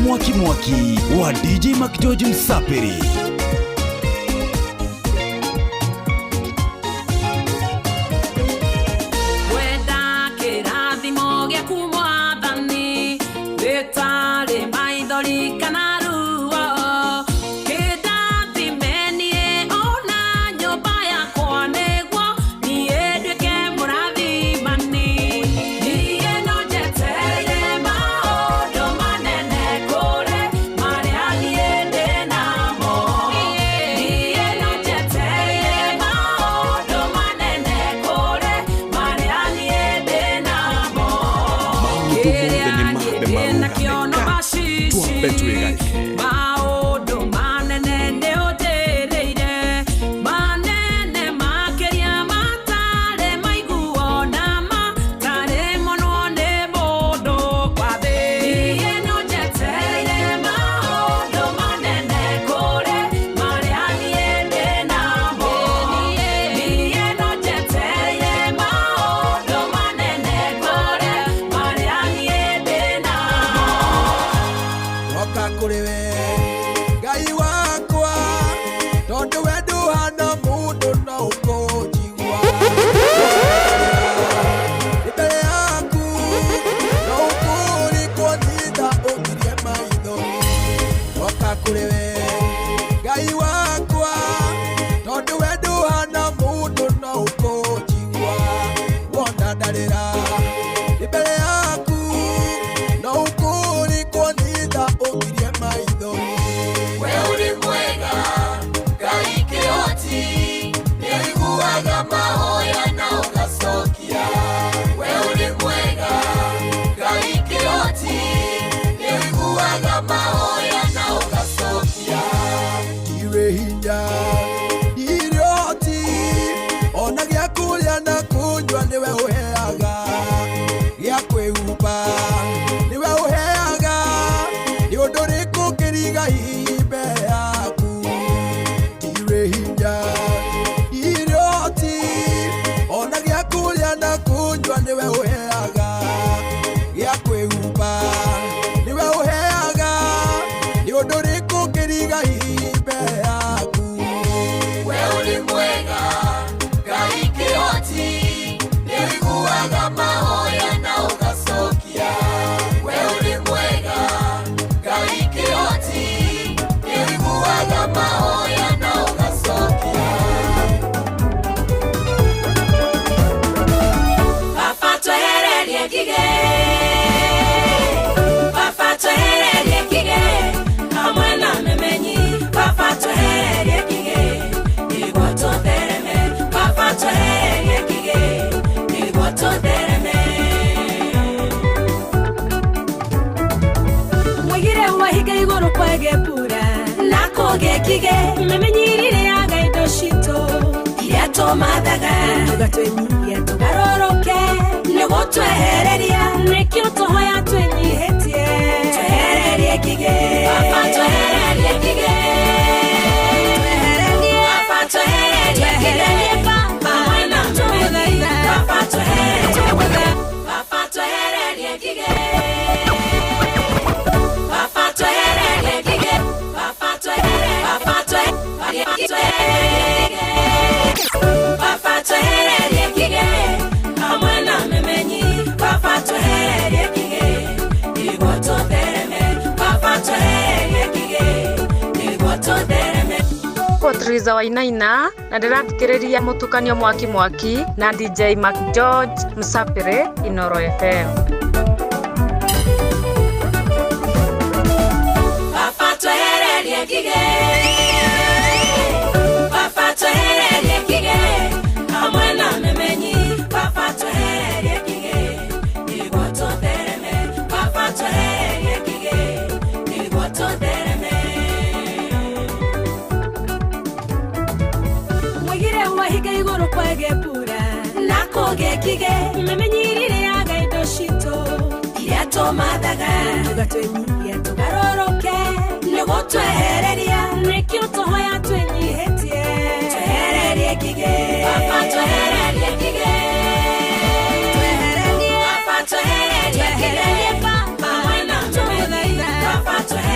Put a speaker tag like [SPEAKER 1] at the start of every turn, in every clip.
[SPEAKER 1] Mwaki Mwaki wa DJ McGeorge Msapiri.
[SPEAKER 2] Wenda kĩrathimo gĩaku Mwathani, gĩtarĩ maithori kana ruo, kĩndathime niĩ ona nyũmba yakwa nĩguo niĩ nduĩke mũrathimani. Niĩ no njetereire maũndũ manene kũrĩ marĩa niĩ ndĩ namo. Niĩ no njetereire maũndũ manene kũrĩ marĩa niĩ ndĩ namo.
[SPEAKER 3] Maũndũ mothe nĩ mambe marũgame ka twambe twĩgaĩke.
[SPEAKER 2] Maũndũ manene nĩ ũnjĩrĩire, manene makĩria matarĩ maiguo na matarĩ monwo nĩ mũndũ wa thĩ. Niĩ no njetereire maũndũ manene kũrĩ marĩa niĩ ndĩ namo. Niĩ no njetereire maũndũ manene kũrĩ marĩa niĩ ndĩ namo.
[SPEAKER 4] Woka kũrĩ we Ngai wakwa, tondũ we ndũhana mũndũ no ũkũnjigua. Ndĩ mbere yaku no ũkũrikwo thitha ũngirie maithori. Woka kũrĩ we Ngai wakwa, tondũ we ndũhana mũndũ no ũkũnjigua. Wona ndarĩra ndĩ mbere yaku no ũkũrikwo thitha ũngirie maithori.
[SPEAKER 5] We ũrĩ mwega Ngai kĩhoti, nĩũiguaga mahoya na ũgacokia. We ũrĩ mwega Ngai kĩhoti, nĩũiguaga mahoya na ũgacokia.
[SPEAKER 4] Ndirĩ hinya ndirĩ ũhoti, ona gĩa kũrĩa na kũnyua nĩwe ũheaga, gĩa kwĩhumba nĩwe ũheaga, nĩ ũndũ ũrĩkũ ũngĩriga hihi mbere yaku? Ndirĩ hinya ndirĩ ũhoti, ona gĩa kũrĩa na kũnyua nĩwe ũheaga, gĩa kwĩhumba nĩwe ũheaga, nĩ ũndũ ũrĩkũ ũngĩriga hihi mbere yaku?
[SPEAKER 5] We ũrĩ mwega Ngai kĩhoti, nĩũiguaga mahoya na ũgacokia. We ũrĩ mwega Ngai kĩhoti, nĩũiguaga mahoya na ũgacokia.
[SPEAKER 2] Baba twehererie ngigĩ, Baba twehererie ngigĩ, hamwe na memenyi. Baba twehererie ngigĩ, nĩguo tũthereme. Baba twehererie ngigĩ, nĩguo tũthereme.
[SPEAKER 6] Mwigire wahiga igũrũ kwage mbura na kũgĩe ngigĩ, memenyi irĩaga indo citũ iria tũmathaga, tũgatwĩnyihia tũgarũrũke nĩguo twehereria, nĩkĩo tũhoya twĩnyihĩtie twehererie ngigĩ.
[SPEAKER 2] Baba twehererie ngigĩ, Baba twehererie ngigĩ, hamwe na memenyi. Baba twehererie, Baba twehererie ngigĩ, Baba twehererie ngigĩ, Baba twehererie, Baba twehererie ngigĩ, Baba twehererie ngigĩ, hamwe na memenyi. Baba twehererie ngigĩ, nĩguo tũthereme. Baba twehererie ngigĩ, nĩguo tũthereme.
[SPEAKER 7] Theresa Wainaina na ndĩrathikĩrĩria mũtukanio Mwaki Mwaki na DJ McGeorge Msapiri Inoro FM.
[SPEAKER 2] Baba twehererie ngigĩ, Baba twehererie ngigĩ, hamwe na memenyi. Baba twehererie ngigĩ, nĩguo tũthereme. Baba twehererie ngigĩ, nĩguo tũthereme.
[SPEAKER 6] Mwigire wahiga igũrũ kwage mbura na kũgĩe ngigĩ, memenyi irĩaga indo citũ iria tũmathaga, tũgatwĩnyihia tũgarũrũke nĩguo twehereria, nĩkĩo tũhoya twĩnyihĩtie twehererie ngigĩ.
[SPEAKER 2] Baba twehererie ngigĩ, Baba twehererie ngigĩ, hamwe na memenyi. Baba twehererie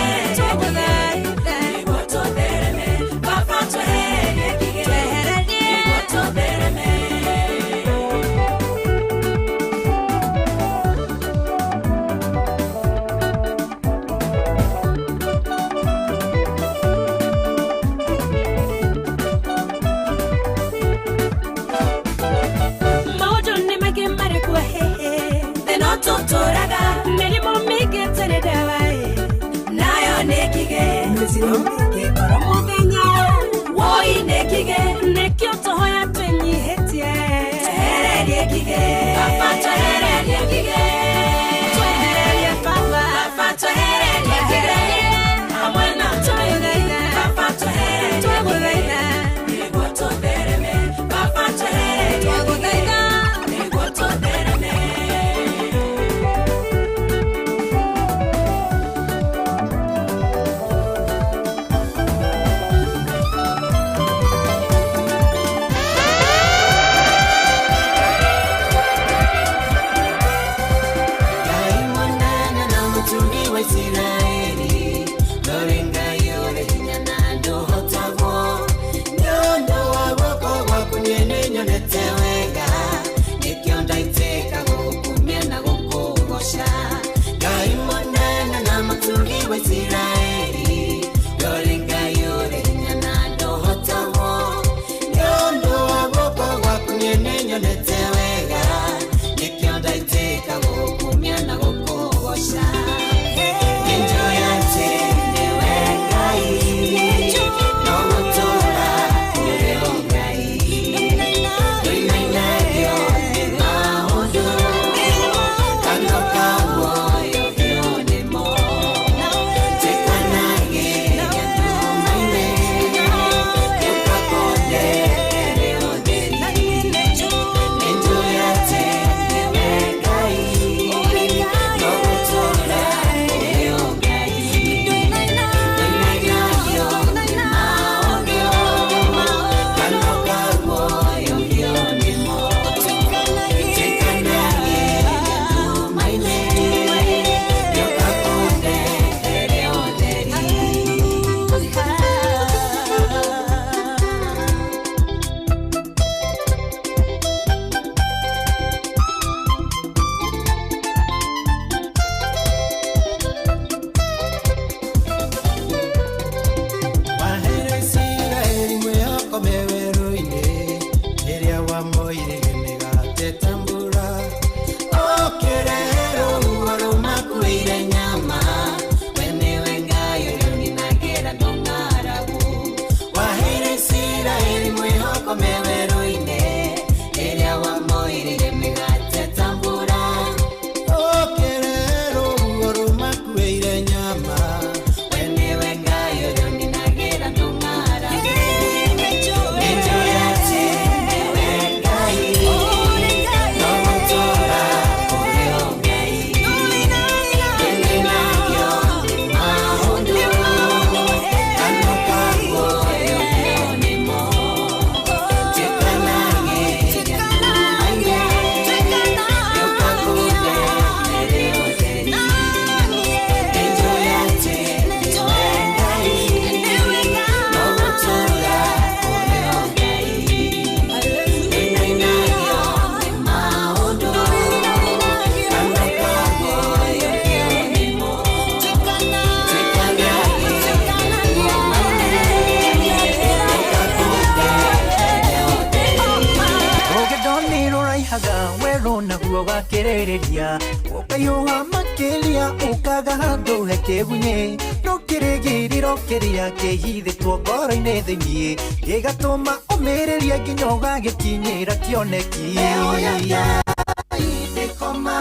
[SPEAKER 8] Ũkakĩrĩrĩria ũkahiũha makĩria ũkaga handũ he kĩgunyĩ no kĩrĩgĩrĩro kĩrĩa kĩhithĩtwo ngoro-inĩ thĩiniĩ gĩgatũma ũmĩrĩrie nginya ũgagĩkinyĩra kĩoneki. Mbeũ ya Ngai ndĩkoma,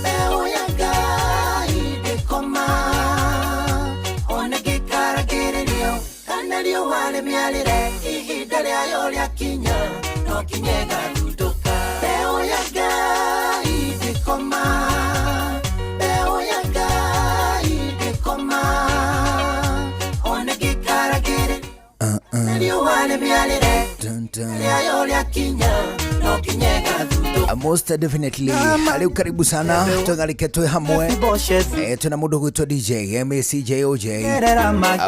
[SPEAKER 8] mbeũ ya Ngai ndĩkoma, ona gĩkaragĩrĩrio kana riũa rĩmĩarĩre ihinda rĩayo rĩakinya no kinye ĩgathundũka. Mbeũ ya Ngai ndĩkoma, mbeũ ya Ngai ndĩkoma, ona gĩkaragĩrĩrio kana riũa rĩmĩarĩre
[SPEAKER 4] Dun, dun.
[SPEAKER 8] rĩayo rĩakinya no kinye ĩgathundũka.
[SPEAKER 4] Most definitely. Rĩu karibu sana tũgarike twĩ hamwe. Twĩna mũndũ gwĩtwo DJ MACJOJ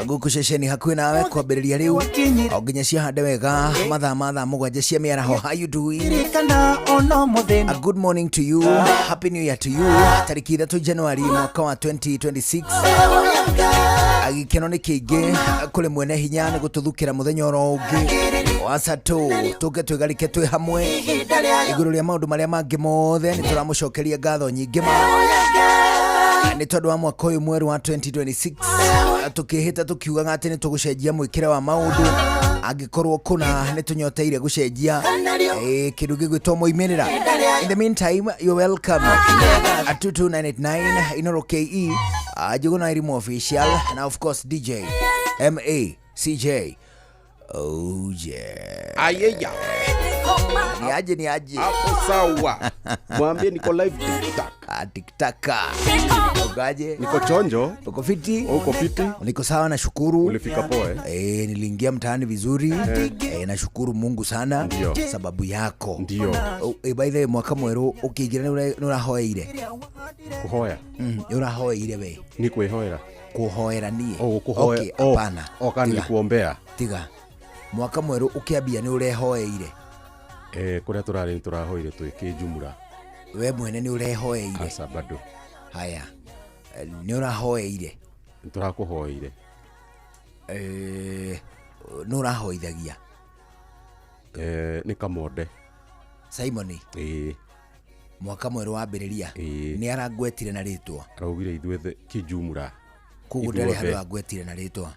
[SPEAKER 4] gũkũ ceceni hakuhĩ nawe kwambĩrĩria rĩu o nginya ciahande wega mathaa ma thaa 7 cia mĩaraho. How you doing?
[SPEAKER 8] Ririkana ona mũthenya.
[SPEAKER 4] A good morning to you. Happy New Year to you. Tariki 3 Januari mwaka wa 2026. Gĩkeno nĩ kĩingĩ kũrĩ mwene hinya nĩ gũtũthukĩra mũthenya oro ũngĩ wa satũ tũke twĩgarike twĩ hamwe igũrũ rĩa maũndũ marĩa mangĩ mothe. Nĩ tũramũcokeria ngatho nyingĩ ma nĩ tondũ wa mwaka ũyũ mwerũ wa 2026, tũkĩhĩta tũkiugaga atĩ nĩ tũgũcenjia mwĩkĩre wa maũndũ angĩkorwo kũna nĩ tũnyoteire gũcenjia kĩndũ gĩgwĩtwo moimĩrĩra. In the meantime, you're welcome at 22989 Inoro KE, Njuguna Irimu Official, na of course DJ MACJ. Oh yeah.
[SPEAKER 3] Ayeya.
[SPEAKER 4] Ni aje, ni aje?
[SPEAKER 3] Hapo sawa. Mwambie niko live TikTok.
[SPEAKER 4] Ah, tiktaka. Ukaje?
[SPEAKER 3] Niko chonjo.
[SPEAKER 4] Uko fiti?
[SPEAKER 3] Uko fiti?
[SPEAKER 4] Niko sawa, nashukuru.
[SPEAKER 3] Ulifika poa, eh?
[SPEAKER 4] Niliingia mtaani vizuri. Nashukuru Mungu sana.
[SPEAKER 3] Ndio.
[SPEAKER 4] Sababu yako.
[SPEAKER 3] Ndio.
[SPEAKER 4] Oh, by the way, mwaka mwerũ ũkĩingĩra nĩ ũrahoeire?
[SPEAKER 3] Kuhoya.
[SPEAKER 4] Nĩ ũrahoeire we?
[SPEAKER 3] Ni kwĩhoera.
[SPEAKER 4] Kũhoera niĩ.
[SPEAKER 3] Oh, kuhoya.
[SPEAKER 4] Okay,
[SPEAKER 3] Oh,
[SPEAKER 4] hapana.
[SPEAKER 3] oh, kana
[SPEAKER 4] Tiga.
[SPEAKER 3] nilikuombea.
[SPEAKER 4] Tiga. Mwaka mwerũ ũkĩambia nĩ ũrehoeire?
[SPEAKER 3] Kũrĩa tũrarĩ nĩ tũrahoire twĩ kĩnjumura.
[SPEAKER 4] We mwene nĩ ũrehoeire?
[SPEAKER 3] Aca bado.
[SPEAKER 4] Haya. Nĩ ũrahoeire?
[SPEAKER 3] Nĩ tũrakũhoeire.
[SPEAKER 4] Nĩ ũrahoithagia?
[SPEAKER 3] Nĩ Kamonde.
[SPEAKER 4] Simon.
[SPEAKER 3] Ĩĩ.
[SPEAKER 4] Mwaka mwerũ wambĩrĩria.
[SPEAKER 3] Ĩĩ.
[SPEAKER 4] Nĩ arangwetire na rĩtwa?
[SPEAKER 3] Araugire ithuĩ kĩnjumura.
[SPEAKER 4] Koguo
[SPEAKER 3] Ithuothe.
[SPEAKER 4] ndarĩ handũ angwetire na rĩtwa?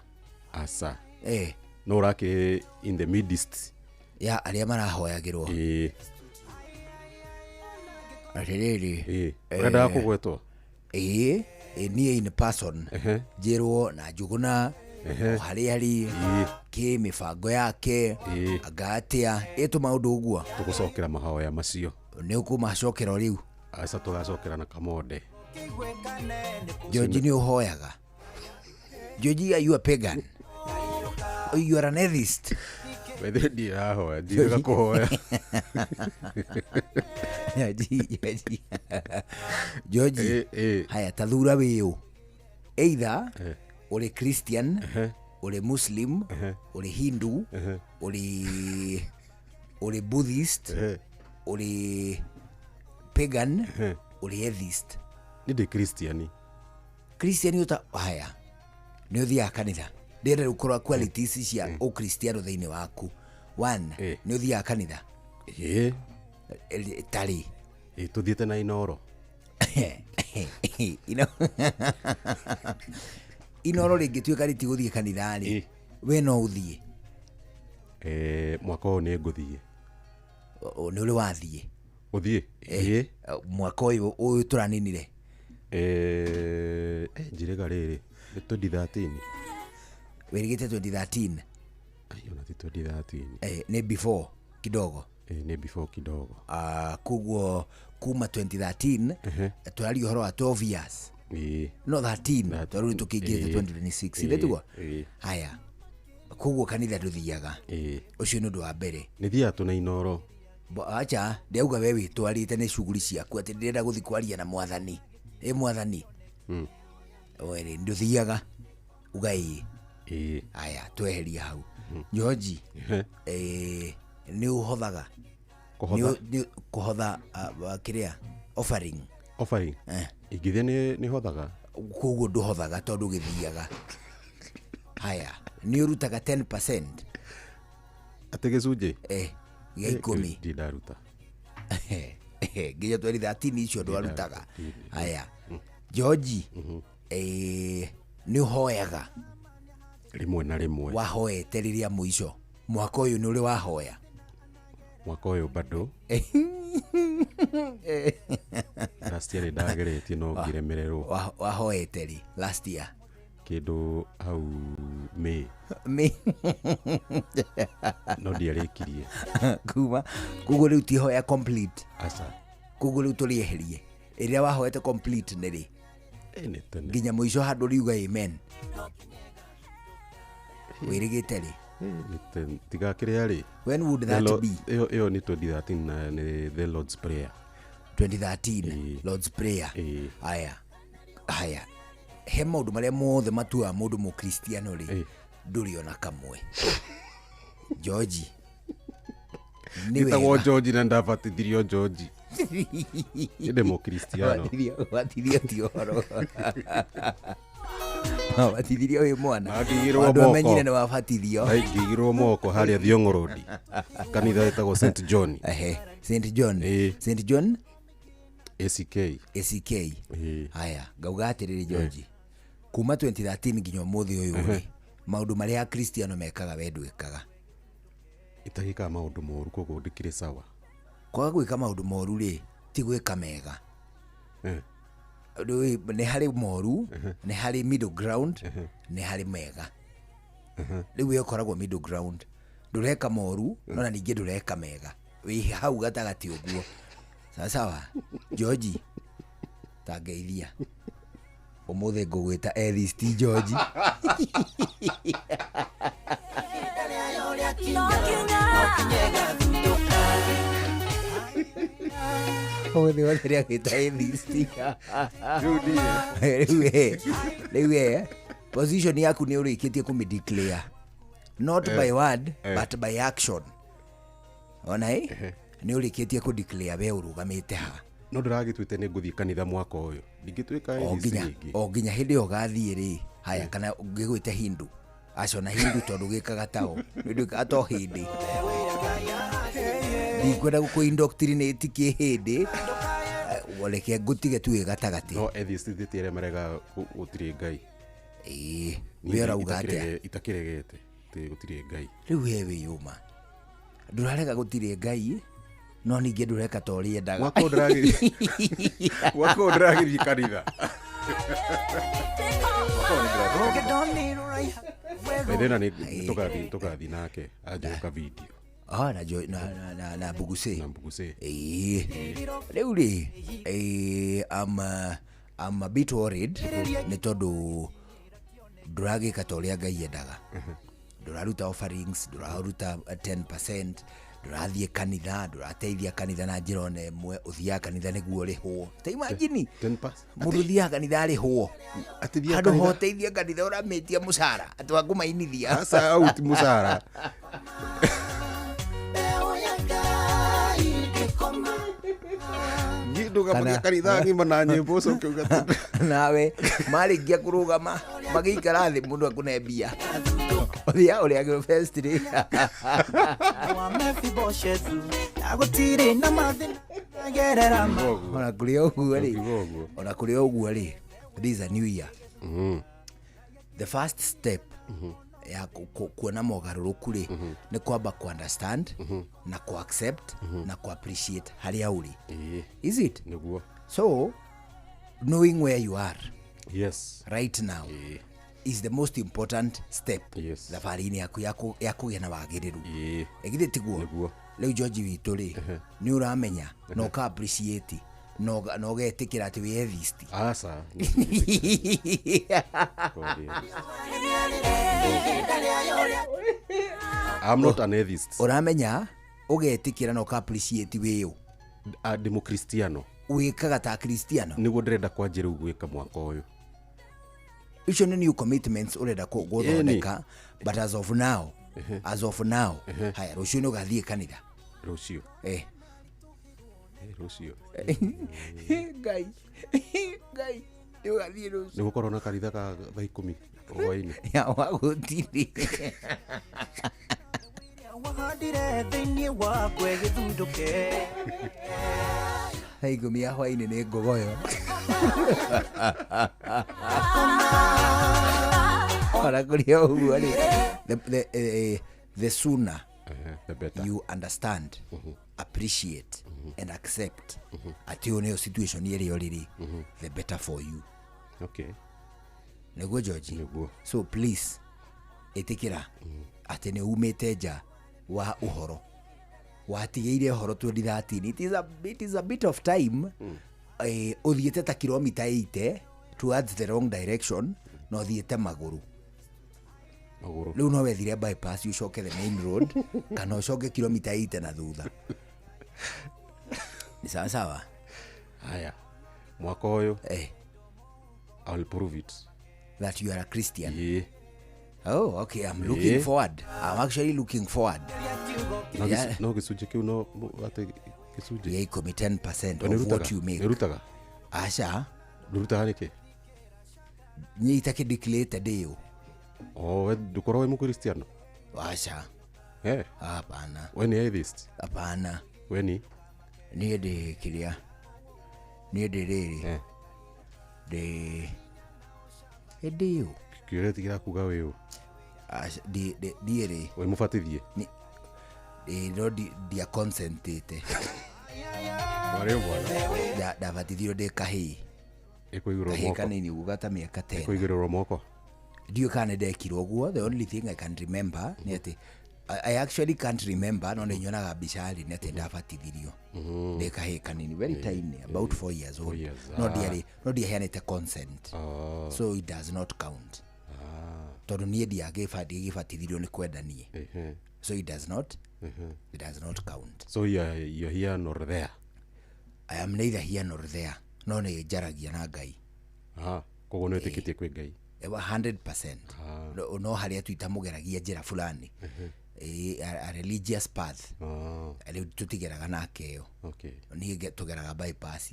[SPEAKER 3] Aca. No ũrakĩ in the midst
[SPEAKER 4] ya arĩa marahoyagĩrwo.
[SPEAKER 3] Ĩĩ.
[SPEAKER 4] Atĩrĩrĩ.
[SPEAKER 3] Ĩĩ. Ũrendaga kũgwetwo?
[SPEAKER 4] Ĩĩ, niĩ in person. Njĩrwo na Njuguna o harĩa arĩ kĩ mĩbango yake anga atĩa ĩtũ maũndũ ũguo.
[SPEAKER 3] Tũgũcokera mahoya macio.
[SPEAKER 4] Nĩ ũkũmacokera o rĩu?
[SPEAKER 3] Aca, tũgacokera na Kamonde.
[SPEAKER 4] George, nĩ ũhoyaga? George, are you a pagan? Oh, you are an atheist?
[SPEAKER 3] Wethe ndirahoya, ndigaga kũhoya.
[SPEAKER 4] George, George, haya, tathura wĩũ, either ũrĩ Christian, ũrĩ Muslim, ũrĩ Hindu, ũrĩ Buddhist, ũrĩ pagan, ũrĩ atheist.
[SPEAKER 3] Nĩ ndĩ Christian.
[SPEAKER 4] Christian ũta haya, nĩ ũthiaga kanitha? Ndĩrenda rĩu kũrora qualities cia ũkristiano thĩinĩ waku. One, nĩ ũthiaga kanitha?
[SPEAKER 3] Ĩĩ.
[SPEAKER 4] Tarĩ?
[SPEAKER 3] Ĩĩ, tũthiĩte na Inoro.
[SPEAKER 4] Inoro rĩngĩtuĩka rĩtigũthiĩ kanitha rĩ, we no ũthiĩ?
[SPEAKER 3] Mwaka ũyũ nĩ ngũthiĩ.
[SPEAKER 4] Nĩ ũrĩ wathiĩ?
[SPEAKER 3] Gũthiĩ? Ĩĩ.
[SPEAKER 4] Mwaka ũyũ tũraninire?
[SPEAKER 3] Njĩrĩga rĩrĩ nĩ 2013.
[SPEAKER 4] Wĩrĩgĩte 2013?
[SPEAKER 3] Ai, ona ti 2013.
[SPEAKER 4] Nĩ before kidogo.
[SPEAKER 3] Nĩ before kidogo.
[SPEAKER 4] Koguo kuma 2013 tũraria ũhoro wa 12 years.
[SPEAKER 3] Ĩĩ.
[SPEAKER 4] No 13, tondũ rĩu tũkĩingĩrĩte 2026, ithe tiguo?
[SPEAKER 3] Ĩĩ.
[SPEAKER 4] Haya, koguo kanitha ndũthiaga?
[SPEAKER 3] Ĩĩ.
[SPEAKER 4] Ũcio nĩ ũndũ wa mbere.
[SPEAKER 3] Nĩ thiaga tũ na Inoro.
[SPEAKER 4] Acha, ndĩrauga we wĩtwarĩte nĩ shughuli ciaku atĩ ndĩrenda gũthiĩ kwaria na mwathani. Ĩ mwathani. Were ndũthiaga uga ĩĩ?
[SPEAKER 3] Ĩĩ.
[SPEAKER 4] Haya, tweheria hau. George, nĩ ũhothaga?
[SPEAKER 3] Kũhotha?
[SPEAKER 4] Kũhotha, kĩrĩa offering.
[SPEAKER 3] Offering? Ingĩthiĩ nĩ hothaga.
[SPEAKER 4] Koguo ndũhothaga tondũ ũgĩthiaga. Haya, nĩ ũrutaga 10%?
[SPEAKER 3] Atĩ gĩcunjĩ?
[SPEAKER 4] Gĩa 10.
[SPEAKER 3] Ndirĩ ndaruta.
[SPEAKER 4] Nginya 2013 icio ndwarutaga. Haya, George, nĩ ũhoyaga?
[SPEAKER 3] Rĩmwe na rĩmwe.
[SPEAKER 4] Wahoete rĩrĩa mũico mwaka ũyũ? Nĩ ũrĩ wahoya?
[SPEAKER 3] Mwaka ũyũ bado. Last year nĩ ndageretie no ngĩremererwo.
[SPEAKER 4] Wahoete rĩ last year?
[SPEAKER 3] Kĩndũ hau May.
[SPEAKER 4] Mi
[SPEAKER 3] No ndiarĩkirie.
[SPEAKER 4] Kuma koguo rĩu ti hoya complete?
[SPEAKER 3] Aca.
[SPEAKER 4] Koguo rĩu tũrĩeherie ĩrĩa wahoete complete nĩ rĩ?
[SPEAKER 3] Nĩ tene.
[SPEAKER 4] Nginya mũico handũ riuga amen wĩrĩgĩte rĩ?
[SPEAKER 3] Nĩ tene, tiga kĩrĩa rĩ.
[SPEAKER 4] When would
[SPEAKER 3] The
[SPEAKER 4] that be?
[SPEAKER 3] Ĩyo nĩ 2013 na nĩ the Lord's Prayer.
[SPEAKER 4] 2013?
[SPEAKER 3] Ĩĩ.
[SPEAKER 4] Lord's Prayer?
[SPEAKER 3] Ĩĩ.
[SPEAKER 4] Haya, haya, he maũndũ marĩa mothe matuaga mũndũ mũkristiano rĩ, ndũrĩ ona kamwe, George, nĩ
[SPEAKER 3] Gĩtagwo
[SPEAKER 4] wega.
[SPEAKER 3] George na ndabatithirio George, ĩndĩ mũkristiano.
[SPEAKER 4] Batithio ti ũhoro, wabatithirio wĩ mwana?
[SPEAKER 3] Na ngĩigĩrwo
[SPEAKER 4] Andũ
[SPEAKER 3] moko.
[SPEAKER 4] amenyire nĩ wabatithio?
[SPEAKER 3] Ngĩigĩrwo moko harĩa Thiong'o Road, kanitha ĩtagwo St John.
[SPEAKER 4] Ehe, St John.
[SPEAKER 3] Ĩĩ.
[SPEAKER 4] St John.
[SPEAKER 3] ACK.
[SPEAKER 4] ACK.
[SPEAKER 3] Ĩĩ.
[SPEAKER 4] Haya, ngauga atĩrĩrĩ, George, kuma 2013 nginya ũmũthĩ ũyũ rĩ, maũndũ marĩa akristiano mekaga we ndwĩkaga?
[SPEAKER 3] Itagĩkaga maũndũ moru, koguo ndĩkĩrĩ sawa.
[SPEAKER 4] Kwaga gwĩka maũndũ moru rĩ, ti gwĩka mega. Rĩu nĩ harĩ moru, nĩ harĩ middle ground, nĩ harĩ mega. Rĩu we ũkoragwo middle ground, ndũreka moru no na ningĩ ndũreka mega, wĩ hau gatagatĩ ũguo. Sawa sawa, George, tangeithia ũmũthĩ ngũgwĩta atheist George.
[SPEAKER 2] No nginya
[SPEAKER 4] Ũmũthĩ wothe rĩagwĩta atheist. Rĩu we position yaku nĩ ũrĩkĩtie kũmĩ declare, not by word but by action. Ona ĩ nĩ ũrĩkĩtie kũ declare we ũrũgamĩte ha?
[SPEAKER 3] No ndĩragĩtuĩte nĩ ngũthiĩ kanitha mwaka ũyũ, ndingĩtuĩka
[SPEAKER 4] O
[SPEAKER 3] atheist
[SPEAKER 4] nginya
[SPEAKER 3] rĩngĩ.
[SPEAKER 4] O nginya hĩndĩ ĩyo ũgathiĩ rĩ, haya, kana ngĩgwĩte Hindu acio na Hindu tondũ gĩkaga tao nĩ ndwĩkaga to hĩndĩ, ndikwenda gũkũ indoctrinate kĩ hĩndĩ. Reke ngũtige tu wĩ gatagatĩ.
[SPEAKER 3] No atheist thĩti arĩa marega gũtirĩ Ngai.
[SPEAKER 4] Ĩĩ.
[SPEAKER 3] Niĩ
[SPEAKER 4] We ũrauga atĩa?
[SPEAKER 3] Itakĩregete atĩ gũtirĩ Ngai.
[SPEAKER 4] Rĩu we wĩyũma ndũrarega gũtirĩ Ngai, no ningĩ ndũreka ta ũrĩa endaga.
[SPEAKER 3] Mwaka ũyũ ndĩragĩthiĩ kanitha. Mwaka ũyũ nĩ ndĩrathiĩ kanitha. By then nĩ tũgathiĩ nake anjũka video.
[SPEAKER 4] Ah, na, jo, na, na, na, na Buguse.
[SPEAKER 3] Na Mbuguse.
[SPEAKER 4] Ĩĩ, rĩu rĩ, I'm a bit worried nĩ tondũ ndũragĩka ta ũrĩa Ngai endaga, ndũraruta offerings, ndũraruta 10%, ndũrathiĩ kanitha, ndũrateithia kanitha na njĩra ona ĩmwe. Ũthiaga kanitha nĩguo ũrĩhwo. Ta imagine
[SPEAKER 3] 10%.
[SPEAKER 4] Mũndũ ũthiaga kanitha arĩhwo.
[SPEAKER 3] Atĩ thiaga
[SPEAKER 4] Handũ
[SPEAKER 3] kanitha-
[SPEAKER 4] ha ũteithie kanitha ũramĩtia mũcara atĩ wa kũmainithia.
[SPEAKER 3] Aca, au ti mũcara. Niĩ ndũgamagia kanitha ng'ima na nyĩmbo ũcoke uge
[SPEAKER 4] Nawe marĩkia kũrũgama magĩikara thĩ, mũndũ akũne mbia, ũthiaga ũrĩagĩrwo first rĩ.
[SPEAKER 8] Wa Mefiboshethu na gũtirĩ na mathĩna gerera.
[SPEAKER 4] Ona kũrĩ o ũguo rĩ,
[SPEAKER 3] Ũkiuga ũguo.
[SPEAKER 4] ona kũrĩ o ũguo rĩ, this is a new year. The first step ya kuona mogarũrũku rĩ, nĩ kwamba ku understand na ku accept na ku appreciate harĩa ũrĩ. Is it?
[SPEAKER 3] Nĩguo.
[SPEAKER 4] So knowing where you are right now is the most important step thabarĩ-inĩ yaku ya kũgĩa na wagĩrĩru. Ĩgithĩ tiguo?
[SPEAKER 3] Nĩguo.
[SPEAKER 4] Rĩu George witũ rĩ, nĩ ũramenya na ũka appreciate na ũgetĩkĩra atĩ wĩ atheist?
[SPEAKER 3] Aca. I'm not an atheist.
[SPEAKER 4] Ũramenya, ũgetĩkĩra na ũka appreciate wĩũ?
[SPEAKER 3] Ah, ndĩ mũkristiano.
[SPEAKER 4] Wĩkaga ta kristiano?
[SPEAKER 3] Nĩguo ndĩrenda kwanjia rĩu gwĩka mwaka ũyũ.
[SPEAKER 4] Icio nĩ new commitments ũrenda gũthondeka, but as of now, haya, rũciũ nĩ ũgathiĩ kanitha?
[SPEAKER 3] Rũciũ?
[SPEAKER 4] Eh.
[SPEAKER 3] Eh, rũciũ.
[SPEAKER 4] Ngai, Ngai, nĩ ũgathiĩ rũciũ?
[SPEAKER 3] Nĩ gũkorwo na kanitha ka thaa 10 hwainĩ.
[SPEAKER 4] Ya wagũtirĩ.
[SPEAKER 8] Wahandire thĩinĩ wakwe gĩthundũke.
[SPEAKER 4] Thaa 10 ya hwainĩ nĩ ngogoyo. Ona kũrĩ o ũguo rĩ, the sooner
[SPEAKER 3] The better.
[SPEAKER 4] you understand, appreciate and accept atĩ ũyũ nĩyo situation ĩrĩa ũrĩ rĩ, the better for you. Nĩguo, George?
[SPEAKER 3] Nĩguo.
[SPEAKER 4] So please, ĩtĩkĩra atĩ nĩ umĩte nja wa ũhoro, watigĩire ũhoro 2013. It is a bit of time. Ũthiĩte ta kilomita 80 towards the wrong direction na ũthiĩte magũrũ.
[SPEAKER 3] Magũrũ.
[SPEAKER 4] Rĩu no wethire bypass ũcoke the main road kana ũcoke kilomita 80 na thutha. Ni sawa sawa.
[SPEAKER 3] Haya, mwaka ũyũ I will prove it
[SPEAKER 4] that you are a Christian.
[SPEAKER 3] Yeah.
[SPEAKER 4] Oh, okay. I'm looking forward. I'm actually looking forward.
[SPEAKER 3] No. No gĩcunjĩ kĩu, no atĩ gĩcunjĩ
[SPEAKER 4] Ya 10, 10%
[SPEAKER 3] We
[SPEAKER 4] of
[SPEAKER 3] nĩũrutaga?
[SPEAKER 4] what you make.
[SPEAKER 3] Nĩũrutaga?
[SPEAKER 4] Aca.
[SPEAKER 3] Ndũrutaga nĩkĩ?
[SPEAKER 4] Niĩ itakĩndikilĩte ndĩũ.
[SPEAKER 3] Oh, we ndũkorwo wĩ mũkristiano?
[SPEAKER 4] Aca. Hapana.
[SPEAKER 3] We nĩ atheist?
[SPEAKER 4] Hapana.
[SPEAKER 3] We ni?
[SPEAKER 4] Niĩ ndĩ kĩrĩa, niĩ ndĩ rĩrĩ, ndĩ ndĩũ.
[SPEAKER 3] Kĩũria tigira kuga wĩ ũ.
[SPEAKER 4] Aca, ndiĩ rĩ.
[SPEAKER 3] Wĩ mũbatithie?
[SPEAKER 4] Ĩ, no ndiaconsentĩte.
[SPEAKER 3] Warĩ o mwana.
[SPEAKER 4] Ndabatithirio ndĩ kahĩĩ.
[SPEAKER 3] Ĩkũigĩrĩrwo
[SPEAKER 4] Kahĩĩ
[SPEAKER 3] moko.
[SPEAKER 4] kanini uga ta mĩaka 10.
[SPEAKER 3] Ĩkũigĩrĩrwo moko.
[SPEAKER 4] Ndiũĩ kana nĩ ndekirwo ũguo. The only thing I can remember nĩ atĩ I actually can't remember, no nĩ nyonaga mbica rĩ, nĩ atĩ ndabatithirio ndĩ kahĩĩ kanini, very tiny, about 4 years old.
[SPEAKER 3] Years,
[SPEAKER 4] No
[SPEAKER 3] ah.
[SPEAKER 4] ndiarĩ, no ndiaheanĩte consent, so it does not count, tondũ niĩ ndiagĩbatithirio nĩ kwenda niĩ. So it does not count.
[SPEAKER 3] So you're here nor there.
[SPEAKER 4] I am neither here nor there, no nĩ njaragia na Ngai.
[SPEAKER 3] Ah, koguo nĩ wĩtĩkĩtie kwĩ Ngai?
[SPEAKER 4] 100%. No harĩa tu itamũgeragia njĩra fulani, a religious path. Rĩu tũtigeraga nake ĩyo. Niĩ tũgeraga bypass.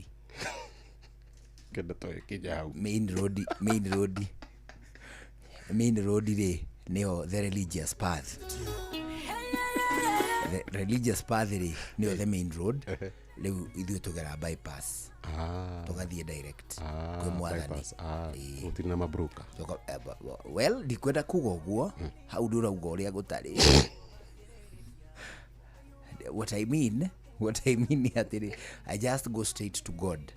[SPEAKER 3] Kenda tũgĩkinya hau.
[SPEAKER 4] Main road, main road, main road rĩ, nĩyo the religious path. The religious path rĩ, nĩyo the main road. Rĩu ithuĩ tũgeraga bypass, tũgathiĩ direct kwĩ Mwathani.
[SPEAKER 3] Bypass. Ah, gũtirĩ na mabroka.
[SPEAKER 4] Well, ndikwenda kuga ũguo hau ndũrauga ũrĩa gũtarĩ. What I mean nĩ atĩrĩ, I just go straight to God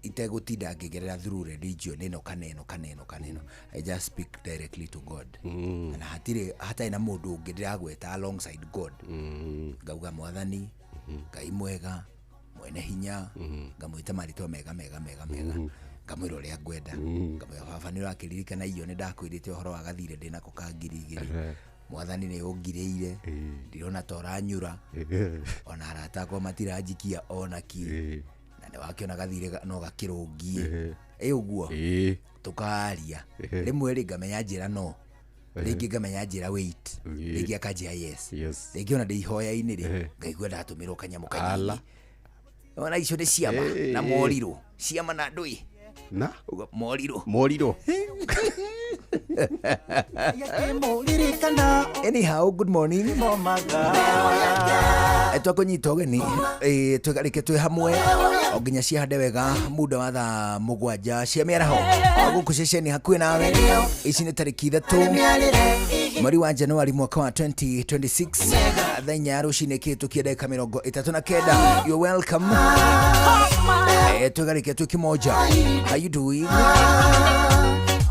[SPEAKER 4] itegũtinda ngĩgerera through religion ĩno kana ĩno kana ĩno kana ĩno. I just speak directly to God, na hatirĩ, hatarĩ na mũndũ ũngĩ ndĩragweta alongside God. Ngauga, "Mwathani Ngai mwega, mwene hinya," ngamwĩta marĩtwa mega mega mega mega, ngamwĩra ũrĩa ngwenda, ngamwĩra, "Baba, nĩ ũrakĩririkana irio nĩ ndakwĩrĩte ũhoro wa gathirĩ ndĩnako ka 2000? Mwathani, nĩ ũngirĩire, ndirona ta ũranyura, ona arata akwa matiranjikia ona ki, na nĩ wakĩona gathirĩ no gakĩrũngie ĩ ũguo." Tũkaria rĩmwe rĩ, ngamenya njĩra, no rĩngĩ ngamenya njĩra, wait, rĩngĩ akanjĩra yes. Rĩngĩ ona ndĩ ihoya-inĩ rĩ, ngaigua ndatũmĩrwo kanyamũ
[SPEAKER 3] Ala.
[SPEAKER 4] kanini. Ona icio nĩ ciama na morirũ, ciama na ndũĩ.
[SPEAKER 3] Na
[SPEAKER 4] Uga, morirũ.
[SPEAKER 3] Morirũ.
[SPEAKER 8] Ririkana.
[SPEAKER 4] Anyhow, good morning. Twakũnyita ũgeni, twĩgarĩke twĩ hamwe o nginya ciahande wega muda wa thaa 7 cia mĩaraho gũkũ ceceni hakuhĩ nawe. Ici nĩ tarĩki 3 mweri wa Januari mwaka wa 2026, thaa 4 ya rũcinĩ kĩhĩtũkie ndagĩka 39. You're welcome. Twĩgarĩke twĩ kimoja. How you doing?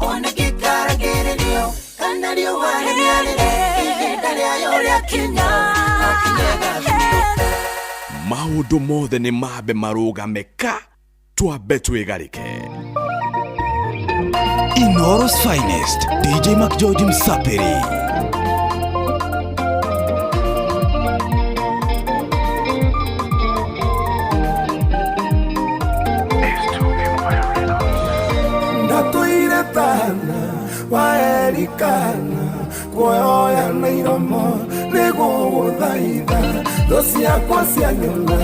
[SPEAKER 8] Ona gĩkaragĩrĩrio kana riũa rĩmĩarĩre, ihinda rĩayo rĩakinya no kinyaga.
[SPEAKER 1] Maũndũ mothe nĩ mambe marũgame ka twambe twĩgarĩke. Inooro's finest, DJ McGeorge Msapiri.
[SPEAKER 9] Ndatũire tana waerikana kuoya na iromo nĩgũgũthaitha, thũ ciakwa cianyona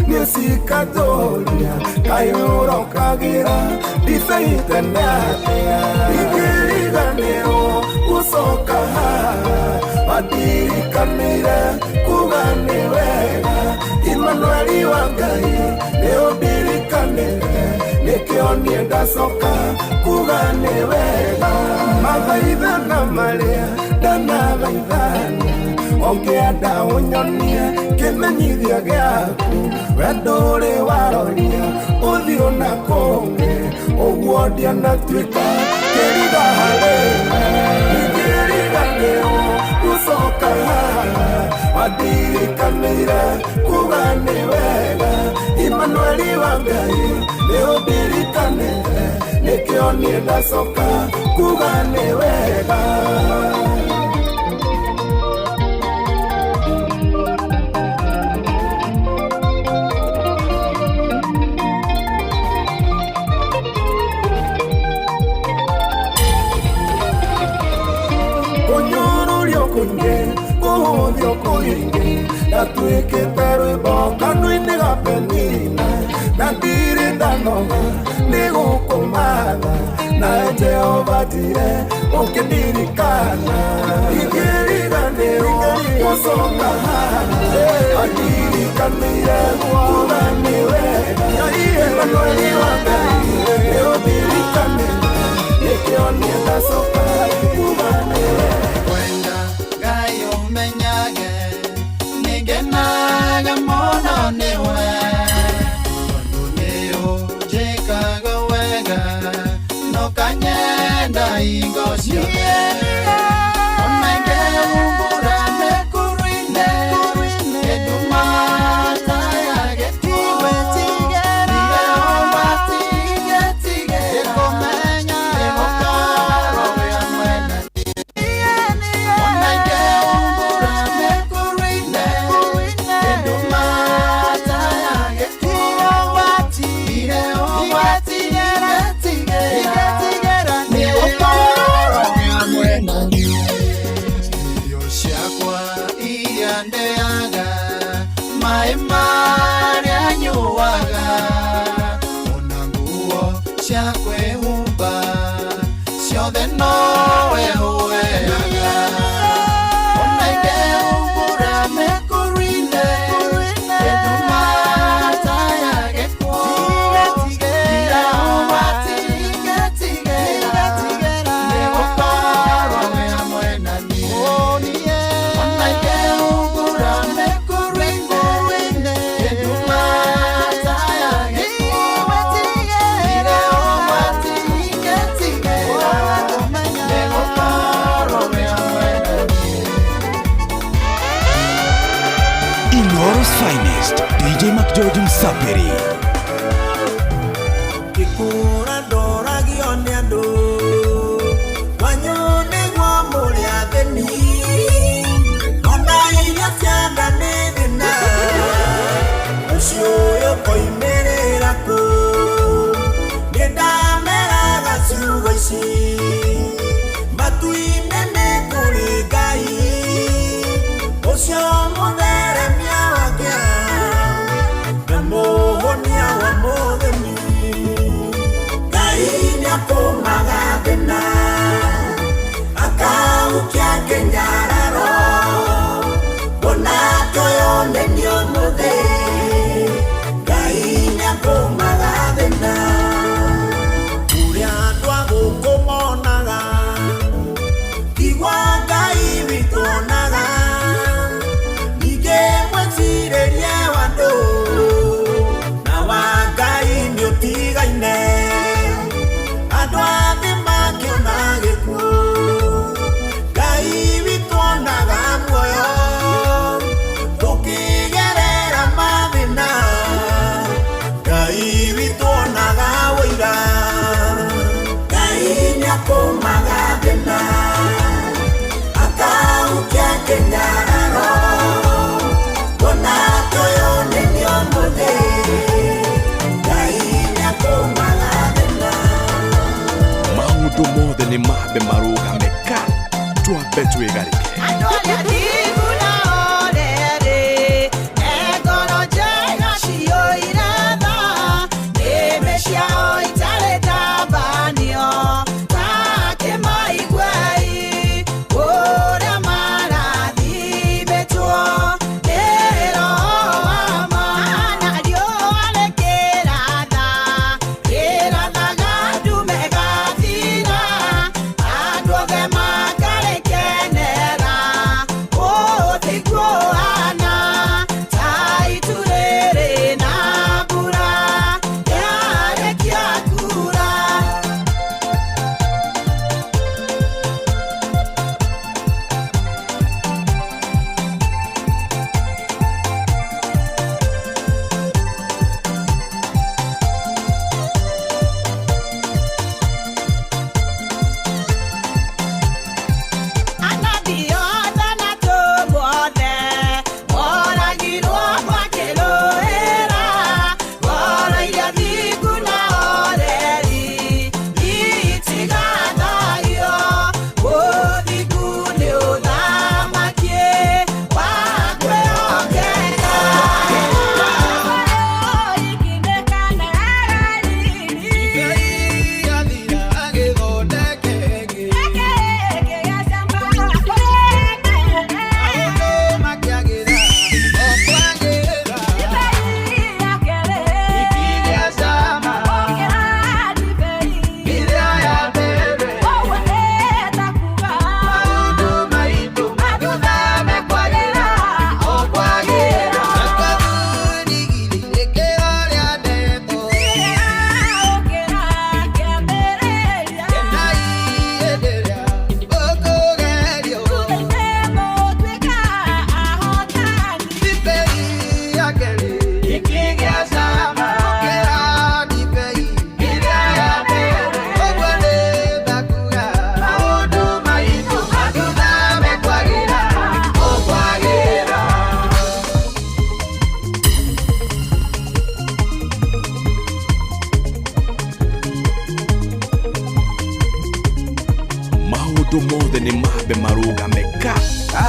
[SPEAKER 9] nĩ cikatũria, kaĩ ũrokagĩra ndibei tene atĩa, ingĩriganĩrwo gũcoka haha, watirikanĩire kuga nĩ wega. Emmanueli wa Ngai nĩ ũndirikanĩte nĩkĩo niĩ ndacoka kuga nĩ wega mathaithana marĩa ndanathaithana ũngĩenda ũnyonie kĩmenyithia gĩaku wendo ũrĩ waroria ũthiũ na kũngĩ ũguo ndianatuĩka kĩriga harĩ we ingĩriganĩrwo gũcoka haha wandirikanĩire kuga nĩ wega Emmanueli wa Ngai nĩ ũndirikanĩte nĩkĩo niĩ ndacoka kuga nĩ wega. Kuhũthio kũingĩ ndatuĩkĩte rwĩmbo kanua-inĩ ga Penina na ndirĩ ndanoga nĩ gũkũmatha nawe Jehova njire ũkĩndirikana ingĩriganĩrwo gũcoka haha andirikanĩire kuga nĩ wega Emmanueli wa Ngai nĩ ũndirikanĩte nĩkĩo niĩ ndacoka kuga nĩ wega.
[SPEAKER 8] Ngenaga mũno nĩwe tondũ nĩũnjĩkaga wega no kanyenda hingo ciothe ona ingĩhumbũra mĩkuru-inĩ nduma ta ya gĩkuũ Jehova tigetigĩra nĩgũkorwo wĩ hamwe na niĩ ona ingĩhumbũra mĩkuru-inĩ ciothe nowe ũheaga ona ingĩhumbũra mĩkuru-inĩ nduma ta ya gĩkuũ Jehova tigetigĩra nĩgũkorwo wĩ hamwe na niĩ ona ingĩhumbũra mĩkuru-inĩ nduma ta ya gĩkuũ Jehova tigetigĩra nĩgũkorwo wĩ hamwe na niĩ.
[SPEAKER 1] Inoro's finest, DJ McGeorge Msapiri.
[SPEAKER 9] Ngĩkũra ndoragio nĩ andũ kwanyu nĩguo mũrĩ athĩni ona irio cia nda nĩ thĩna ũcio ũyũ koimĩrĩra kũ nĩ ndameraga ciugo ici matu-inĩ nĩ kũrĩ Ngai ũcio mũtheremia wa kĩa na mũhũnia wa mũthĩni Ngai nĩakũmaga thĩna akaukia kĩnyararo ona toyo nĩ niĩ ũmũthĩ Ngai nĩakũmaga thĩna kũrĩa andũ a gũkũ monaga tigwa Ngai witũ onaga ningĩ mwĩcirĩrie wa andũ na wa Ngai nĩũtigaine andũ a thĩ makĩona gĩkuũ Ngai witũ onaga muoyo tũkĩgerera mathĩna Ngai witũ onaga ũira Ngai nĩakũmaga thĩna akaukia kĩnyararo ona toyo nĩ niĩ ũmũthĩ Ngai nĩakũmaga thĩna.
[SPEAKER 1] Maũndũ mothe nĩ mambe marũgame ka twambe twĩgarĩke.
[SPEAKER 5] Andũ arĩa athingu nao rĩrĩ, me ngoro njega ciyũire tha, nĩmĩ ciao itarĩ ndambanio, ta kĩmaiguei ũrĩa marathimĩtwo nĩ Roho wa ma.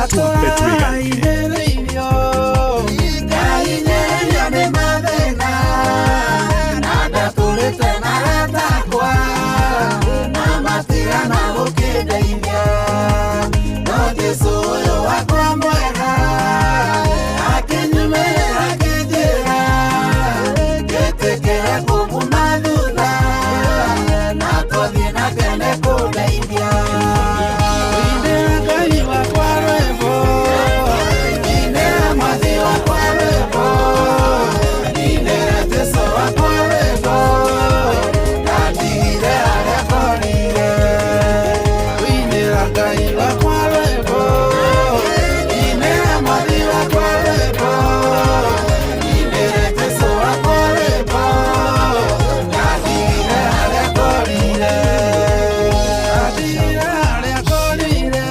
[SPEAKER 1] Twambe twĩgarĩke.
[SPEAKER 9] Ngahinyĩrĩrio nĩ mathĩna na ndatũrĩte na atakwa na matigana gũkĩndeithia no Jesũ ũyũ wakwa mwega akĩnyumĩrĩra akĩnjĩra ngĩtĩkĩre kũmuma thutha na tũthiĩ nake nĩ kũndeithia. Inĩra Ngai wakwa rwĩmbo, inĩra Mwathi wakwa rwĩmbo, inĩra Jesũ wakwa rwĩmbo, ndandigire harĩa ngorire. Inĩra Ngai wakwa rwĩmbo, inĩra Mwathi wakwa rwĩmbo, inĩra Jesũ wakwa rwĩmbo, ndandigire harĩa ngorire. Ndandigire harĩa ngorire,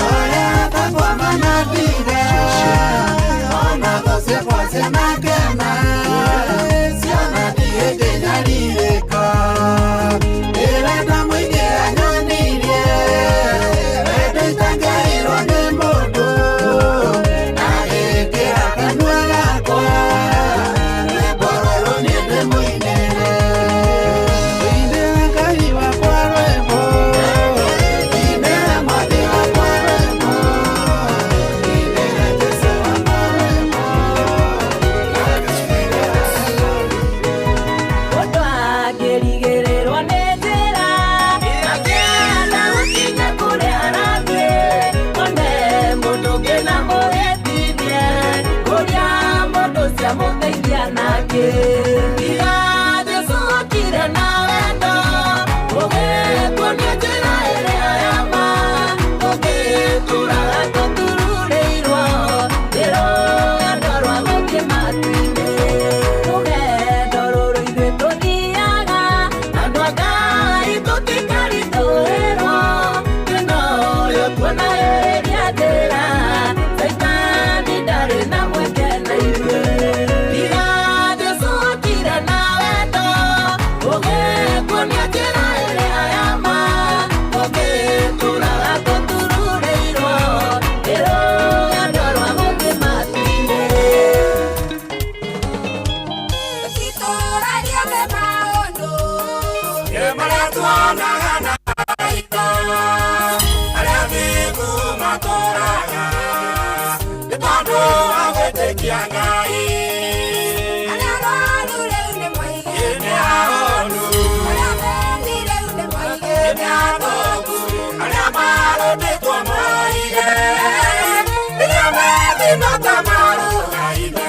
[SPEAKER 9] harĩa atakwa manandire, ona thũ ciakwa cianakena, ciana ndigĩkĩnyarirĩka. Ndĩrenda mũingĩ anyonirie, wendo itangairwo nĩ mũndũ, agĩkĩra kanua gakwa, rwĩmbo rũrũ niĩ ndĩmũinĩre. Inĩra Ngai wakwa rwĩmbo, inĩra Mwathi wakwa rwĩmbo, inĩra Jesũ wakwa rwĩmbo.
[SPEAKER 2] Mũndũ angĩrigĩrĩrwo nĩ njĩra akĩenda gũkinya kũrĩa arathiĩ one mũndũ ũngĩ na mũhĩtithie kũrĩa mũndũ ũcio amũteithia nake. Tiga Jesũ okire na wendo ũgĩtuonia njĩra ĩrĩa ya ma tũgĩtũraga tũtururĩirwo nĩ rũgendo rwa gũthiĩ matu-inĩ. Rũgendo rũrũ ithuĩ tũthiaga andũ a Ngai tũtikaritũhĩrwo thĩna ũyũ tuona ĩrĩa njĩra Caitani ndarĩ na mweke na ithuĩ. Tiga Jesũ okire na wendo ũgĩtuonia njĩra ĩrĩa ya ma tũgĩtũraga tũtururĩirwo nĩ rũgendo rwa gũthiĩ matu-inĩ.
[SPEAKER 9] Marĩa tuonaga na maitho, arĩa thingu matũũraga, nĩ tondũ wa gwĩtĩkia Ngai. Nĩ ahonu, nĩ athũku, arĩa marũndĩtwo moige, rĩrĩa methĩna ta marũgaime,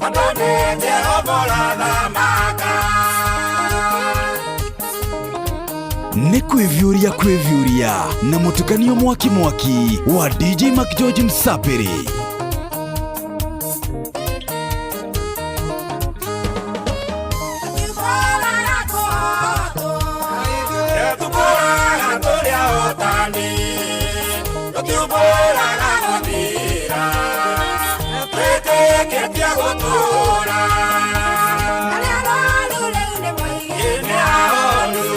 [SPEAKER 9] tondũ nĩ Jehova ũrathamaka.
[SPEAKER 1] Nĩ kwĩviũria kwĩviũria na mũtukanio mwaki mwaki wa DJ McGeorge Msapiri.
[SPEAKER 9] Tũtũraga tũrĩ ahotani, tũtiũmbũraga gũthira, twĩtĩkĩtie gũtũũra. Nĩ ahonu,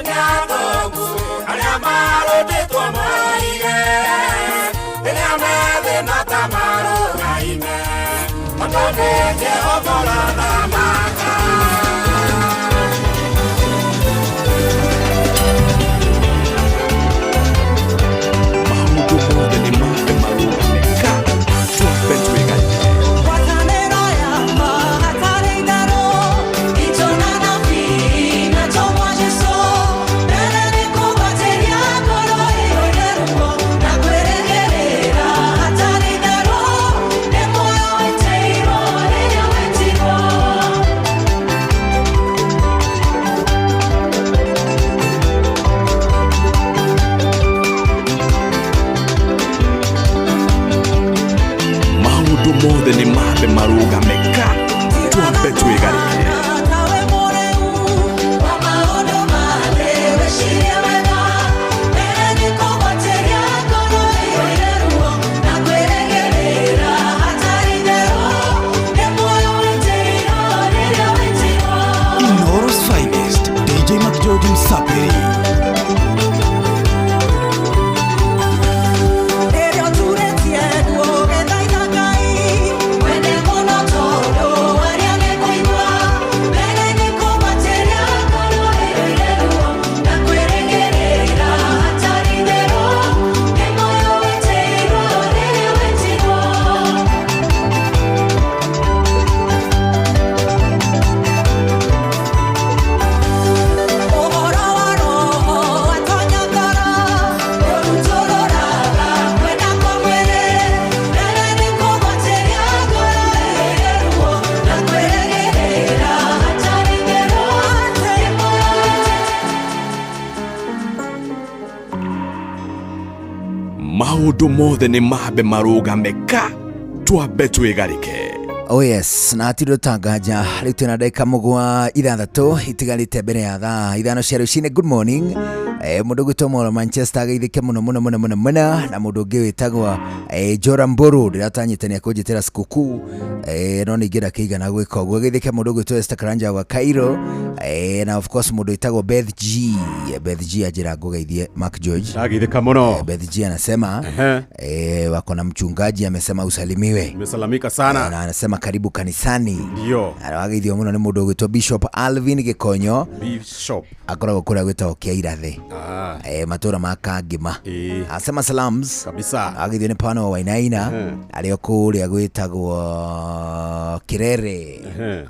[SPEAKER 9] nĩ athũku, arĩa marũndĩtwo moige, rĩrĩa methĩna ta marũgaime, tondũ nĩ Jehova ũrathamaka.
[SPEAKER 1] Maũndũ mothe nĩ mambe marũgame ka twambe twĩgarĩke.
[SPEAKER 5] Ngwatanĩro ya ma hatarĩ itherũ, itũna na bii na tũmwa Jesũ. Mbere nĩ kũgwatĩria ngoro ĩyũire ruo na kwĩrĩgĩrĩra hatarĩ itherũ, nĩ muoyo wĩtĩirwo rĩrĩa wetirwo.
[SPEAKER 1] Maũndũ mothe nĩ mambe marũgame ka twambe twĩgarĩke.
[SPEAKER 5] Tawe mũrĩu wa maũndũ ma thĩ wĩcirie wega, mbere nĩ kũgwatĩria ngoro ĩyũire ruo na kwĩrĩgĩrĩra hatarĩ itherũ, nĩ muoyo wĩtĩirwo rĩrĩa wetirwo.
[SPEAKER 1] Inooro's finest DJ McGeorge Msapiri. Maũndũ mothe nĩ mambe marũgame ka twambe twĩgarĩke.
[SPEAKER 4] Oh yes, na hatirĩ ũtanganja rĩu twĩna ndagĩka mũgwa ithathatũ itigarĩte mbere ya thaa 5 cia rũcinĩ. Good morning. Mũndũ ũgwĩtwo Moro Manchester ageithĩke mũno mũno mũno mũno mũno, na mũndũ ũngĩ wĩtagwo Jora Mburu ndĩratanyĩte nĩ akũnjĩtĩra sikukuu, no ningĩ ndakĩigana gwĩka ũguo. Ageithĩke mũndũ ũgwĩtwo Esther Karanja wa Cairo, na of course mũndũ wĩtagwo Beth G. Beth G anjĩra ngũgeithie Mark George.
[SPEAKER 3] Ndageithĩka mũno.
[SPEAKER 4] Beth G anasema wako na mchungaji amesema usalimiwe.
[SPEAKER 3] Nimesalamika sana.
[SPEAKER 4] Na anasema karibu kanisani.
[SPEAKER 3] Ndio.
[SPEAKER 4] Arawageithio mũno nĩ mũndũ ũgwĩtwo Bishop Alvin Gĩkonyo.
[SPEAKER 3] Bishop.
[SPEAKER 4] Akoragwo kũrĩa gwĩtagwo Kĩairathe. Matũra ma Kangima. Asema salams.
[SPEAKER 3] Kabisa.
[SPEAKER 4] Ageithio nĩ Pano wa Wainaina arĩ o kũrĩa gwĩtagwo Kirere.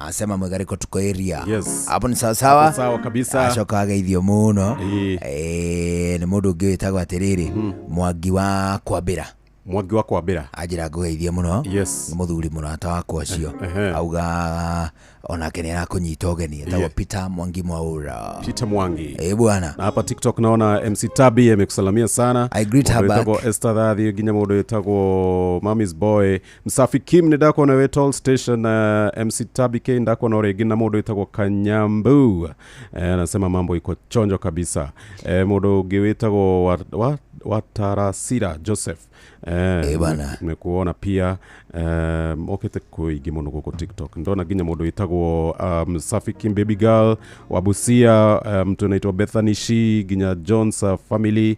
[SPEAKER 4] Asema Mwegariko tuko area.
[SPEAKER 3] Yes.
[SPEAKER 4] Hapo ni sawa sawa.
[SPEAKER 3] Hapo sawa kabisa.
[SPEAKER 4] Acoka ageithio mũno. Nĩ mũndũ ũngĩ wĩtagwo atĩrĩrĩ, Mwangi wa Kwambĩra.
[SPEAKER 3] Mwangi wa Kwambĩra.
[SPEAKER 4] Anjĩra ngũgeithie mũno.
[SPEAKER 3] Yes.
[SPEAKER 4] Nĩ mũthuri mũrata wakwa ũcio. Auga onake nĩ arakũnyita ũgeni. Etagwo Peter Mwangi Mwaura.
[SPEAKER 3] Peter Mwangi.
[SPEAKER 4] Bwana.
[SPEAKER 3] Na hapa TikTok naona MC Tabi amekusalamia sana.
[SPEAKER 4] I greet her back.
[SPEAKER 3] Wetagwo Esther Thathi, nginya mũndũ wĩtagwo Mommy's Boy. Msafi Kim nĩ ndakuona wĩ Toll Station, MC Tabi K ndakuona rĩngĩ na mũndũ wĩtagwo Kanyambu. Anasema mambo iko chonjo kabisa. Mũndũ ũngĩ wĩtagwo Watarasira Joseph.
[SPEAKER 4] Bwana.
[SPEAKER 3] Nimekuona pia okete kuingi mũno gũkũ TikTok. Ndona nginya mũndũ wĩtagwo Msafi Kim Baby Girl wa Busia, mtu anaitwa Bethany Shi, nginya Jones family,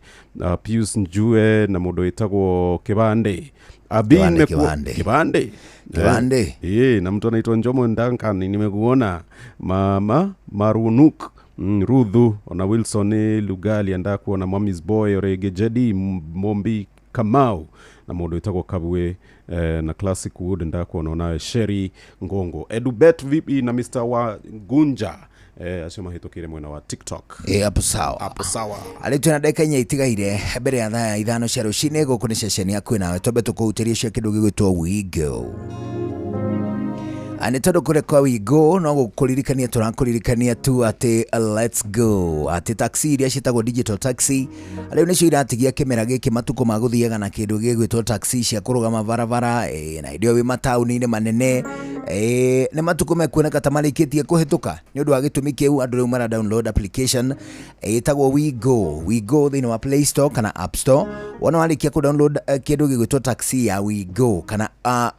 [SPEAKER 3] Pius Njue na mũndũ wĩtagwo Kibande. Abi
[SPEAKER 4] Kibande.
[SPEAKER 3] Kibande.
[SPEAKER 4] Kibande.
[SPEAKER 3] Na mtu anaitwa Njomo Duncan nimekuona. Mama Marunuk, Ruthu ona Wilson Lugali andakuona Mommy's Boy Rege Jedi Mombi Kamau na mũndũ wĩtagwo Kabwe, na Classic Wood ndakuona onawe Sherry Ngongo Edubet VP na Mr. Wagunja, acio mahĩtũkĩire mwena wa TikTok.
[SPEAKER 4] Hapo sawa.
[SPEAKER 3] Hapo sawa.
[SPEAKER 4] Arĩ twĩna ndagĩka 4 itigaire mbere ya thaa 5 cia rũcinĩ. Gũkũ nĩ ceceni yaku nawe twambe tũkũhutĩrie cia kĩndũ gĩgwĩtwo Wigo. Nĩ tondũ kũrĩa kwa Wigo no gũkũririkania tũrakũririkania tu atĩ let's go, atĩ taxi iria ciĩtagwo digital taxi rĩu nĩcio iratigia kĩmera gĩkĩ matukũ ma gũthiaga na kĩndũ gĩgwĩtwo taxi cia kũrũgama barabara, na hĩndĩ ĩyo wĩ mataũni-inĩ manene, nĩ matukũ mekuoneka ta marĩkĩtie kũhĩtũka. Nĩ ũndũ wa gĩtũmi kĩu andũ rĩu mara download application ĩtagwo Wigo, Wigo thĩinĩ wa Play Store kana App Store. Wona warĩkia kũ download kĩndũ gĩgwĩtwo taxi ya Wigo kana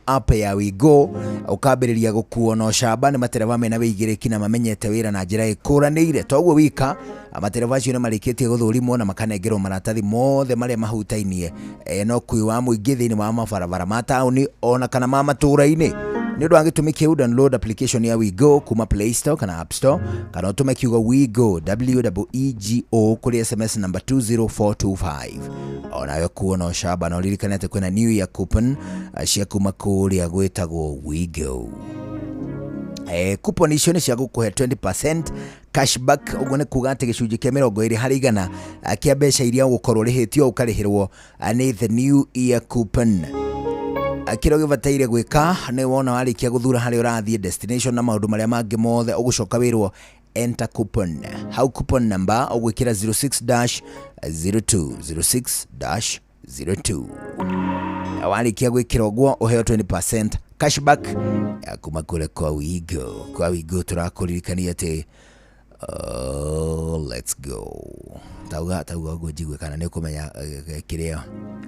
[SPEAKER 4] app ya Wigo, ũkambĩrĩria gũkuo na ũcamba nĩ matereba mena wĩigĩrĩki na mamenyete wĩra na njĩra ĩkũranĩire. Toguo wika matereba acio nĩ marĩkĩtie gũthũrimwo na makanengerwo maratathi mothe marĩa mahutainie na ũkui wa mũingĩ thĩinĩ wa mabarabara ma taũni ona kana ma matũũra-inĩ. Nĩ ũndũ wa gĩtũmi kĩu, download application ya Wigo kuma Play Store kana App Store, kana ũtũme kiugo Wigo WEEGO kũrĩ SMS number 20425. Onawe kuona ũcamba na ũririkane atĩ kwĩna new year coupon cia kuma kũrĩa gwĩtagwo Wigo. Coupon icio nĩ cia gũkũhe 20% cashback, ũguo nĩ kuga atĩ gĩcunjĩ kĩa 20 harĩ igana kĩa mbeca iria ũgũkorwo ũrĩhĩtio ũkarĩhĩrwo nĩ the new year coupon. Kĩrĩa ũgĩbataire gwĩka nĩ wona warĩkia gũthura harĩa ũrathiĩ destination na maũndũ marĩa mangĩ mothe, ũgũcoka wĩrwo enter coupon. Hau coupon number ũgwĩkĩra 06-02 06-02. Warĩkia gwĩkĩra ũguo ũheo 20% cashback ya kuma kũrĩa kwa Wigo. Kwa Wigo tũrakũririkania atĩ let's go. Tauga ũguo njigue kana nĩ ũkũmenya kĩrĩa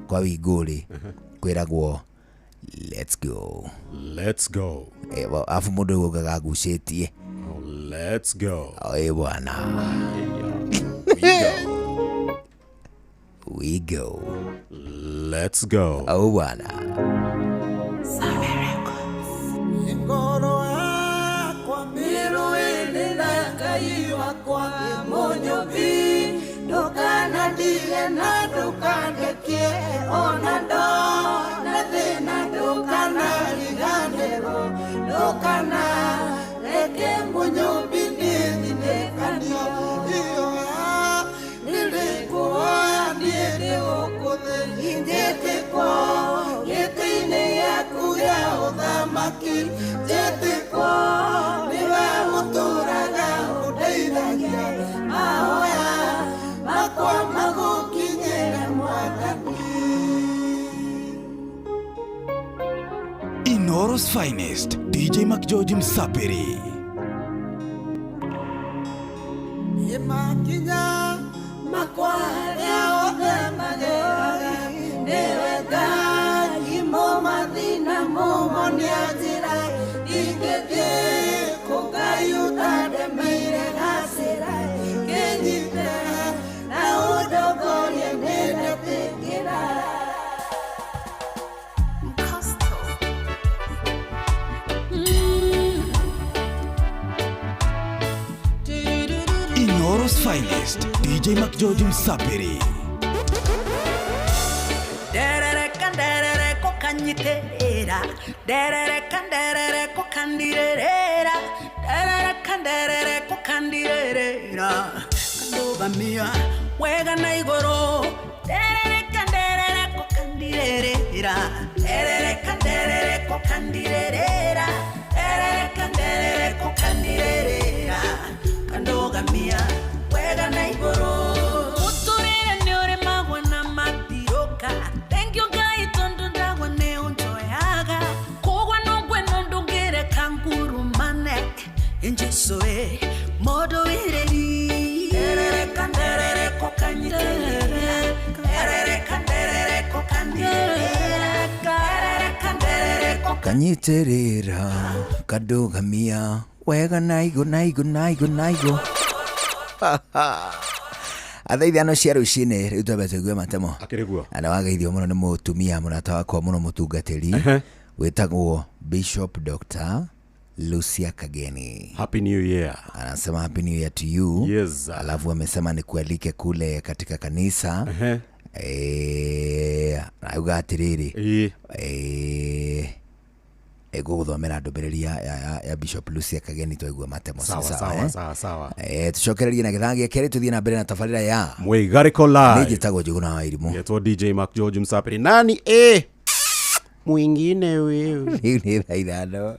[SPEAKER 4] kwa Wigo rĩ kwĩragwo let's go.
[SPEAKER 3] Let's go.
[SPEAKER 4] Afu mũndũ ũyũ ugaga agucĩtie.
[SPEAKER 3] Let's go.
[SPEAKER 4] Bwana. We go.
[SPEAKER 3] Let's go.
[SPEAKER 4] Bwana.
[SPEAKER 8] Ngoro yakwa mĩrũĩrĩ na Ngai wakwa mũnyũmbi, ndũkanandige na ndũkandekie ona ndona thĩna, ndũkanariganĩrwo, ndũkanareke mũnyũmbi nĩthinĩkanio. Iyo nĩrĩkuoya niĩ nĩ gũkũ thĩ, njĩtĩkwo gĩtĩ-inĩ gĩaku gĩa ũthamaki, njĩtĩkwo nĩwe ũtũũraga ũndeithagia, mahoya makwa magũkinyĩre Mwathani.
[SPEAKER 1] Inooro's finest DJ McGeorge Msapiri.
[SPEAKER 8] Imakinya makwaria othe mageraga nĩwe Ngai mũmathĩna mũmonia njĩra ingĩthiĩ kũ Ngai ũtandemeire gacĩra kĩnyite na ũndongorie nĩndetĩkĩra.
[SPEAKER 1] Inooro's finest DJ McGeorge Msapiri.
[SPEAKER 2] Nderereka nderereko kanyiterera, nderereka nderereko kandirerera, nderereka nderereko kandirerera, kandũgamia wega na igũrũ, nderereka nderereko kandirerera, nderereka nderereko kandirerera, nderereka nderereko kandirerera, kandũgamia wega na igũrũ. Mũtũrĩre nĩ ũrĩmagwo na matirũka, thank you Ngai tondũ ndagwa nĩ ũnjoyaga, kũgwa no ngweno ndũngĩreka ngurumane, Jesũ ĩ mũndũ wĩrĩri. Nderereka nderereko kanyitĩrĩra, nderereka nderereko kandirĩrĩra, nderereka nderereko
[SPEAKER 4] kanyitĩrĩra kandũgamia wega na igũ na igũ na igũ na igũ. Thaa 5 cia rũcinĩ rĩu twambe tũigue matemo.
[SPEAKER 3] Akĩrĩ guo.
[SPEAKER 4] Na nĩwageithio mũno nĩ mũtumia mũrata wakwa mũno mũtungatĩri wĩtagwo Bishop Dr. Lucia Kageni.
[SPEAKER 3] Happy New Year.
[SPEAKER 4] Anasema happy new year to you.
[SPEAKER 3] Yes.
[SPEAKER 4] Alafu amesema nikualike kule katika kanisa. Auga atĩrĩrĩ, ĩgũgũthomera ndũmĩrĩri ya Bishop Lucia Kageni twaigua matemo.
[SPEAKER 3] Sawa,
[SPEAKER 4] sawa,
[SPEAKER 3] sawa,
[SPEAKER 4] eh?
[SPEAKER 3] sawa, sawa.
[SPEAKER 4] Tũcokererie na gĩthaa gĩa kerĩ tũthiĩ na mbere na tabarĩra ya
[SPEAKER 3] Mwĩgarĩko Live.
[SPEAKER 4] Niĩ njĩtagwo Njũgũna wa Irimũ.
[SPEAKER 3] Yetwo DJ McGeorge Msapiri. Nani mwingine wewe.
[SPEAKER 4] Rĩu nĩ thaa 5.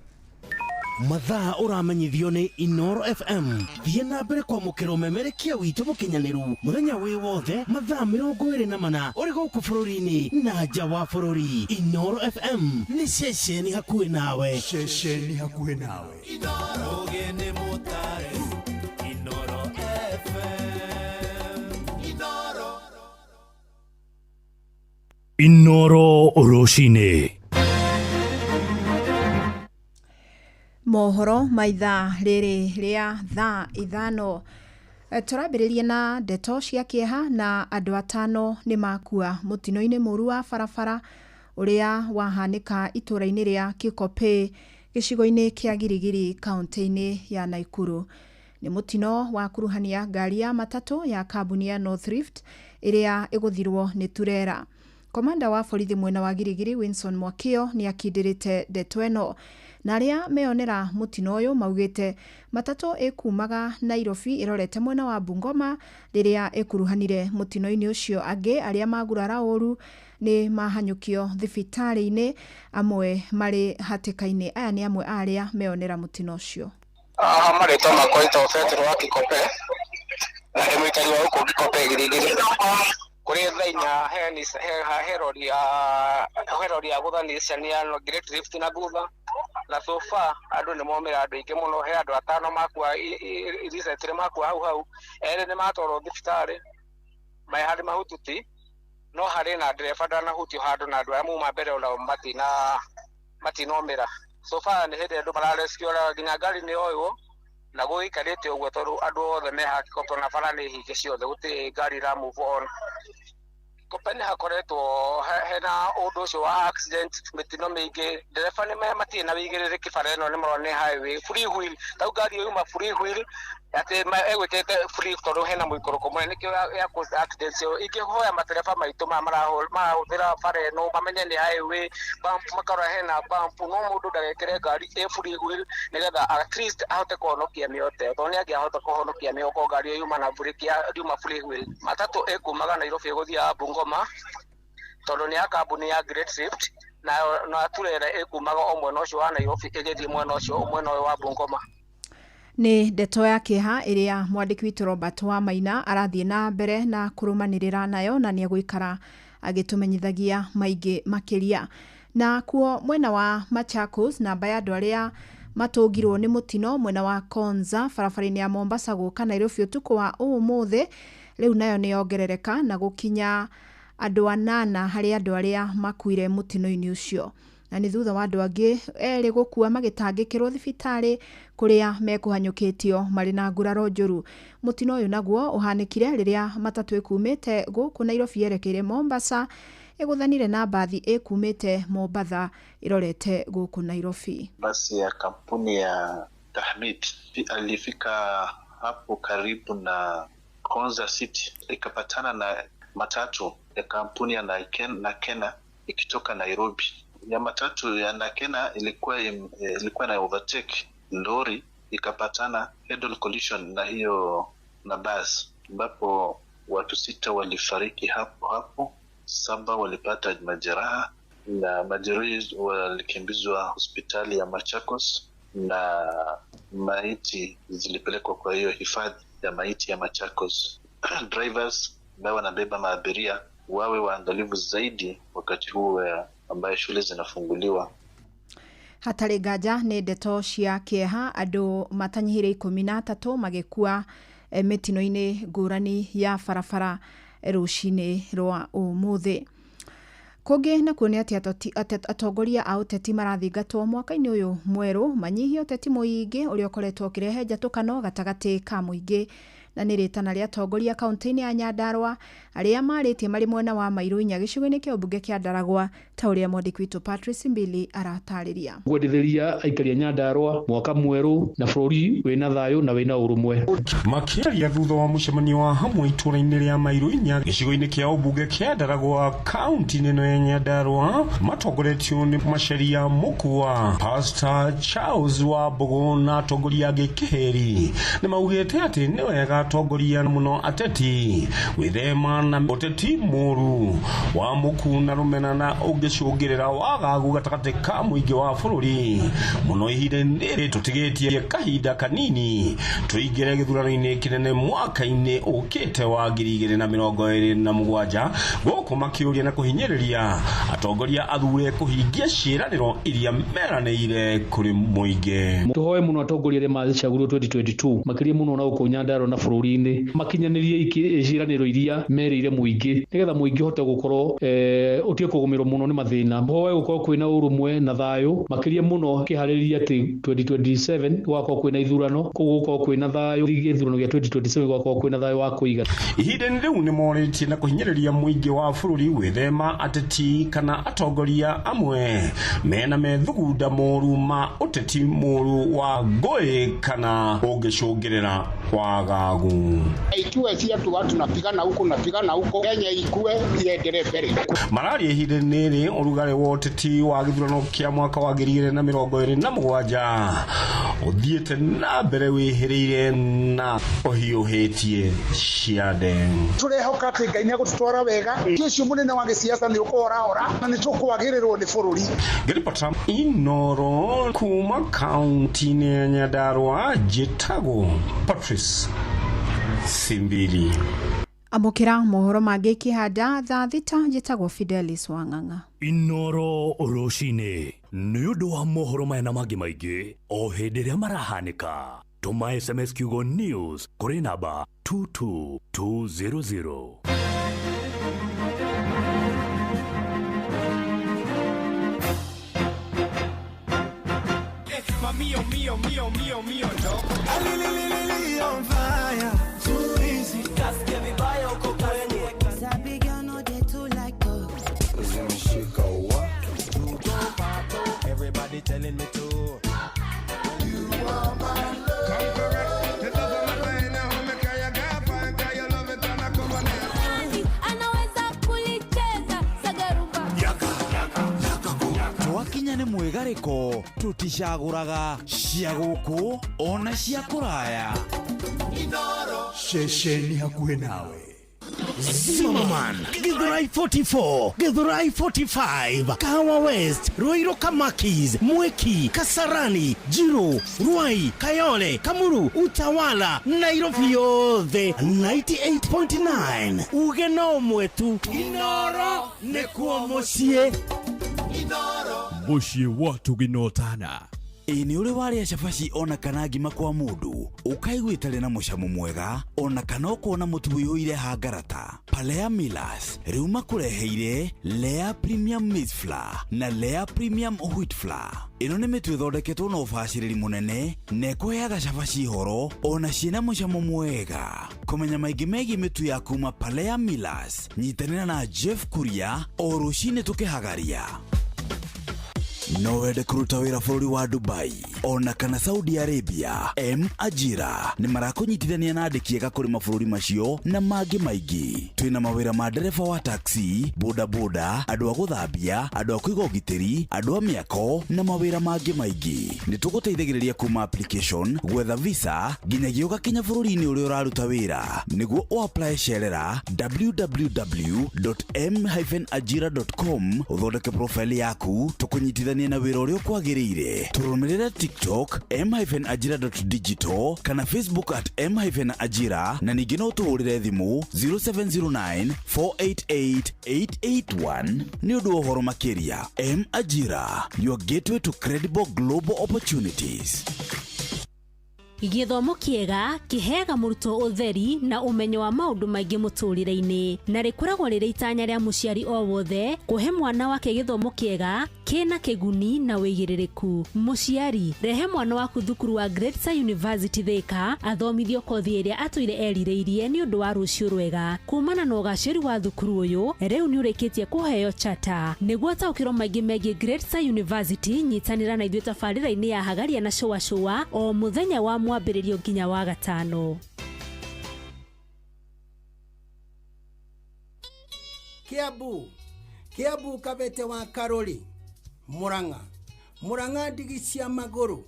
[SPEAKER 10] Mathaa ũramenyithio nĩ Inooro FM. Thiĩ na mbere kwamũkĩra ũmemerekia witũ mũkinyanĩru mũthenya wĩ wothe mathaa 24 ũrĩ gũkũ bũrũri-inĩ na nja wa bũrũri. Inooro FM nĩ ceceni hakuhĩ nawe.
[SPEAKER 1] Ceceni hakuhĩ nawe.
[SPEAKER 9] Ũgeni mũtare, Inooro FM. Inooro.
[SPEAKER 10] Inooro rũcinĩ.
[SPEAKER 11] Mohoro ma ithaa rĩrĩ rĩa thaa 5. Tũrambĩrĩria na ndeto cia kĩeha na andũ 5 nĩ makua mũtino-inĩ mũru wa barabara ũrĩa wahanĩka itũũra-inĩ rĩa Kikopey gĩcigo-inĩ kĩa Girigiri kaunti-inĩ ya Naikuru. Nĩ mũtino wa kuruhania ngari ya matatũ ya kambuni ya North Rift ĩrĩa ĩgũthirwo nĩ turera. Komanda wa borithi mwena wa Girigiri Winson Mwakio nĩ akindĩrĩte ndeto ĩno, na arĩa meonera mũtino ũyũ maugĩte matatũ ĩkumaga Nairobi ĩrorete mwena wa Bungoma rĩrĩa ĩkuruhanire mũtino-inĩ ũcio. Angĩ arĩa magurara ũru nĩ mahanyũkio thibitarĩ-inĩ, amwe marĩ hatĩka-inĩ. Aya nĩ amwe a arĩa meonera mũtino ũcio.
[SPEAKER 12] Marĩtwa makwa ĩtagwo Petero wa Kikope na ndĩ mũikari wa gũkũ Kikope Girigiri. Kũrĩ thaa 4 he rori ya gũtha Nissan ya Great Rift na thutha, na so far andũ nĩ momĩra andũ aingĩ mũno. He andũ 5 makua recently makua hau hau, erĩ nĩ matwarwo thibitarĩ me harĩ mahututi, no harĩ na ndereba ndanahutio handũ, na andũ arĩa mauma mbere onao matinomĩra. So far nĩ hĩndĩ andũ mararescue nginya ngari nĩ yoywo na gũgĩikarĩte ũguo tondũ andũ othe me haha Kikope na bara nĩ hinge ciothe, gũtirĩ ngari ĩra move on. Kikope nĩ hakoretwo hena ũndũ ũcio wa accident mĩtino mĩingĩ, ndereba nĩ matirĩ na wĩigĩrĩrĩki bara ĩno, nĩ marona nĩ highway free wheel, tau ngari ĩyo yuma free wheel atĩ egwĩkĩrĩte free tondũ hena mũikũrũko mũnene, nĩkĩo ya cause accidents ĩyo. Ingĩhoya matereba maitũ maya marahũthĩra bara ĩno mamenye nĩ highway bump, makarora hena bump, no mũndũ ndagekĩre ngari ĩ free wheel nĩgetha at least ahote kũhonokia mĩoyo, tondũ nĩ angĩahota kũhonokia mĩoyo korwo ngari ĩyo yuma na breki yuma free wheel. Matatũ ĩkumaga Nairobi ĩgũthiaga Bungoma tondũ nĩ ya kambuni ya Great Rift, na turera ĩkumaga o mwena ũcio wa Nairobi ĩgĩthiĩ mwena ũcio mwena ũyũ wa Bungoma.
[SPEAKER 11] Nĩ ndeto ya kĩeha ĩrĩa mwandĩki witũ Robert Wamaina arathiĩ na mbere na kũrũmanĩrĩra nayo, na nĩ egũikara agĩtũmenyithagia maingĩ makĩria. Na kuo mwena wa Machakos, namba ya andũ arĩa matũngirwo nĩ mũtino mwena wa Konza barabara-inĩ ya Mombasa gũka Nairobi ũtukũ wa ũmũthĩ rĩu nayo nĩ yongerereka na gũkinya andũ 8 harĩ andũ arĩa makuire mũtino-inĩ ũcio. Na nĩ thutha wa andũ angĩ erĩ gũkua magĩtangĩkĩrwo thibitarĩ kũrĩa mekũhanyũkĩtio marĩ na nguraro njũru. Mũtino ũyũ naguo ũhanĩkire rĩrĩa matatũ ĩkumĩte gũkũ Nairobi yerekeire Mombasa ĩgũthanire na mbathi ĩkumĩte Mombatha ĩrorete gũkũ Nairobi.
[SPEAKER 13] Basi ya kampuni ya Tahmid alifika hapo karibu na Konza City ikapatana na matatu ya kampuni ya Nakena ikitoka Nairobi. Ya matatu ya Nakena ilikuwa na overtake lori, ikapatana head on collision na hiyo na bus, ambapo watu 6 walifariki hapo hapo, 7 walipata majeraha na majeruhi walikimbizwa hospitali ya Machakos na maiti zilipelekwa kwa hiyo hifadhi ya maiti ya Machakos. Drivers ambao wanabeba maabiria wawe waangalifu zaidi wakati huu ambaye shule zinafunguliwa.
[SPEAKER 11] Hatarĩ nganja nĩ ndeto cia kĩeha, andũ matanyihĩire 13 magĩkua mĩtino-inĩ ngũrani ya barabara rũcinĩ rwa ũmũthĩ. Kũngĩ nakuo nĩ atĩ atongoria a ũteti marathingatwo mwaka-inĩ ũyũ mwerũ manyihie ũteti mũingĩ ũrĩa ũkoretwo ũkĩrehe njatũkano gatagatĩ ka mũingĩ. Na nĩ rĩtana rĩa atongoria kaunti-inĩ ya Nyandarua arĩa marĩtie marĩ mwena wa Mairũ inya gĩcigo-inĩ kĩa ũmbunge kĩa Ndaragwa, ta ũrĩa mwandĩki witũ Patrice Mbili aratarĩria.
[SPEAKER 14] Ngwendithĩria aikari a Nyandarua mwaka mwerũ na bũrũri wĩna thayũ na wĩna ũrũmwe.
[SPEAKER 15] Makĩaria thutha wa mũcemanio wa hamwe itũũra-inĩ rĩa Mairũ inya gĩcigo-inĩ kĩa ũmbunge kĩa Ndaragwa kaunti-inĩ ĩno ya Nyandarua, matongoretio nĩ Macharia Mukua, Pastor Charles Wambũgũ na atongoria angĩ Kĩhĩri nĩ maugĩte atĩ nĩ wega atongoria mũno ateti gwĩthema na ũteti mũru wa mũku na rũmena na ũngĩcũngĩrĩra wagagu gatagatĩ ka mũingĩ wa bũrũri mũno ihinda-inĩ rĩrĩ tũtigĩtie kahinda kanini tũingĩre gĩthurano-inĩ kĩnene mwaka-inĩ ũkĩte wa 2027 gũkũ makĩũria na kũhinyĩrĩria atongoria athure kũhingia ciĩranĩro iria meranĩire kũrĩ mũingĩ.
[SPEAKER 14] Tũhoe mũno atongoria arĩa macagũrirwo 2022 makĩria mũno na gũkũ Nyandarua na bũrũri-inĩ makinyanĩrie ciĩranĩro iria merĩire mũingĩ nĩgetha mũingĩ ũhote gũkorwo ũtige kũgũmĩrwo mũno nĩ mathĩna. Hoe gũkorwo kwĩna ũrũmwe na thayũ makĩria mũno kĩharĩrĩria atĩ 2027 gũgakorwo kwĩna ithurano, koguo gũkorwo kwĩna thayũ gĩthurano gĩa 2027 gũgakorwo kwĩna thayũ wa kũigana.
[SPEAKER 15] Ihinda-inĩ rĩu nĩ morĩtie na kũhinyĩrĩria mũingĩ wa bũrũri gwĩthema ateti kana atongoria amwe mena methugunda moru ma ũteti mũru wa ngũĩ kana ũngĩcũngĩrĩra wagagu.
[SPEAKER 16] Ikiwe si atu watu napigana huko napigana huko, Kenya ikue iendelee mbere.
[SPEAKER 15] Mararia ihinda-inĩ rĩrĩ ũrugarĩ wa ũteti wa gĩthurano kĩa mwaka wa 2027 ũthiĩte na mbere wĩhĩrĩire na ũhiũhĩtie ciande.
[SPEAKER 16] Tũrehoka atĩ Ngai nĩegũtũtwara wega, ti ũcio mũnene wa gĩsiasa nĩ ũkũhorahora na nĩ tũkwagĩrĩrwo nĩ bũrũri.
[SPEAKER 15] Ngĩribota Inoro kuma kaunti-inĩ ya Nyandarua, njĩtagwo Patrice Simbili.
[SPEAKER 11] Amũkĩra mohoro mangĩ ikĩhanda thaa 6. Njĩtagwo Fidelis Wang'ang'a.
[SPEAKER 17] Inoro rũcinĩ nĩ ũndũ wa mohoro maya na mangĩ maingĩ o hĩndĩ ĩrĩa marahanĩka. Tũma SMS kiugo news kũrĩ namba 22200.
[SPEAKER 9] Mio, mio, mio, mio, mio, no. Ali, on fire. Too easy. Kasikia vibaya uko kwenye.
[SPEAKER 5] Sabi girl no dey too like talk.
[SPEAKER 9] Zimeshika wa. Everybody telling me to. You are my love. Come correct. The love of my life now. Me kaya gafa, kaya love it and I come on.
[SPEAKER 6] Anaweza kulicheza sagarumba.
[SPEAKER 1] Yaka, yaka, yaka. Twakinya nĩ mwĩgarĩko tũticagũraga cia gũkũ ona cia kũraya.
[SPEAKER 17] Ceceni hakuhĩ nawe.
[SPEAKER 10] Zimmerman, Githurai 44, Githurai 45, Kahawa West, Ruiru Kamakis, Mwiki, Kasarani, Jiru, Ruai, Kayole, Kamuru, Utawala, Nairobi yothe 98.9. Uge no mwetu. Inoro nĩkuo mũciĩ.
[SPEAKER 17] Mũciĩ wa Tũginotana.
[SPEAKER 1] Ĩ nĩ ũrĩ warĩa cabaci ona kana ngima kwa mũndũ ũkaigua ĩtarĩ na mũcamo mwega ona kana ũkona mũtu ũiyũire hangarata? Palea Millers rĩu makũreheire Lea Premium Maize Flour na Lea Premium Wheat Flour. Ĩno nĩ mĩtu ĩthondeketwo na ũbacĩrĩri mũnene na ĩkũheaga cabaci horo ona ciĩna mũcamo mwega. Kũmenya maingĩ megiĩ mĩtu ya kuma Palea Millers, nyitanĩra na Jeff Kuria o rũcinĩ tũkĩhagaria. No wende kũruta wĩra bũrũri wa Dubai ona kana Saudi Arabia? M Ajira nĩ marakũnyitithania na andĩki ega kũrĩ mabũrũri macio na mangĩ maingĩ. Twĩna mawĩra ma ndereba wa taxi, bodaboda, andũ a gũthambia, andũ a kũiga ũgitĩri, andũ a mĩako na mawĩra mangĩ maingĩ. Nĩ tũgũteithagĩrĩria kuma application, gwetha visa nginyagia ũgakinya bũrũri-inĩ ũrĩa ũraruta wĩra. Nĩguo ũapply, cerera www.m-ajira.com, ũthondeke profile yaku, tũkũnyitithanie na wĩra ũrĩa ũkwagĩrĩire. Tũrũmĩrĩre TikTok m-ajira.digital kana Facebook at m-ajira, na ningĩ no tũhũrĩre thimũ 0709 488 881 nĩ ũndũ wa ũhoro makĩria. M Ajira, your gateway to credible global opportunities.
[SPEAKER 18] Gĩthomo kĩega kĩheaga mũrutwo ũtheri na ũmenyo wa maũndũ maingĩ mũtũrĩre-inĩ, na rĩkoragwo rĩrĩ itanya rĩa mũciari o wothe kũhe mwana wake gĩthomo kĩega kĩna kĩguni na wĩigĩrĩrĩku. Mũciari, rehe mwana waku thukuru wa Great University Thika athomithio kothi ĩrĩa atũire erirĩirie nĩ ũndũ wa rũciũ rwega. Kumana na ũgacĩru wa thukuru ũyũ, rĩu nĩ ũrĩkĩtie kũheo chata. Nĩguo taũkĩrwo maingĩ megiĩ Great University, nyitanĩra na ithuĩ tabarĩra-inĩ ya Hagaria na Shũa Shũa o mũthenya wa mwambĩrĩrio nginya wa gatano.
[SPEAKER 19] Kiambu, Kiambu, Kabete wa Karori, Murang'a, Murang'a, ndigi cia magũrũ,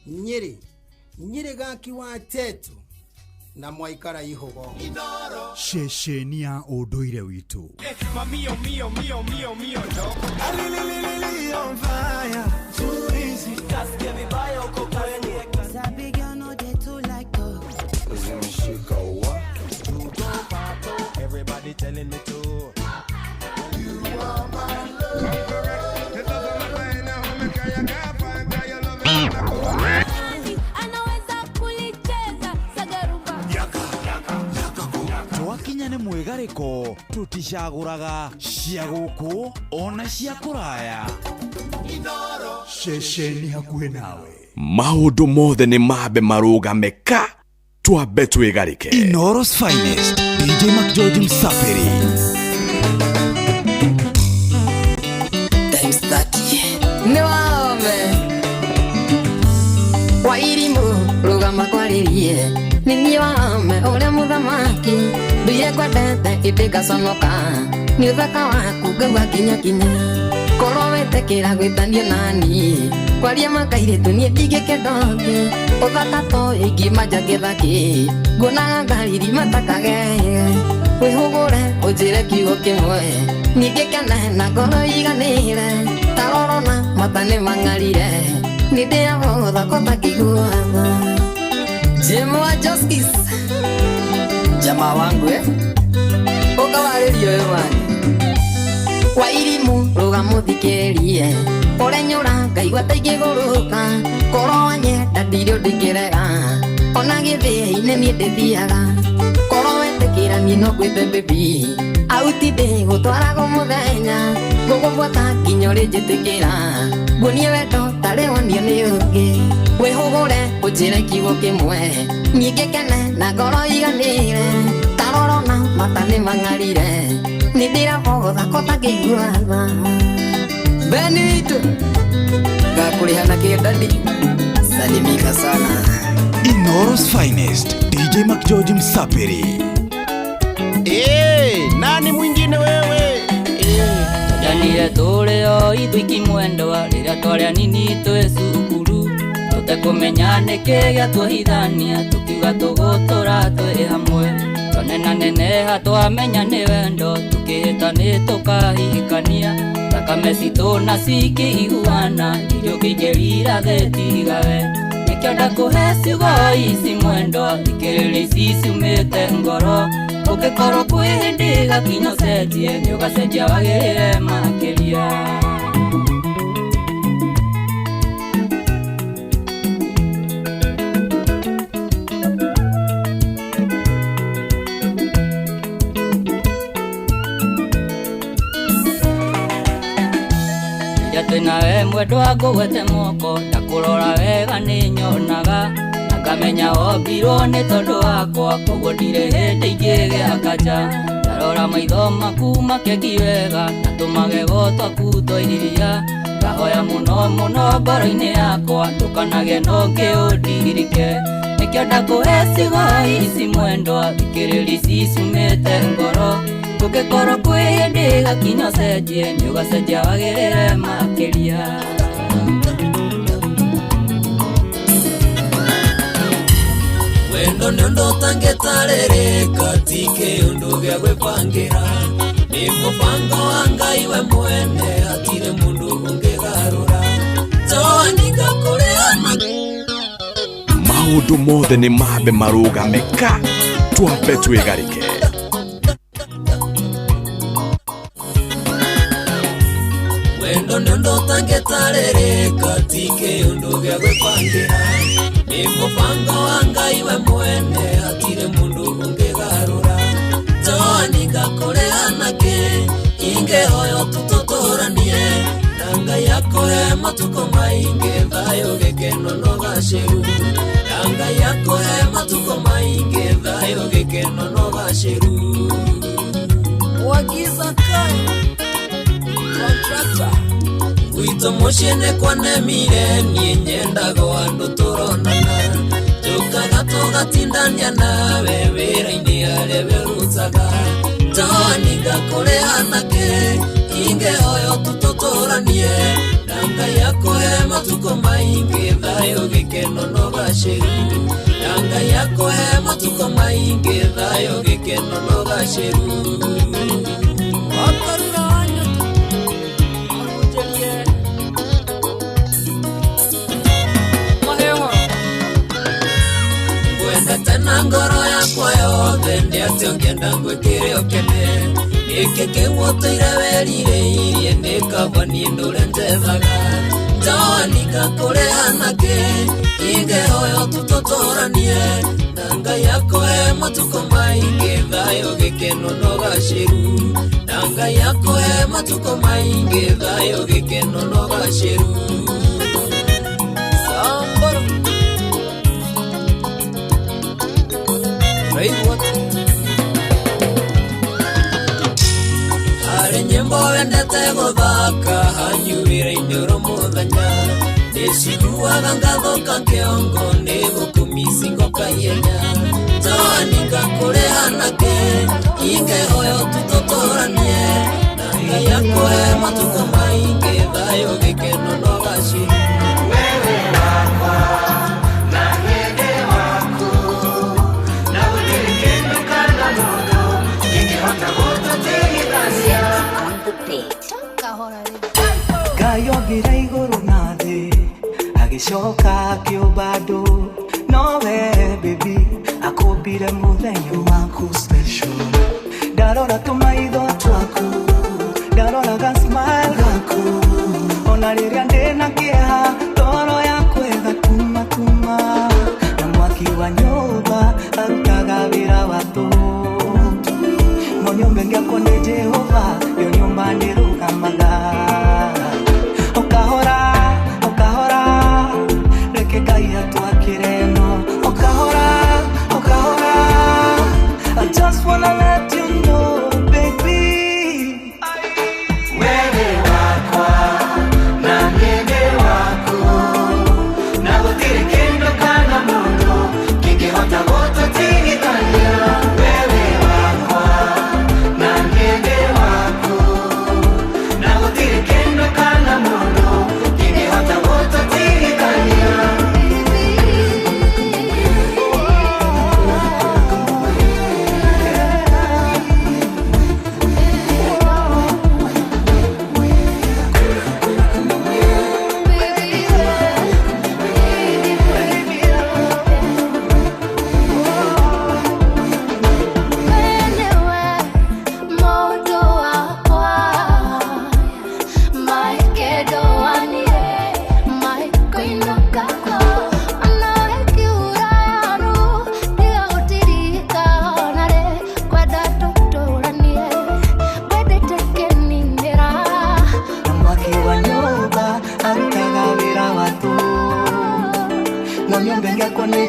[SPEAKER 19] Nyĩrĩ, Nyĩrĩ, gaki wa Tetu na mwaikara ihũgo.
[SPEAKER 20] Ceceni ya ũndũire witũ.
[SPEAKER 21] Mamio mio mio mio mio no.
[SPEAKER 9] On fire, too easy.
[SPEAKER 8] Kasikia vibaya uko kwenye.
[SPEAKER 5] Sabi girl no dey too like talk.
[SPEAKER 21] Zimeshika wa. Everybody telling me to.
[SPEAKER 9] You are my love. It doesn't matter in a home,
[SPEAKER 6] Anaweza kulicheza sagarumba.
[SPEAKER 1] Twakinya nĩ mwĩgarĩko, tũticagũraga cia gũkũ ona cia kũraya.
[SPEAKER 20] Ceceni hakuhĩ nawe.
[SPEAKER 17] Maũndũ mothe nĩ mambe marũgame ka twambe twĩgarĩke.
[SPEAKER 1] Inoros Finest, DJ McGeorge Msafiri.
[SPEAKER 8] Times 30. Nĩ wahome Wairimũ rũgama kwarĩrie nĩ niĩ wahome ũrĩa mũthamaki nduire kwendete ĩndĩ ngaconoka nĩ ũthaka waku ngaigua kinya kinya korwo wetĩkĩra gwĩtanio naniĩ kwaria makairĩtu niĩ ndingĩkenda ũngĩ ũthaka to ingiuma nja gĩthaki nguonaga ngariri matakageye wĩhũgũre ũnjĩre kiugo kĩmwe ningĩ kene na ngoro iganĩre tarorona mata nĩ mang'arire nĩ ndĩyabotha kotakiguaga. Jim wa Justice, jamaa wangu, eh, ũkawarĩrio ũyũ mani Wairimu rũgamũthikĩrie ũrenyũra ngaigua ta ingĩgũrũka korwo wanyenda ndirĩ ũndũ ingĩrega ona gĩthĩinĩ niĩ ndĩthiaga korwo wetĩkĩra niĩ no ngwĩte baby auti ndĩgũtwarago mũthenya ngũgũbuata nginya ũrĩ njĩtĩkĩra nguonie wendo tarĩ wonio nĩ ũngĩ wĩhũgũre ũnjĩre kiugo kĩmwe niĩ ngĩkene na ngoro iganĩre tarorona mata nĩ mang'arire nĩ ndĩrabogotha kotangĩiguaga. Benito ngakũrĩha na kĩndadi salimika sana.
[SPEAKER 1] Inoros Finest, DJ McGeorge Msafiri.
[SPEAKER 21] Eh, nani mwingine wewe?
[SPEAKER 22] Tũndanire tũrĩ o ithuiki mwendwa rĩrĩa twarĩ anini twĩ cukuru tũtekũmenya nĩkĩ gĩatuohithania tũkiuga tũgũtũra twĩ hamwe twanenaneneha twamenya nĩ wendo tũkĩhĩta nĩ tũkahikania thakame citũ na cikĩiguana irio kĩingĩrira thĩtigawe nĩkĩo ndakũhe ciugo ici mwendwa thikĩrĩria ici ciumĩte ngoro ũngĩkorwo kwĩ hĩndĩ gakinya ũcenjie nĩ ũgacenjia wagĩrĩre makĩria. Hĩndĩ twĩ nawe mwendwa ngũgwete moko, ndakũrora wega nĩ nyonaga, na ngamenya wombirwo nĩ tondũ wakwa, koguo ndirĩ hĩndĩ ingĩgĩa nganja. Ndarora maitho maku makengi wega, na tũmagego twaku twa iria, ngahoya mũno mũno ngoro-inĩ yakwa, ndũkanage na ũngĩ ũndirike. Nĩkĩo ndakũhe ciugo ici mwendwa, thikĩrĩria ici ciumĩte ngoro. Kũngĩkorwo kwĩ hĩndĩ gakinya ũcenjie, nĩ ũgacenjia wagĩrĩre makĩria.
[SPEAKER 2] Wendo nĩ ũndũ ũtangĩtarĩrĩka, ti kĩũndũ gĩa gwĩbangĩra, nĩ mũbango wa Ngai we mwene, hatirĩ mũndũ ũngĩgarũra. Joani ngakũrĩha na
[SPEAKER 1] Maũndũ mothe nĩ mambe marũgame ka twambe twĩgarĩke.
[SPEAKER 2] Wendo nĩ ũndũ ũtangĩtarĩrĩka, ti kĩũndũ gĩa gwĩbangĩra, nĩ mũbango wa Ngai we mwene, hatirĩ mũndũ ũngĩgarũra. Joani ngakũrĩha nakĩ, ingĩhoya tũtũtũranie, na Ngai akũhe matukũ maingĩ, thayũ gĩkeno na ũgacĩru. Na Ngai akũhe matukũ maingĩ, thayũ gĩkeno na ũgacĩru. Wagiza kai contractor gwitũ mũciĩ nĩ kwanemire, niĩ nyendaga o andũ tũronana, tũkaga tũgatindania nawe wĩra-inĩ harĩa wĩrutaga. Joani ngakũrĩha nakĩ, ingĩhoya tũtũtũranie, na Ngai akũhe matukũ maingĩ, thayũ gĩkeno na ũgacĩru. Na Ngai akũhe matukũ maingĩ, thayũ gĩkeno na ũgacĩru. Ngwendete na ngoro yakwa yothe, nĩ atĩ ũngĩenda ngwĩkĩre ũkene, nĩkĩ kĩu ũtũire werirĩirie, nĩ kaba niĩ ndũre njethaga. Joani ngakũrĩha nakĩ, ingĩhoya tũtũtũranie, na Ngai akũhe matukũ maingĩ, thayũ gĩkeno na ũgacĩru. Na Ngai akũhe matukũ maingĩ, thayũ gĩkeno na ũgacĩru. Samburu Raigua harĩ nyĩmbo wendete gũthaka, hanyu wĩra-inĩ oro mũthenya, ndĩciguaga ngathũka kĩongo, nĩ gũkũmici ngoka ihenya. Joani ngakũrĩha nakĩ, ingĩhoya tũtũtũranie, na Ngai akũhe matukũ maingĩ, thayũ gĩkeno na ũgacĩru.
[SPEAKER 7] Wewe wakwa na niĩ waku, na gũtirĩ kĩndũ kana mũndũ kĩngĩhota gũtũtigithania.
[SPEAKER 23] Ngai ombire igũrũ na thĩ, agĩcoka akĩũmba andũ, nowe baby akũmbire mũthenya waku special. Ndarora tũmaitho twaku, ndarora ga smile gaku, ona rĩrĩa ndĩna kĩeha, ngoro yakwa ĩgatumatuma, na mwaki wa nyũmba arutaga wĩra wa tũhũ. No nyũmba ĩngĩakwo nĩ Jehova, yo nyũmba nĩrũgamaga. Ũkahora, ũkahora, reke Ngai atwakĩre ĩno. Ũkahora, ũkahora, I just wanna let you know, baby.
[SPEAKER 7] Wewe wakwa na niĩ ndĩ waku, na gũtirĩ kĩndũ kana mũndũ kĩngĩhota gũtũtigithania. Wewe wakwa na niĩ ndĩ waku,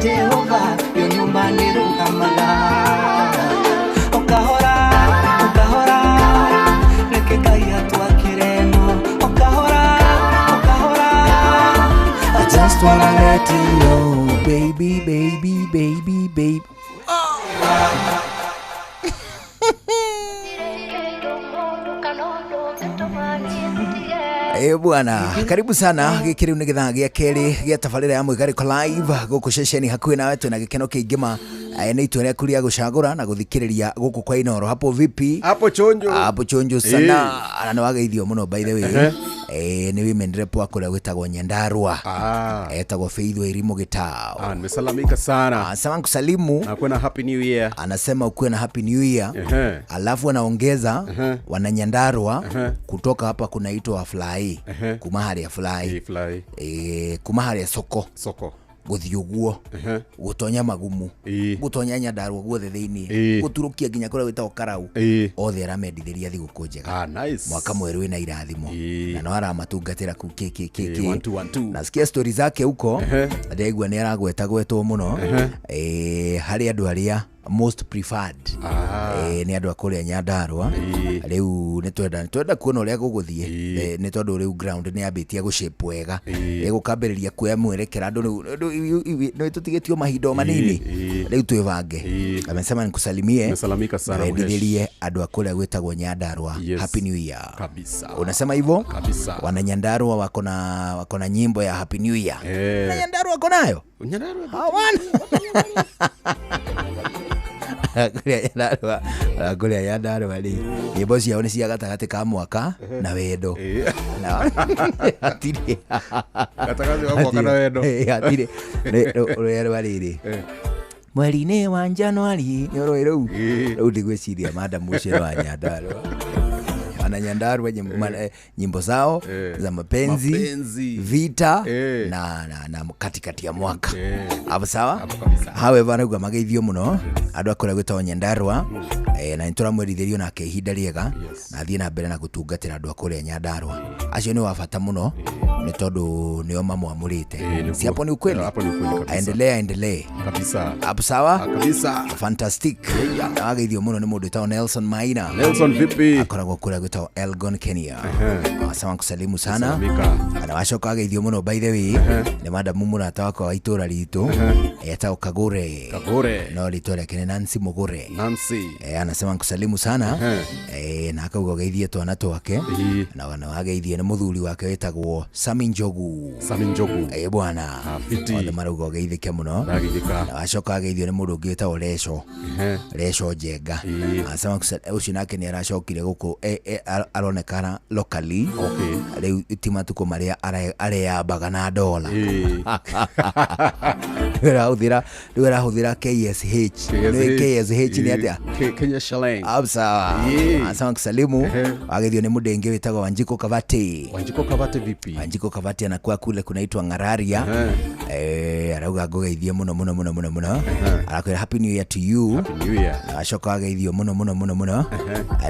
[SPEAKER 23] Jehova yo nyũmba nĩrũgamaga. Okahora okahora reke Ngai atwakĩre ĩno. Okahora okahora.
[SPEAKER 3] I just wanna let you know, baby, baby, baby, baby. Ĩ bwana, karibu sana. Gĩkĩ rĩu nĩ gĩthaa gĩa kerĩ gĩa tabarĩra ya Mwĩgarĩko Live gũkũ ceceni hakuhĩ nawe. Twĩna gĩkeno kĩingĩ ma nĩ itua rĩaku rĩa gũcagũra na gũthikĩrĩria gũkũ kwa Inoro. Hapo vipi?
[SPEAKER 4] Hapo chonjo.
[SPEAKER 3] Hapo chonjo sana. Na nĩ wageithio mũno by the way. Nĩ women rep wa kũrĩa gwĩtagwo Nyandarua. Etagwo Faith Wairimu Gitau.
[SPEAKER 4] Ah, nimesalamika sana.
[SPEAKER 3] Anasema nkusalimu.
[SPEAKER 4] Na kuwe na happy new year.
[SPEAKER 3] Anasema ukuwe na happy new year. Alafu anaongeza wana Nyandarua kutoka hapa kunaitwa Fly. Kuma harĩa Fly.
[SPEAKER 4] Fly.
[SPEAKER 3] Kuma harĩa soko.
[SPEAKER 4] Soko.
[SPEAKER 3] Gũthiĩ ũguo gũtonya magumu gũtonya Nyandarua guothe thĩinĩ gũturũkia nginya kũrĩa gwĩtagwo Karau othe aramendithĩria thigũkũ njega.
[SPEAKER 4] Nice.
[SPEAKER 3] Mwaka mwerũ wĩna irathimo na no aramatungatĩra kũ kĩ kĩ kĩ kĩ.
[SPEAKER 4] 1 2 1 2.
[SPEAKER 3] Nasikia stori zake huko ndaigua nĩ aragwetagwetwo mũno harĩ andũ arĩa most preferred nĩ andũ a kũrĩa Nyandarua. Rĩu nĩ twenda kuona ũrĩa gũgũthiĩ nĩ tondũ rĩu ground nĩ yambĩtie gũshape wega, ĩgũkambĩrĩria kuoya mwerekera. Andũ rĩu nĩ tũtigĩtio mahinda o manini, rĩu twĩbange. Amesema nikusalimie.
[SPEAKER 4] Nimesalamika sana.
[SPEAKER 3] Wendithĩrie andũ a kũrĩa gwĩtagwo Nyandarua
[SPEAKER 4] Yes.
[SPEAKER 3] Happy New Year
[SPEAKER 4] kabisa.
[SPEAKER 3] Unasema hivyo
[SPEAKER 4] kabisa.
[SPEAKER 3] Wana Nyandarua wako na nyimbo ya Happy New Year. Na Nyandarua wako nayo?
[SPEAKER 4] Nyandarua
[SPEAKER 3] hawana. Kũrĩa Nyandarua rĩ, nyĩmbo ciao nĩ cia gatagatĩ ka mwaka na wendo. Hatirĩ
[SPEAKER 4] gatagatĩ ka mwaka na wendo.
[SPEAKER 3] Hatirĩ rũrĩa rwa rĩrĩ mweri-inĩ wa Januari nĩ ũrũĩ rũu rũu ndigwĩciria madam ũcio wa Nyandarua. Wana Nyandarua nyimbo zao za mapenzi, vita na katikati ya mwaka. Hapo sawa? However arauga mageithio mũno andũ a kũrĩa gwĩtagwo Nyandarua na nĩtũramwerithĩrio nake ihinda rĩega na athiĩ na mbere na gũtungatĩra andũ a kũrĩa Nyandarua. Acio nĩ wa bata mũno nĩ tondũ nĩo mamwamũrĩte. Si hapo ni ukweli?
[SPEAKER 4] Hapo ni ukweli kabisa.
[SPEAKER 3] Aendelee aendelee.
[SPEAKER 4] Kabisa.
[SPEAKER 3] Hapo sawa?
[SPEAKER 4] Kabisa.
[SPEAKER 3] Fantastic. Na wageithio mũno nĩ mũndũ wĩtagwo Nelson Maina.
[SPEAKER 4] Nelson vipi?
[SPEAKER 3] Akoragwo kũrĩa gwĩtagwo Elgon Kenya. Asema kusalimu sana. Na wacoka ageithio mũno by the way nĩ madamu mũrata wakwa wa itũra ritũ etagwo Kagure.
[SPEAKER 4] Kagure.
[SPEAKER 3] No rĩtwa rĩake nĩ Nancy Mugure.
[SPEAKER 4] Nancy.
[SPEAKER 3] Anasema nkusalimu sana. Na akauga geithie twana twake na wana wageithie nĩ mũthuri wake wĩtagwo Sami Njogu.
[SPEAKER 4] Sami Njogu.
[SPEAKER 3] Bwana. Othe marauga geithĩke mũno. Na wacoka ageithio nĩ mũndũ ũngĩ wĩtagwo Resho. Resho Njenga. Anasema ũcio nake nĩ aracokire gũkũ aronekana locally. Rĩu ti matukũ marĩa areyambaga na dola. Rĩu arahũthĩra KSH. Nĩ KSH nĩ atĩa?
[SPEAKER 4] Kenya shilling.
[SPEAKER 3] Sawa. Anasema kusalimu wageithio nĩ mũndũ ũngĩ wĩtagwo Wanjiko Kavati.
[SPEAKER 4] Wanjiko Kavati vipi?
[SPEAKER 3] Wanjiko Kavati anakuwa kule kunaitwa Ngararia. Arauga ngũgeithie mũno mũno mũno mũno mũno. Arakwĩra happy new year to you.
[SPEAKER 4] Happy new year.
[SPEAKER 3] Na wacoka wageithio mũno mũno mũno mũno.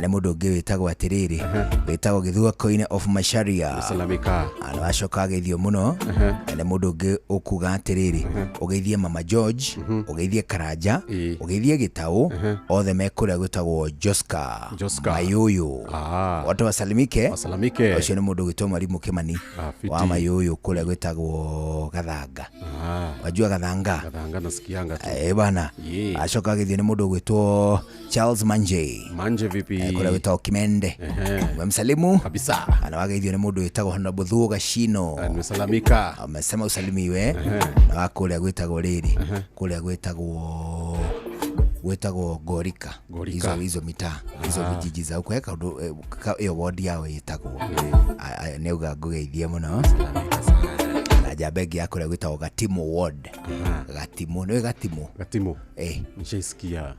[SPEAKER 3] Nĩ mũndũ ũngĩ wĩtagwo atĩrĩrĩ wĩtagwo Gĩthua-Koine of Macharia.
[SPEAKER 4] Salamika.
[SPEAKER 3] Na wacoka wageithio mũno nĩ mũndũ ũngĩ ũkuga atĩrĩrĩ ũgeithie Mama George, ũgeithie Karanja, ũgeithie Gĩtaũ, othe me kũrĩa gwĩtagwo Joska Mayuyu. Watu wasalimike.
[SPEAKER 4] Wasalimike.
[SPEAKER 3] Ũcio nĩ mũndũ ũgwĩtwo Mwalimu Kimani wa Mayuyu kũrĩa gwĩtagwo Gathanga. Wajua Gathanga?
[SPEAKER 4] Gathanga nasikianga tu.
[SPEAKER 3] Bwana. Acoka agĩthiĩ nĩ mũndũ ũgwĩtwo Charles Manje.
[SPEAKER 4] Manje vipi?
[SPEAKER 3] Kũrĩa gwĩtagwo Kimende. Umemsalimu
[SPEAKER 4] kabisa.
[SPEAKER 3] Na wageithio nĩ mũndũ wĩtagwo Honorable Thuo Gashino.
[SPEAKER 4] Nimesalamika.
[SPEAKER 3] Amesema usalimiwe. Na wa kũrĩa gwĩtagwo rĩrĩ kũrĩa gwĩtagwo gwĩtagwo Gorika. Hizo mitaa hizo vijiji za huko kaundu iyo ward yao ĩtagwo nĩ uga ngũgeithie mũno. Na njamba ĩngĩ ya kũrĩa gwĩtagwo Gatimu ward. Gatimu nĩ Gatimu.
[SPEAKER 4] Gatimu. Nishaisikia.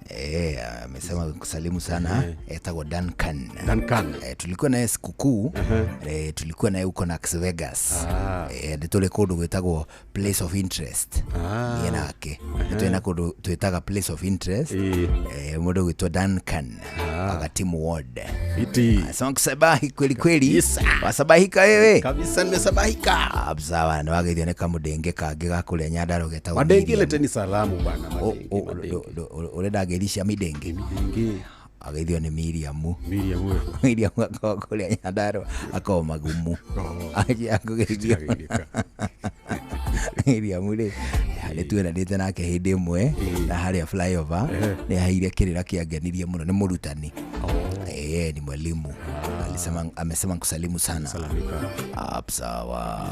[SPEAKER 3] Amesema kusalimu sana. Etagwo Duncan.
[SPEAKER 4] Duncan.
[SPEAKER 3] Tulikuwa naye sikukuu. Tulikuwa naye huko Las Vegas. Nĩ tũrĩ kũndũ gwĩtagwo place of interest. Niĩ nake. Nĩ twĩna kũndũ twĩtaga place of interest. Mũndũ gwĩtwo Duncan. Gatimu ward.
[SPEAKER 4] Iti.
[SPEAKER 3] Asante kusabahi kweli kweli. Wasabahika wewe.
[SPEAKER 4] Kabisa nimesabahika.
[SPEAKER 3] Sawa, na Wageithio nĩ kamũndenge kangĩ ga kũrĩa Nyandarua getagwo
[SPEAKER 4] Madenge,
[SPEAKER 3] Miriam.
[SPEAKER 4] leteni salamu bana. Madenge, madenge.
[SPEAKER 3] Ũrenda ngeithi cia midenge?
[SPEAKER 4] Midenge.
[SPEAKER 3] Ageithio nĩ Miriamu.
[SPEAKER 4] Miriam ũyũ.
[SPEAKER 3] Miriam akoragwo kũrĩa Nyandarua, akoragwo magumu. Anjia kũgeithio. Miriam rĩ, nĩ tueranĩte nake hĩndĩ ĩmwe na harĩa flyover nĩ aheire kĩrĩra kĩangenirie mũno, nĩ mũrutani. Yeye ni mwalimu. Alisema, amesema kusalimu sana. Sawa.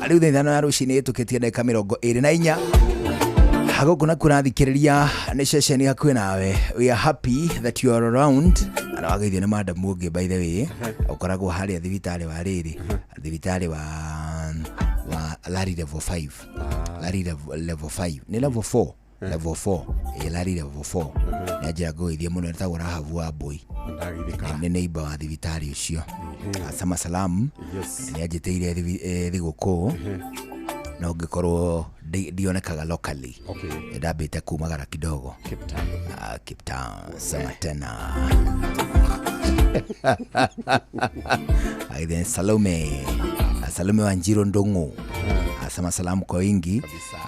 [SPEAKER 3] Rĩu thaa 5 ya rũcinĩ ĩtũkĩtie ndagĩka 24. Gũkũ na kũrathikĩrĩria nĩ ceceni hakuhĩ nawe. We are happy that you are around. Na wageithio nĩ madam ũngĩ, by the way, ũkoragwo harĩa thibitarĩ wa rĩrĩ, thibitarĩ wa Lari level 5. Lari level 5 nĩ level 4, level 4, ĩ Lari level 4. Nĩ anjĩra ngũgeithie mũno, etagwo Rahabu wa Mbui, nĩ neighbor wa thibitarĩ ũcio. Asama salamu. Nĩ anjĩtĩire thigũkũ no ngĩkorwo ndionekaga locally. Ndambĩte kumagara kidogo
[SPEAKER 4] Cape Town.
[SPEAKER 3] Cape Town. Sema tena. Aithe Salome, Salome wa Njiro Ndung'u asema salamu kwa wingi.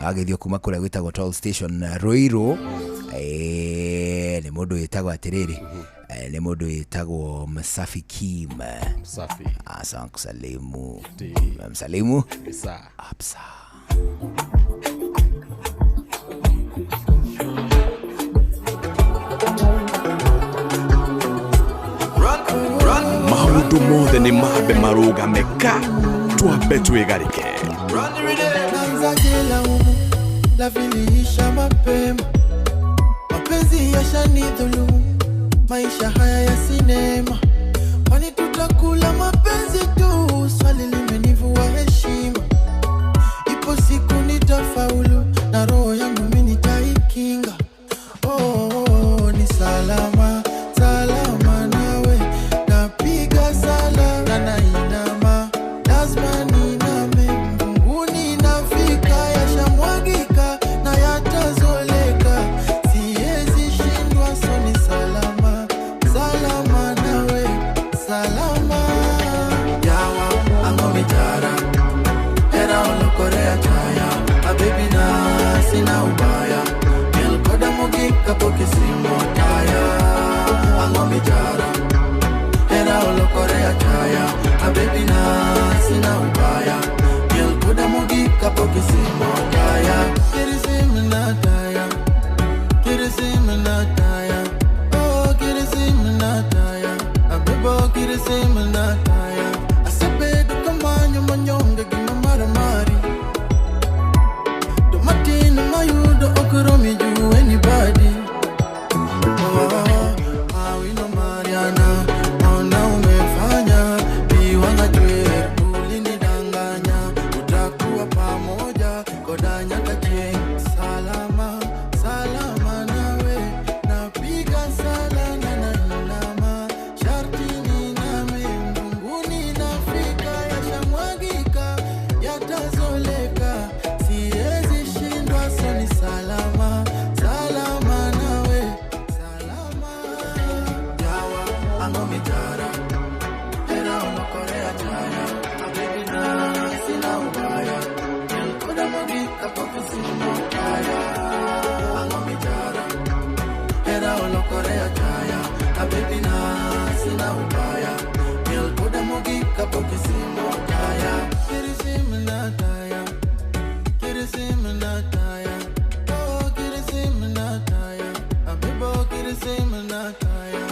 [SPEAKER 3] Agethio kuma kũrĩa gwĩtagwo Toll Station, Ruiru. Nĩ mũndũ wĩtagwo atĩrĩrĩ, nĩ mũndũ wĩtagwo Msafi Kim.
[SPEAKER 4] Msafi.
[SPEAKER 3] Asante kusalimu. Msalimu.
[SPEAKER 4] Kabisa.
[SPEAKER 3] Absa.
[SPEAKER 12] Maũndũ mothe nĩ mambe marũgame ka twambe twĩgarĩke.
[SPEAKER 13] Nanzaje laumu la viliisha mapema, mapenzi yashanidhulumu, maisha haya ya sinema, kwani tutakula mapenzi tu? Swali limenivua heshima, ipo siku nitafaulu na roho yangu mimi nitaikinga. Oh, oh, oh, ni salama salama nawe, napiga sala na nainama, lazima niname, mbinguni nafika, yashamwagika na yatazoleka, siwezi shindwa, so ni salama salama nawe, salama. Yawa angomitara era olokorea chaya abebi na sina ubaya milkoda mugika pokisimo taya angomitara era olokorea chaya abebi na sina ubaya milkoda mugika pokisimo taya kirisimna taya kirisimna taya oh kirisimna taya abebo kirisimna taya asebedo kamanyo manyonge gima maramari domatino mayudo okromi ju anybody. Oh, awino Mariana ona umefanya biwanga chwer ulinidanganya utakuwa pamoja kodanya kachie salama salama nawe napiga sala na nainama sharti niname mbinguni nafika yashamwagika yatazoleka siwezi shindwa so ni salama salama nawe salama. Yawa angomitara era olokorea chaya abebi na sina ubaya nilkoda mogika pokusimo taya angomitara era olokorea chaya abebi na sina ubaya nilkoda mogika pokusimo taya kirisimna taya kirisimna taya oh kirisimna taya abebo kirisimna taya.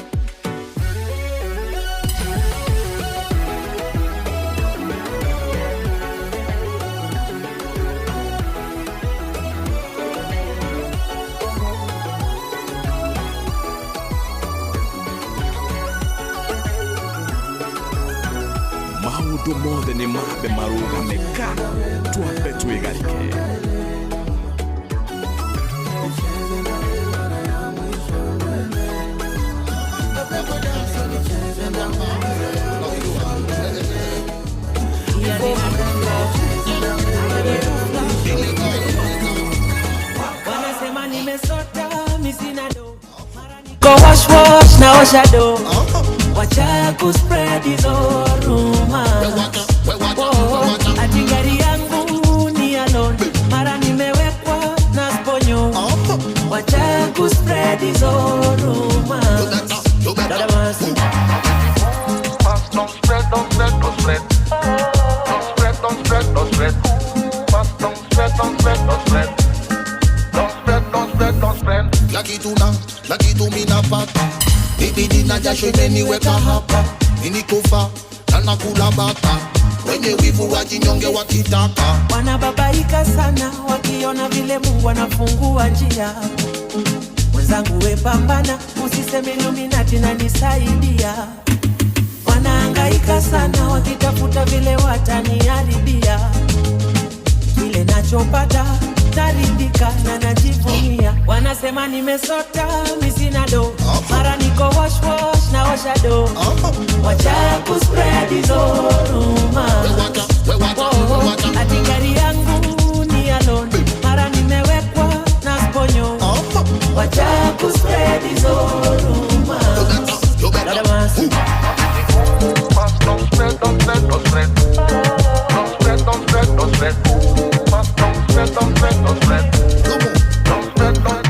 [SPEAKER 12] Maũndũ mothe nĩ mambe marũgame ka twambe twĩgarĩke.
[SPEAKER 14] Wanasema nimesota mi sina do, Ko wash wash na osha do, wacha ku spread hizo rumors. Oh, ati gari yangu
[SPEAKER 11] Kesho imeniweka hapa ninikufa na nakula bata wenye wivu wajinyonge wakitaka.
[SPEAKER 14] Wanababaika sana wakiona vile Mungu anafungua njia. Mwenzangu we pambana, usiseme Illuminati na nisaidia. Wanahangaika sana wakitafuta vile wataniharibia. Kile nachopata taridhika na najivunia. Wanasema nimesota mimi sina do, mara niko wash wash na washa do. Wacha ku spread hizo rumors. Ati gari yangu ni alone, mara nimewekwa na sponyo. Wacha ku spread hizo rumors.
[SPEAKER 11] Don't spread, don't spread, don't spread. Don't spread, don't spread, don't spread. Don't spread, don't spread, don't spread. Don't spread, don't.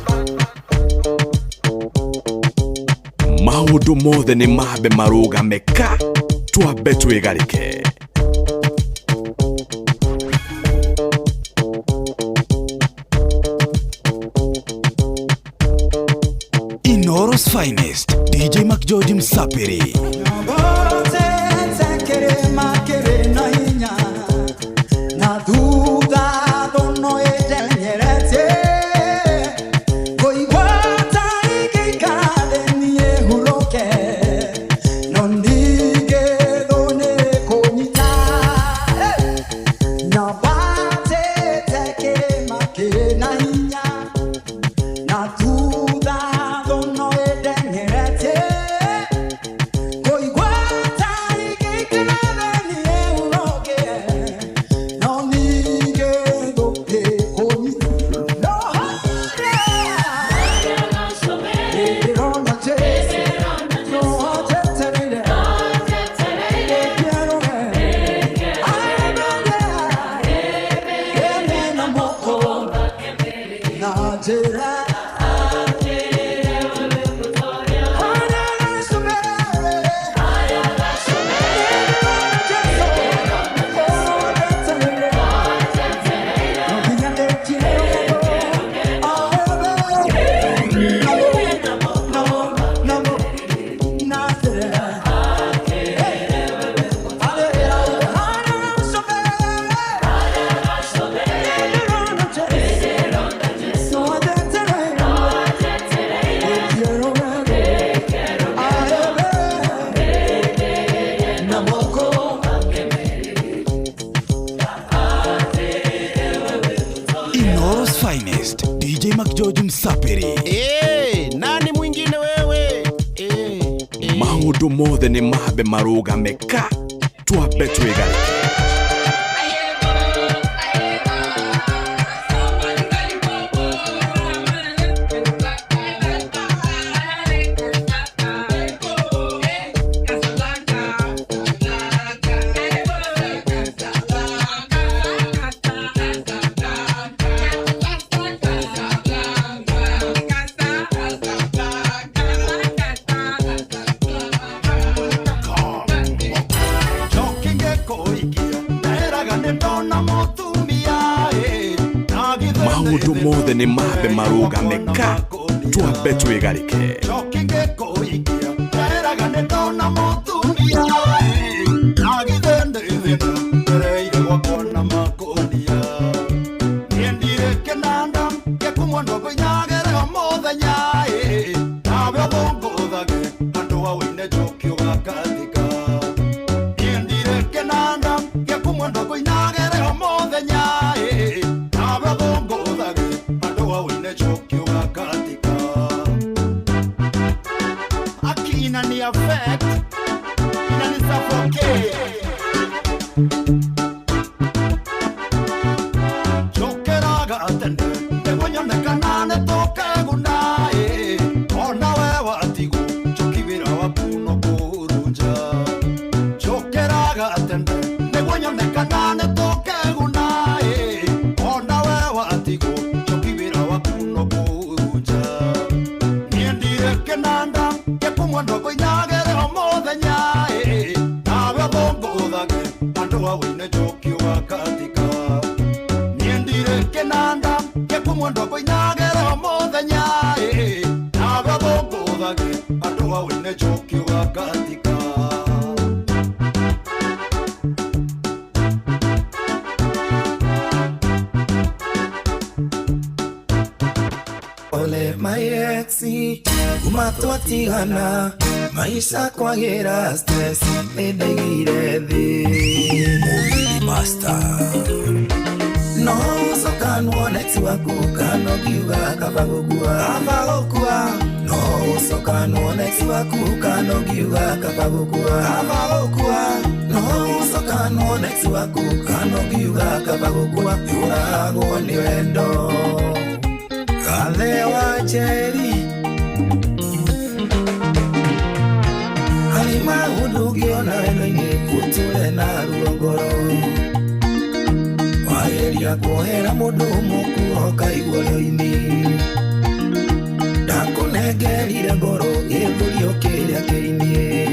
[SPEAKER 12] Maũndũ mothe nĩ mambe marũgame ka twambe twĩgarĩke.
[SPEAKER 1] Inooro's finest DJ McGeorge Msapiri. Finest DJ McGeorge Msapiri.
[SPEAKER 21] Nani mwingine wewe?
[SPEAKER 12] Maũndũ mothe nĩ mambe marũgame ka twambe twĩgarĩke. Maũndũ mothe nĩ mambe marũgame ka twambe twĩgarĩke.
[SPEAKER 9] katika. Ole my exi kuma twatigana maisha kwagira stress nĩndaigire thĩ.
[SPEAKER 1] Mũgithi Master.
[SPEAKER 9] No ũcokanwo next waku kana ũngiuga kaba gũkua, kaba gũkua. No ũcokanwo next waku kana ũngiuga kaba gũkua, kaba gũkua. No ũcokanwo next waku kana ũngiuga kaba gũkua, yũragwo nĩ wendo. Gathe wa Njeri harĩ maũndũ ũngĩona wendo-inĩ ũtũre na ruo ngoro. Wageria kuohera mũndũ mũkuo ũkaigua rĩo-inĩ. Ndakũnengerire ngoro gĩthũri kĩrĩa kĩinie.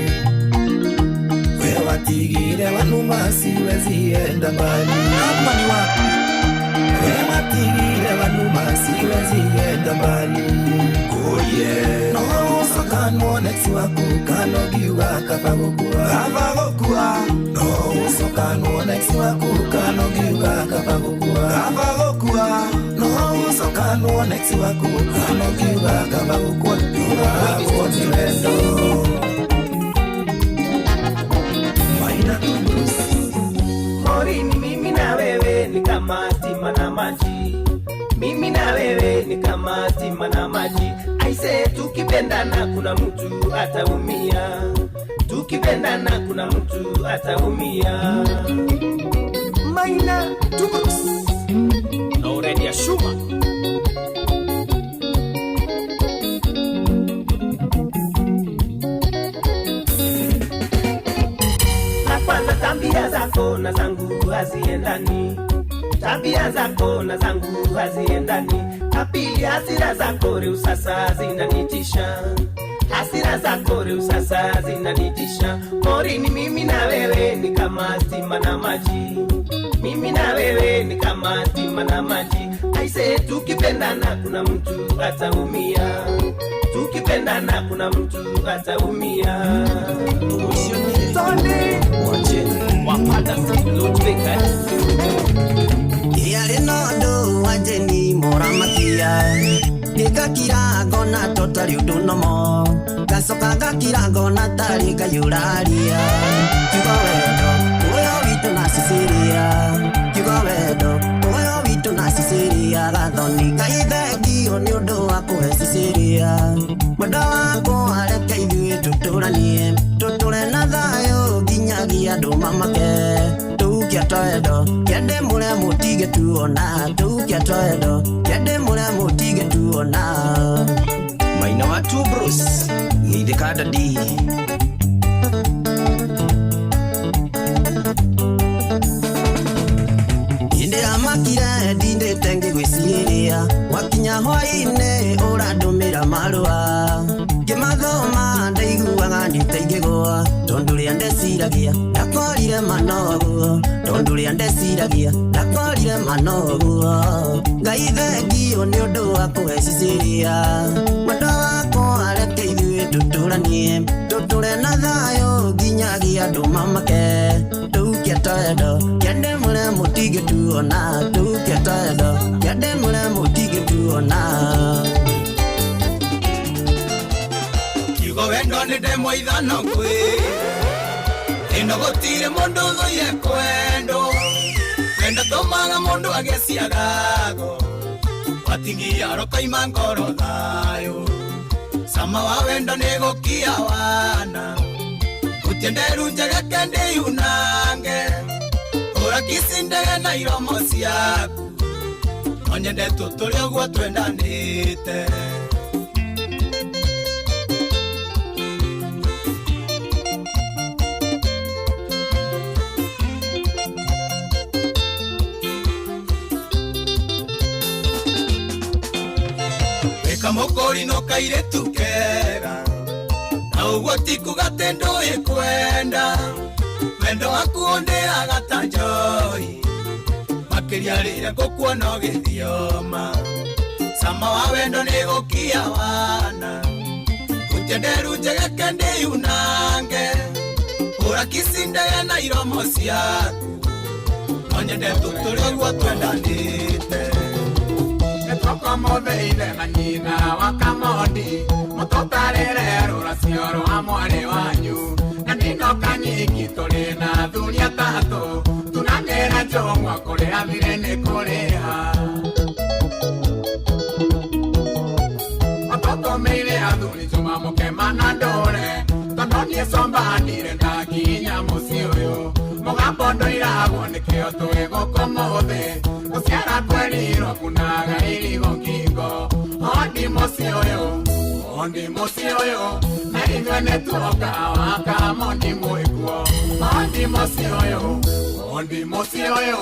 [SPEAKER 9] We watigire wanuma siwezi enda mbali. Hapa ni wapi? We watigire wanuma siwezi enda mbali. Oh yeah. No ũcokanwo next waku kana ũngiuga kaba gũkua, kaba gũkua. No ũcokanwo next waku kana ũngiuga kaba gũkua, kaba gũkua. No ũcokanwo next waku kana ũngiuga kaba gũkua, yũragwo nĩ wendo. Maina Bruce.
[SPEAKER 10] Morini, mimi na wewe ni kama stima na maji. Mimi na wewe ni kama stima na maji. Aise, tukipendana kuna mtu ataumia. Tukipendana kuna mtu ataumia.
[SPEAKER 15] Maina Bruce.
[SPEAKER 10] Na Aurelia Shuma. Na kwanza tabia zako na zangu haziendani. Tabia zako na zangu haziendani. Na pili hasira zako reu sasa zinanitisha. Hasira zako reu sasa zinanitisha. Morini, mimi na wewe ni kama stima na maji. Mimi na wewe ni kama stima na maji. Aise, tukipendana kuna mtu ataumia. Tukipendana kuna mtu ataumia.
[SPEAKER 2] Wapata Ludwig.
[SPEAKER 16] Yarĩ na ũndũ wa Jeni mũramakia ngĩgakira ngona tũtarĩ ũndũ nomo ngacoka ngakira ngona tarĩ Ngai ũraria. Kiugo wendo ũyũ witũ na Cecilia, kiugo wendo ũyũ witũ na Cecilia. Gathoni Ngai thengio nĩ ũndũ wa kũhe Cecilia. Mwendwa wakwa reke ithuĩ tũtũranie, tũtũre na thayũ nginyagia andũ mamake. Tũukia twendo kĩende mũrĩa mũtige tuona, tũukia twendo kĩende mũrĩa mũtige tuona.
[SPEAKER 15] Maina wa Two Bruce ngeithĩka dadi.
[SPEAKER 16] Ndĩramakire ndindĩte ngĩgwĩciria wakinya hwaĩ-inĩ ũrandũmĩra marũa ngĩmathoma ndaiguaga nĩta ingĩgũa tondũ ũrĩa ndeciragia ndakorire manoguo, tondũ ũrĩa ndeciragia ndakorire manoguo. Ngai thengio nĩ ũndũ wa kũhe Cecilia. Mwendwa wakwa reke ithuĩ tũtũranie, tũtũre na thayũ nginyagia andũ mamake. Tũukia twendo kĩende mũrĩa mũtige tuona, tũukia twendo kĩende mũrĩa mũtige tuona.
[SPEAKER 9] Kiugo wendo nĩ ndemwa ithano kwĩ ĩno gũtirĩ mũndũ ũthũire kwendwo. Wendo tũmaga mũndũ agĩe ciagago watigia rokoima ngoro thayũ. Sama wa wendo nĩ gũkia wana gũtienderu njega kende yunange ũrakisi ndege na iromo ciaku no nyende tũtũre ũguo twendanĩte. Wĩka mũkũri no kairĩtu kega na ũguo ti kuga atĩ ndũĩ kwenda. Wendo waku ũndĩaga ta njohi makĩria rĩrĩa ngũkuona ũgĩthioma. Sama wa wendo nĩ gũkia wana Njenderu njegeke ndĩyunange Ũrakicindaya na iromo ciaku No nyende tũtũre ũguo twendanĩte Nĩtũkomothe ithe na nyina wa Kamondi Mũtũtarĩre rũracio rwa mwarĩ wanyu Na ndinoka nyingi tũrĩ na athuri atatũ Tunanĩra njũng'wa kũrĩa thirĩ nĩ kũrĩha Matũtũmĩire athuri Juma mũkema na ndũre Tondũ niĩ comba ndirĩ ndakinya mũciĩ ũyũ Mũgambo ndũiragwo nĩkĩo twĩ gũkũ mũthĩ Gũciara kwerirwo kunaga irigo ngingo Ondi mũciĩ ũyũ, ondi mũciĩ ũyũ Na ithuĩ nĩtuoka wa Kamondi mwĩkuo Ondi mũciĩ ũyũ, ondi mũciĩ ũyũ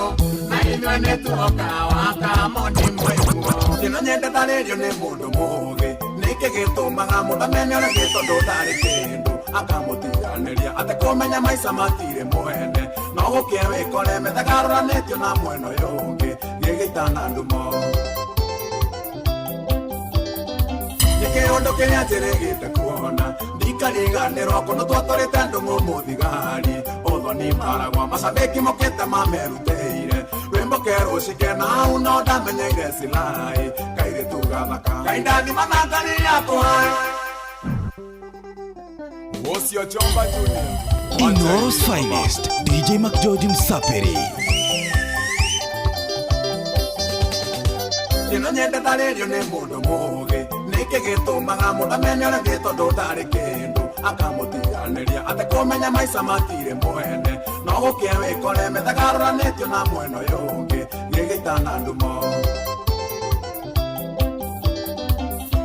[SPEAKER 9] Na ithuĩ nĩtuoka wa Kamondi mwĩkuo Kĩno nyende tarĩrio nĩ mũndũ mũũgĩ Nĩkĩ gĩtũmaga mũndũ amenye ũrĩa gĩ tondũ ndarĩ kĩndũ Akamũtiganĩria atĩ kũmenya maica matirĩ mwene No gũkĩe wĩkore methagarũranĩtio na mwena ũyũ ũngĩ Gĩgĩitana ndumo Nĩ kĩũndũ kĩrĩa njĩrĩgĩte kuona Ndikariganĩrwo kũndũ twatwarĩte ndũng'ũ mũthigari Ũthoni maragwa macabĩki mokĩte mamerutĩire Rwĩmbo kerũcike na hau no ndamenyeire Silai Kairĩtu gathaka Ngai ndathima na ngari yakwa
[SPEAKER 12] Ũcio Chomba Junior
[SPEAKER 1] Inooro's finest DJ McGeorge Msapiri
[SPEAKER 9] Kĩno nyende tarĩrio nĩ mũndũ mũũgĩ Nĩkĩ gĩtũmaga mũndũ amenye ũrĩa gĩ tondũ ndarĩ kĩndũ Akamũtiganĩria atĩ kũmenya maica matirĩ mwene No gũkĩe wĩkore methagarũranĩtio na mwena ũyũ ũngĩ Gĩgĩitana ndumo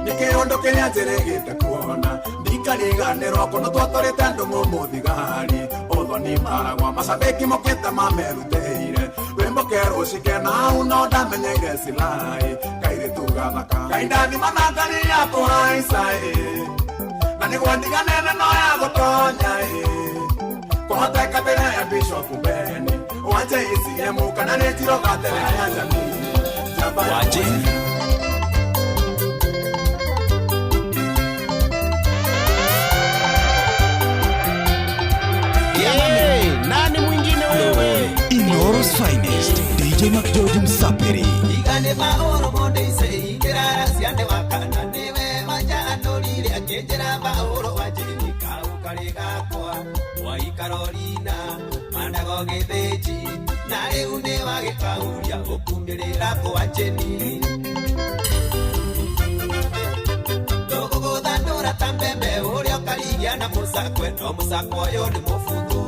[SPEAKER 9] Nĩ kĩũndũ kĩrĩa njĩrĩgĩte kuona Ndikariganĩrwo kũndũ twatwarĩte ndũng'ũ mũthigari Ũthoni maragwa macabĩki mokĩte mamerutĩire Rwĩmbo kerũcike na hau no ndamenyeire Silai Kairĩtu gathaka Ngai ndathima na ngari ya kũhaica ĩ Na nĩguo ndiganene no ya gũtonya ĩ Kũhoteka mbere ya Bishop Beni Wa JCM kana nĩ Njiroga mbere ya jamii Jamba ya
[SPEAKER 1] Waje
[SPEAKER 21] Hey, nani mwingine wewe?
[SPEAKER 1] Inooro's finest DJ McGeorge Msapiri
[SPEAKER 5] Igane maoro monde ise ikirara ciande wakana niwe wajanũrire akĩnjĩra maũro wanjĩri kau karĩ gakwa waikarorina mandago gĩthĩnji na rĩu nĩ wagĩkauria ũkumĩrĩra kwa njĩni tũgũgũthandũra ta mbembe ũrĩa ũkarigia na mũcakwe no mũcakwe ũyũ nĩ mũbuthu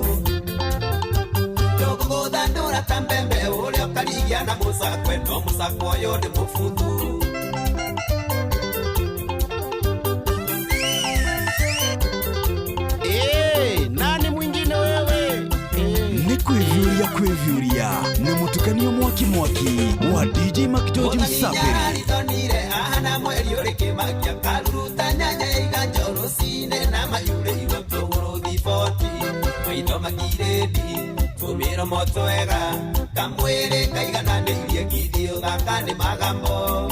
[SPEAKER 5] tũgũgũthandũra ta mbembe ũrĩa ũkarigia na mũcakwe no mũcakwe ũyũ nĩ mũbuthu
[SPEAKER 21] Hey, nani mwingine wewe?
[SPEAKER 1] Nĩ kwĩviũria kwĩviũria na mũtukanio mwaki mwaki wa DJ McGeorge Msapiri
[SPEAKER 5] Nĩarathonire ahana mweri ũrĩ kĩmakia karuruta nyanya iganjo rũcinĩ na mayurĩirwo tũgũrũ thiboti maitho makirĩndi tũmĩromo twega kamwĩrĩ kaigananĩirie ngithĩ ũthaka nĩ magambo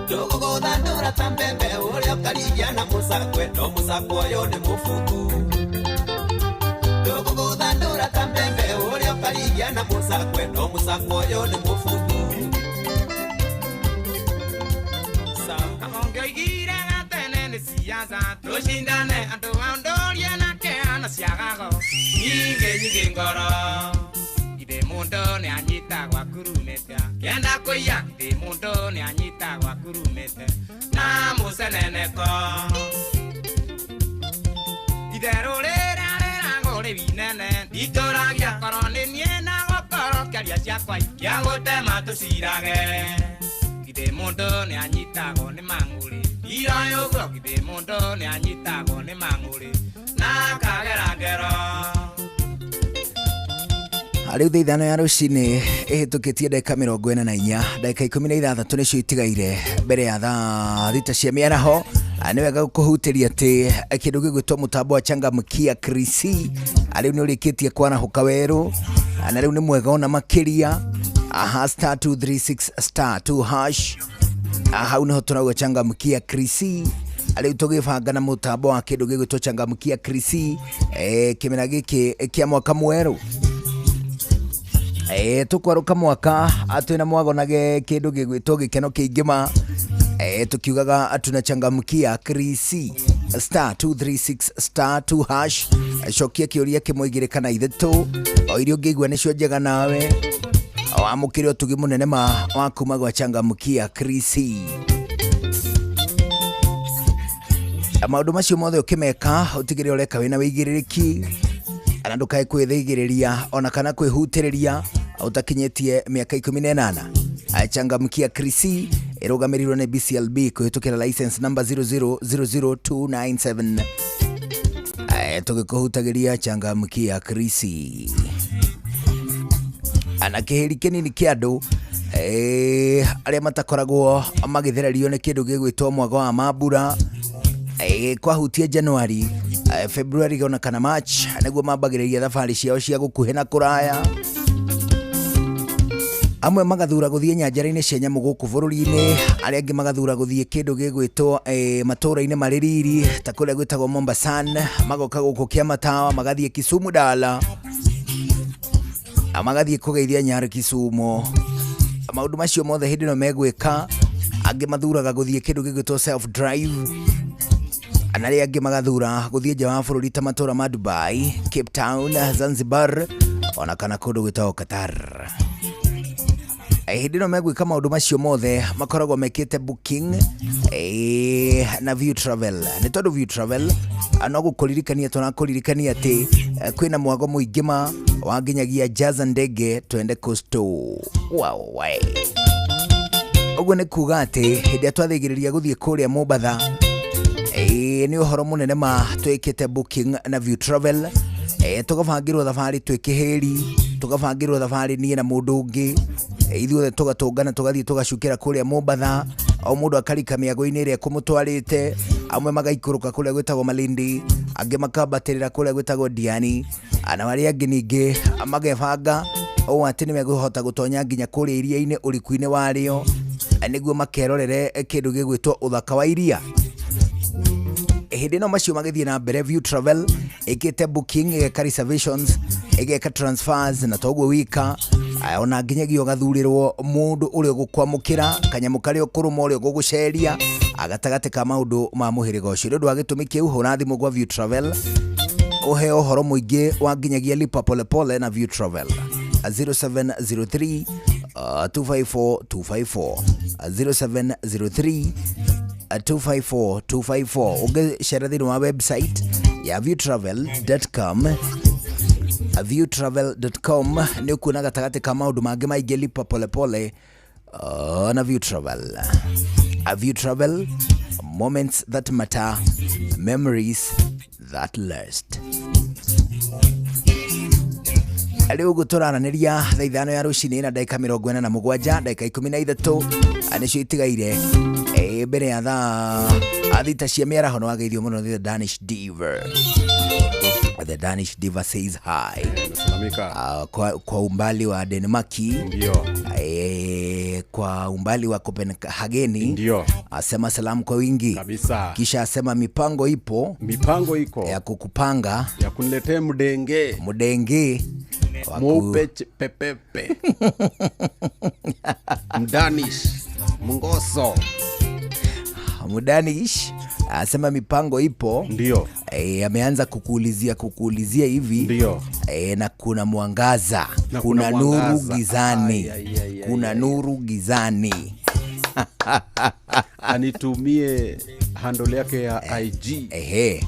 [SPEAKER 5] tũgũgũthandũra ta mbembe ũrĩa ũkarigia na mũcakwe no mũcakwe ũyũ nĩ mũbuthu tũgũgũthandũra ta mbembe ũrĩa ũkarigia na mũcakwe no mũcakwe ũyũ nĩ mũbuthu
[SPEAKER 18] Kamongeoigire gatene nĩ siasa tũcindane andũ a ũndũrie na kĩhano ciagago nyingĩ nyingĩ ngoro Ithe mũndũ nĩ anyitagwo akurumĩte kĩenda kũiya ithe mũndũ nĩ anyitagwo akurumĩte na mũceneneko Itherũ rĩrĩa rĩragwo rĩ inene nditũragia korwo nĩ niĩ na gũkorwo kĩaria ciakwa kia gũtema tũcirage Githĩ mũndũ nĩ anyitagwo nĩ mang'ũrĩ iroĩ ũguo githĩ mũndũ nĩ anyitagwo nĩ mang'ũrĩ na akagera ngero
[SPEAKER 3] Rĩu thaa ithano ya rũcinĩ ĩhĩtũkĩtie ndagĩka 44 ndagĩka 16 nĩcio itigaire mbere ya thaa 6 cia mĩaraho. Nĩ wega gũkũhutĩria atĩ kĩndũ gĩgwĩtwo mũtambo wa Changamkia Krisi rĩu nĩ ũrĩkĩtie kwarahũka werũ na rĩu nĩ mwega ona makĩria. Aha, star 236 star 2 hash. Hau niho turauga changamkia Krisi. Rĩu tũgĩbanga na mũtambo wa kĩndũ gĩgwĩtwo changamkia Krisi, kĩmera gĩkĩ kĩa mwaka mwerũ. Tũkwarũka mwaka twĩna mwagonage kĩndũ gĩgwĩtwo gĩkeno kĩingĩ ma. Tukiugaga tunachangamkia Krisi star 236 star 2 hash. Cokia kĩũria kĩmwe igĩrĩ kana ithatũ, o iria ũngĩigua nĩcio njega nawe wamũkĩre ũtugi mũnene ma wa kuma gwa changamkia Krisi. Maũndũ macio mothe ũkĩmeka ũtigĩrĩre ũreka wĩna wĩigĩrĩrĩki, na ndũkae kwĩthĩgĩrĩria ona kana kwĩhutĩrĩria ũtakinyĩtie mĩaka 18. Changamkia Krisi ĩrũgamĩrĩirwo nĩ BCLB kũhĩtũkĩra license number 0000297. Tũgĩkũhutagĩria changamkia Krisi. Ana kĩhĩri kĩnini kĩa andũ arĩa matakoragwo magĩthererio nĩ kĩndũ gĩgwĩtwo mwago wa mambura, kwahutia January, February ona kana March nĩguo mambagĩrĩria thabarĩ ciao cia gũkuhĩ na kũraya. Amwe magathura gũthiĩ nyanjara-inĩ cia nyamũ gũkũ bũrũri-inĩ, arĩa angĩ magathura gũthiĩ kĩndũ gĩgwĩtwo matũũra-inĩ marĩ riri ta kũrĩa gwĩtagwo Mombasan, magoka gũkũ Kĩamatawa, magathiĩ Kisumu Dala, magathiĩ kũgeithia Nyarĩ Kisumu. Maũndũ macio mothe hĩndĩ ĩno megwĩka, angĩ mathuraga gũthiĩ kĩndũ gĩgwĩtwo self drive, na arĩa angĩ magathura gũthiĩ nja wa bũrũri ta matũũra ma Dubai, Cape Town, Zanzibar ona kana kũndũ gwĩtagwo Qatar. Hĩndĩ ĩno megwĩka maũndũ macio mothe makoragwo mekĩte booking na View Travel. Nĩ tondũ View Travel no gũkũririkania tũrakũririkania atĩ kwĩna mwago mũingĩ ma wa nginyagia jaza ndege twende coastal. Wow, wae. Ũguo nĩ kuga atĩ hĩndĩ ĩrĩa twathĩgĩrĩria gũthiĩ kũrĩa Mombatha, nĩ ũhoro mũnene ma twĩkĩte booking na View Travel. Tũgabangĩrwo thabarĩ twĩ kĩhĩri, tũgabangĩrwo thabarĩ niĩ na mũndũ ũngĩ, ithuothe tũgatũngana tũgathiĩ tũgacukĩra kũrĩa Mombatha, o mũndũ akarika mĩago-inĩ ĩrĩa ĩkũmũtwarĩte, amwe magaikũrũka kũrĩa gwĩtagwo Malindi, angĩ makambatĩrĩra kũrĩa gwĩtagwo Diani, na arĩa angĩ ningĩ magebanga ũũ atĩ nĩmekũhota gũtonya nginya kũrĩa iria-inĩ ũriku-inĩ warĩo nĩguo makerorere kĩndũ gĩgwĩtwo ũthaka wa iria. Hĩndĩ ĩno macio magĩthiĩ na mbere, View Travel ĩkĩte booking, ĩgeka reservations, ĩgeka transfers, na toguo wika ona nginyagia ũgathurĩrwo mũndũ ũrĩa ũgũkwamũkĩra, kanyamũ karĩa ũkũrũma ũrĩa ũgũgũceria gatagatĩ ka maũndũ ma mũhĩrĩga ũcio. Nĩ ũndũ wa gĩtũmi kĩu, hũra thimũ gwa View Travel ũheo ũhoro mũingĩ wa nginyagia lipa polepole na View Travel 0703 254 254 0703 254 254. Ũngĩcera thĩinĩ wa website ya viewtravel.com, viewtravel.com nĩ ũkuona gatagatĩ ka maũndũ mangĩ maingĩ lipa polepole na View Travel. View Travel, moments that matter, memories that last. Rĩu ũguo tũraranĩria thaa 5 ya rũcinĩ na ndagĩka 47, ndagĩka 13 nĩcio itigaire mbere ya thaa 6 cia mĩaraho. Nĩ wageithio mũno the Danish Diva. The Danish Diva says hi. Kwa umbali wa Denmarki.
[SPEAKER 4] Ndio.
[SPEAKER 3] Kwa umbali wa Copenhagen.
[SPEAKER 4] Ndio.
[SPEAKER 3] Asema salamu kwa wingi.
[SPEAKER 4] Kabisa.
[SPEAKER 3] Kisha asema mipango ipo.
[SPEAKER 4] Mipango iko.
[SPEAKER 3] Ya kukupanga.
[SPEAKER 4] Ya kuniletea mdenge.
[SPEAKER 3] Mdenge.
[SPEAKER 4] Mweupe pepepe. Mdanish. Mungoso.
[SPEAKER 3] Mdanish asema mipango ipo.
[SPEAKER 4] Ndio.
[SPEAKER 3] Ameanza kukuulizia hivi.
[SPEAKER 4] Ndio.
[SPEAKER 3] Na kuna mwangaza,
[SPEAKER 4] na
[SPEAKER 3] kuna nuru gizani.
[SPEAKER 4] Ay,
[SPEAKER 3] kuna nuru gizani.
[SPEAKER 4] Anitumie handle yake ya IG.
[SPEAKER 3] Ehe.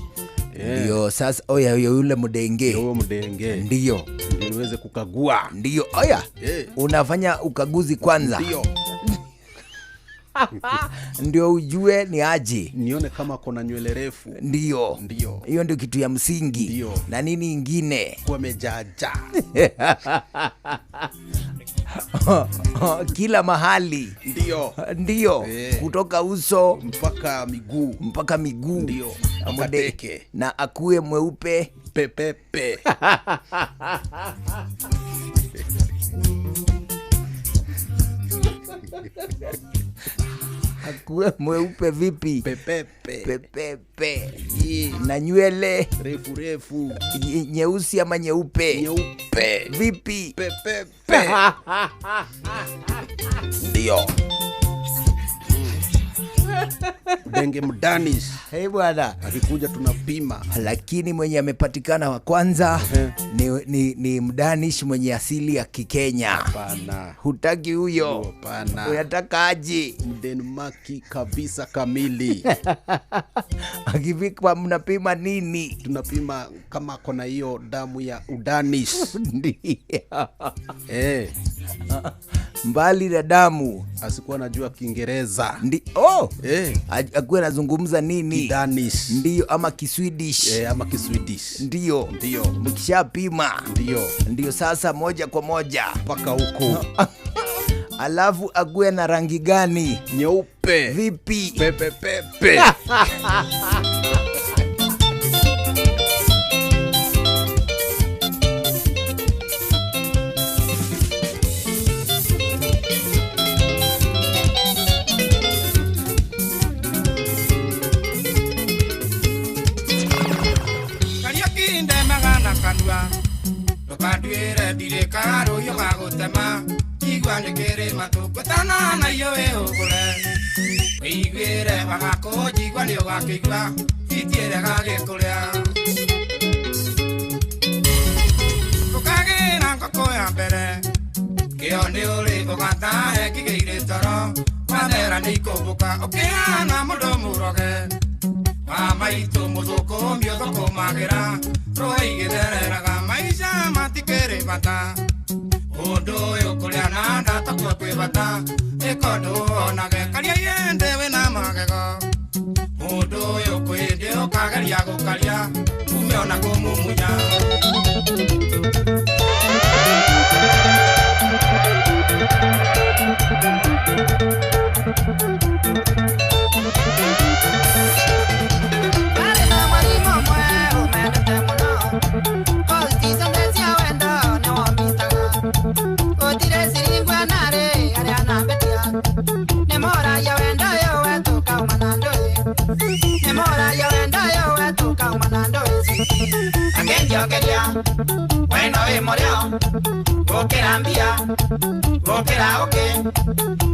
[SPEAKER 3] Ndio sasa oya yule mdenge.
[SPEAKER 4] Ndio mdenge.
[SPEAKER 3] Ndio.
[SPEAKER 4] Ndio niweze kukagua.
[SPEAKER 3] Ndio. Oya. Unafanya ukaguzi kwanza.
[SPEAKER 4] Ndio.
[SPEAKER 3] Ndio ujue ni aje.
[SPEAKER 4] Nione kama kuna nywele refu.
[SPEAKER 3] Ndio.
[SPEAKER 4] Ndio.
[SPEAKER 3] Hiyo ndio kitu ya msingi.
[SPEAKER 4] Ndio.
[SPEAKER 3] Na nini ingine?
[SPEAKER 4] Kwa mejaja.
[SPEAKER 3] Kila mahali.
[SPEAKER 4] Ndio.
[SPEAKER 3] Ndio. Kutoka uso
[SPEAKER 4] mpaka miguu.
[SPEAKER 3] Mpaka miguu.
[SPEAKER 4] Ndio. Akateke.
[SPEAKER 3] Na akuwe mweupe
[SPEAKER 4] pepepe.
[SPEAKER 3] Akuwe mweupe vipi?
[SPEAKER 4] Pepepe.
[SPEAKER 3] Pepepe. Na nywele
[SPEAKER 4] refu refu.
[SPEAKER 3] Nyeusi ama nyeupe?
[SPEAKER 4] Nyeupe.
[SPEAKER 3] Vipi?
[SPEAKER 4] Pepepe. Ndio. Denge mdanis.
[SPEAKER 3] Hey bwana,
[SPEAKER 4] akikuja tunapima.
[SPEAKER 3] Lakini mwenye amepatikana wa kwanza ni mdanish mwenye asili ya Kikenya.
[SPEAKER 4] Hapana.
[SPEAKER 3] Hutaki huyo?
[SPEAKER 4] Hapana.
[SPEAKER 3] Unataka aje?
[SPEAKER 4] Mdenmaki kabisa kamili.
[SPEAKER 3] Akipikwa mnapima nini?
[SPEAKER 4] Tunapima kama kona hiyo damu ya udanish.
[SPEAKER 3] Ndio. Mbali na damu
[SPEAKER 4] asikuwa anajua Kiingereza.
[SPEAKER 3] Oh! Akuwa anazungumza nini?
[SPEAKER 4] Kidanish.
[SPEAKER 3] Ndio, ama Kiswedish.
[SPEAKER 4] Ama Kiswedish.
[SPEAKER 3] Ndio.
[SPEAKER 4] Ndio.
[SPEAKER 3] Mkishapima.
[SPEAKER 4] Ndio.
[SPEAKER 3] Ndio sasa moja kwa moja
[SPEAKER 4] mpaka huko.
[SPEAKER 3] Alafu akuwe na rangi gani?
[SPEAKER 4] Nyeupe.
[SPEAKER 3] Vipi?
[SPEAKER 4] Pepe pepe.
[SPEAKER 18] Ndukanduire ndirĩ karũhiũ ga gũtema igua nĩ kĩrĩma tũngũtana na iyo wĩhũgũre wĩiguĩre wagakũnjigua nĩ ũgakĩigua itiĩre gagĩkũrĩa ũkagĩra ngũkũ ya mbere kĩo nĩ ũrĩ ũgatahe ngigĩire toro wathera nĩ ikũmbũka ũkĩhana mũndũ mũroge wa maitũ mũthũkũmi ũthũkũmagĩra rũĩ igĩthereraga maica matikĩrĩ bata ũndũ ũyũ kũrĩa na nda takuo kwĩ bata ĩkondũ onage karia yende wĩna magego mũndũ ũyũ kwĩndĩ ũkageria gũkaria ume ona kũmumunya.
[SPEAKER 6] Wendo wĩ mũrĩo gũkĩra mbia gũkĩra ũkĩ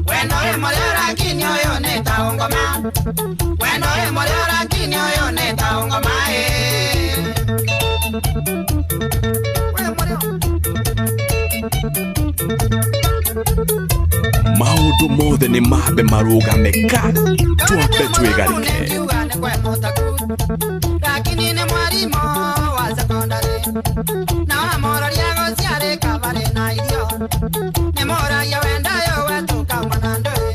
[SPEAKER 6] wendo wĩ mũrĩo lakini ũyũ nĩ ta ũngoma wendo wĩ mũrĩo lakini ũyũ nĩ ta ũngoma ĩ.
[SPEAKER 12] Maũndũ mothe nĩ mambe marũgame ka twambe twĩgarĩke.
[SPEAKER 6] Lakini nĩ mwarimũ wa sekondari na wamũroria gũciarĩ kabarĩ na irio nĩ mũragia wendayo wetukauma na ndũĩ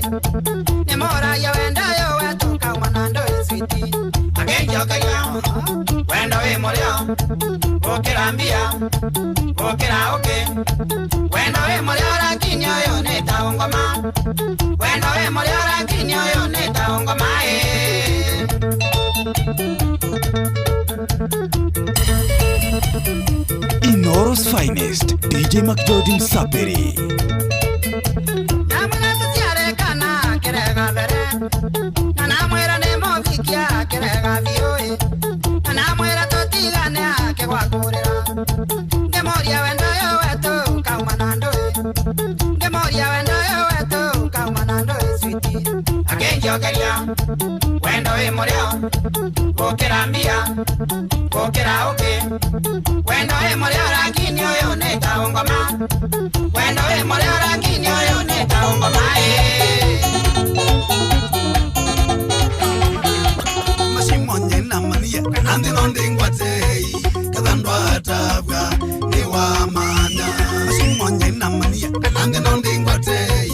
[SPEAKER 6] nĩ mũragia wendayo wetukauma na ndũĩ switi akĩnjokeria wendo wĩ mũrĩo gũkĩra mbia gũkĩra ũkĩ wendo wĩ mũrĩo lakini ũyũ nĩ ta ũngoma wendo wĩ mũrĩo lakini ũyũ nĩ ta ũngoma ĩ.
[SPEAKER 1] Inooro's finest, DJ McGeorge Msapiri.
[SPEAKER 6] Namwĩra tũciarekana kĩrega mbere na namwĩra nĩ mũthikia kĩrega biũ na namwĩra tũtigane akĩgwakũrĩra ngĩmũria wendo ũyũ wetũ kauma na ndũĩ ngĩmũria wendo ũyũ wetũ kauma na ndũĩ switi akĩnjokeria wendo wĩ mũrĩo gũkĩra mbia gũkĩra ũkĩ wendo wĩ mũrĩo lakini ũyũ nĩ ta ũngoma wendo wĩ mũrĩo lakini ũyũ nĩ ta ũngoma ĩ.
[SPEAKER 9] Mashimonye na mania nandi nondingwatei kathandwa tabwa ni wa manya mashimonye na mania nandi nondingwatei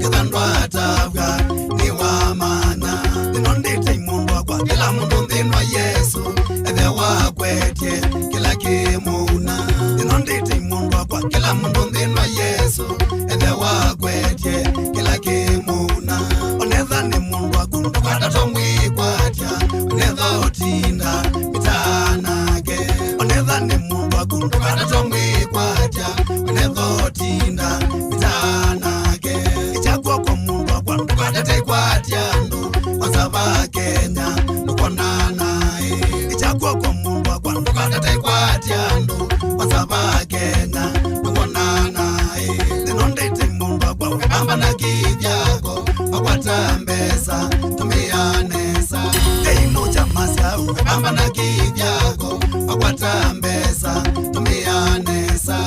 [SPEAKER 9] kathandwa tabwa ni wa manya ndinondite mundu akwa kila mundu nthĩnwa Yesu ethe wakwetie kila kĩmũuna ndinondite mundu akwa kila mundu nthĩnwa Yesu ethe wakwetie kila kĩmũuna onetha nĩ mundu aku ndũkatata mwĩkwatia onetha ũtinda mĩtanake onetha nĩ mundu aku ndũkatata mwĩkwatia onetha ũtinda mĩtanake ichagua kwa mundu akwa ndũkatate kwatia ndu Kwanza ba Kenya nukonana ninondete mundu akwa ukabamba na kivyako akwata mbesa tumianesa teino chamasya ukabamba na kivyako akwata mbesa tumianesa.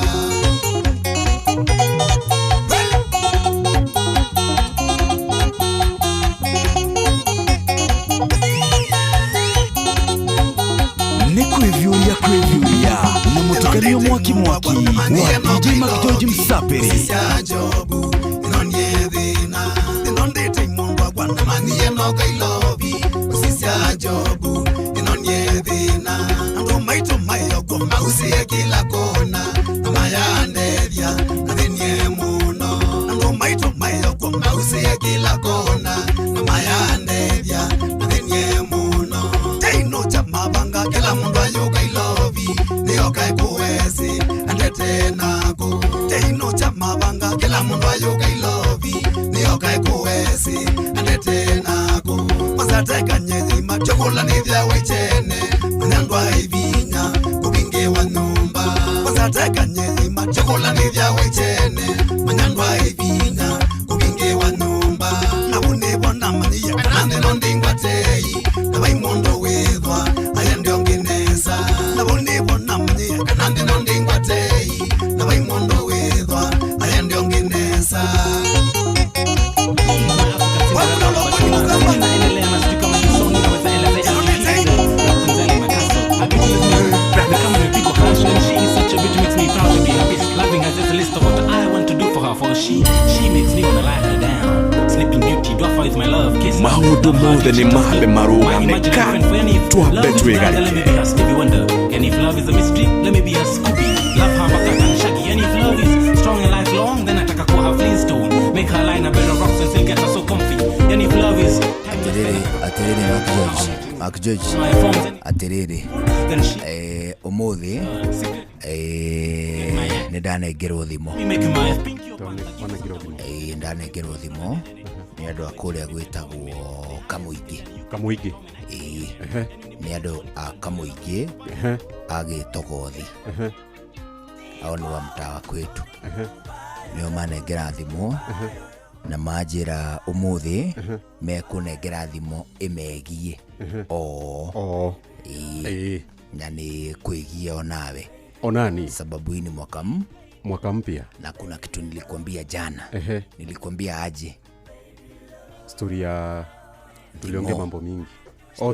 [SPEAKER 1] Kwĩvyũria kwĩvyũria na mũtukanio mwaki mwaki wa DJ Mark George Msaperi.
[SPEAKER 9] Sya Jobu inonie thina inondete mundu akwa namanie noka Ilobi usisya Jobu inonie thina andu maitu mayoko mausie kila kona na mayandethia nathinie muno andu maitu mayoko mausie kila kona na mayandethia nathinie muno teino cha mabanga kila mundu ayoka Ilobi niyoka ekuwezi andete nako teino cha mabanga kila mundu ayoka Ilobi niyoka ekuwezi andete nako kwazateka nyezi machokola nithya wechene manyandwa ivinya kukingi wa nyumba kwazateka nyezi machokola nithya wechene manyandwa ivinya kukingi wa nyumba nabunibona manyiya kananthino ndingwatei nabaimondo withwa aya ndio nginesa nabunibona manyiya kananthino ndingwatei nabaimondo withwa aya ndio nginesa.
[SPEAKER 12] Maũndũ mothe nĩ mambe marũgame ka twambe twĩgarĩke.
[SPEAKER 17] And if love is a mystery, let me be a Scooby. Love her Baka and Shaggy. And if love is strong and lifelong, then ataka kuwa her Flintstone. Make her line a bed of rocks and still get her so comfy. And if love is
[SPEAKER 3] Atiriri, atiriri Mark George, Mark George, atiriri umuthi nĩ ndanengerwo thimũ. Ndanengerwo thimũ nĩ andũ a kũrĩa gwĩtagwo Kamũingĩ.
[SPEAKER 19] Kamũingĩ.
[SPEAKER 3] Nĩ andũ a Kamũingĩ a Gĩtogothi. Ao nĩ wa mtaa wa kwetu. Nĩo manengera thimũ na manjĩra ũmũthĩ mekũnengera thimũ ĩmegiĩ o na nĩ kwĩgia onawe
[SPEAKER 19] onani
[SPEAKER 3] sababu hii ni
[SPEAKER 19] mwaka mpya
[SPEAKER 3] na kuna kitu nilikwambia jana. Nilikwambia aje
[SPEAKER 19] story ya tuliongea mambo mingi.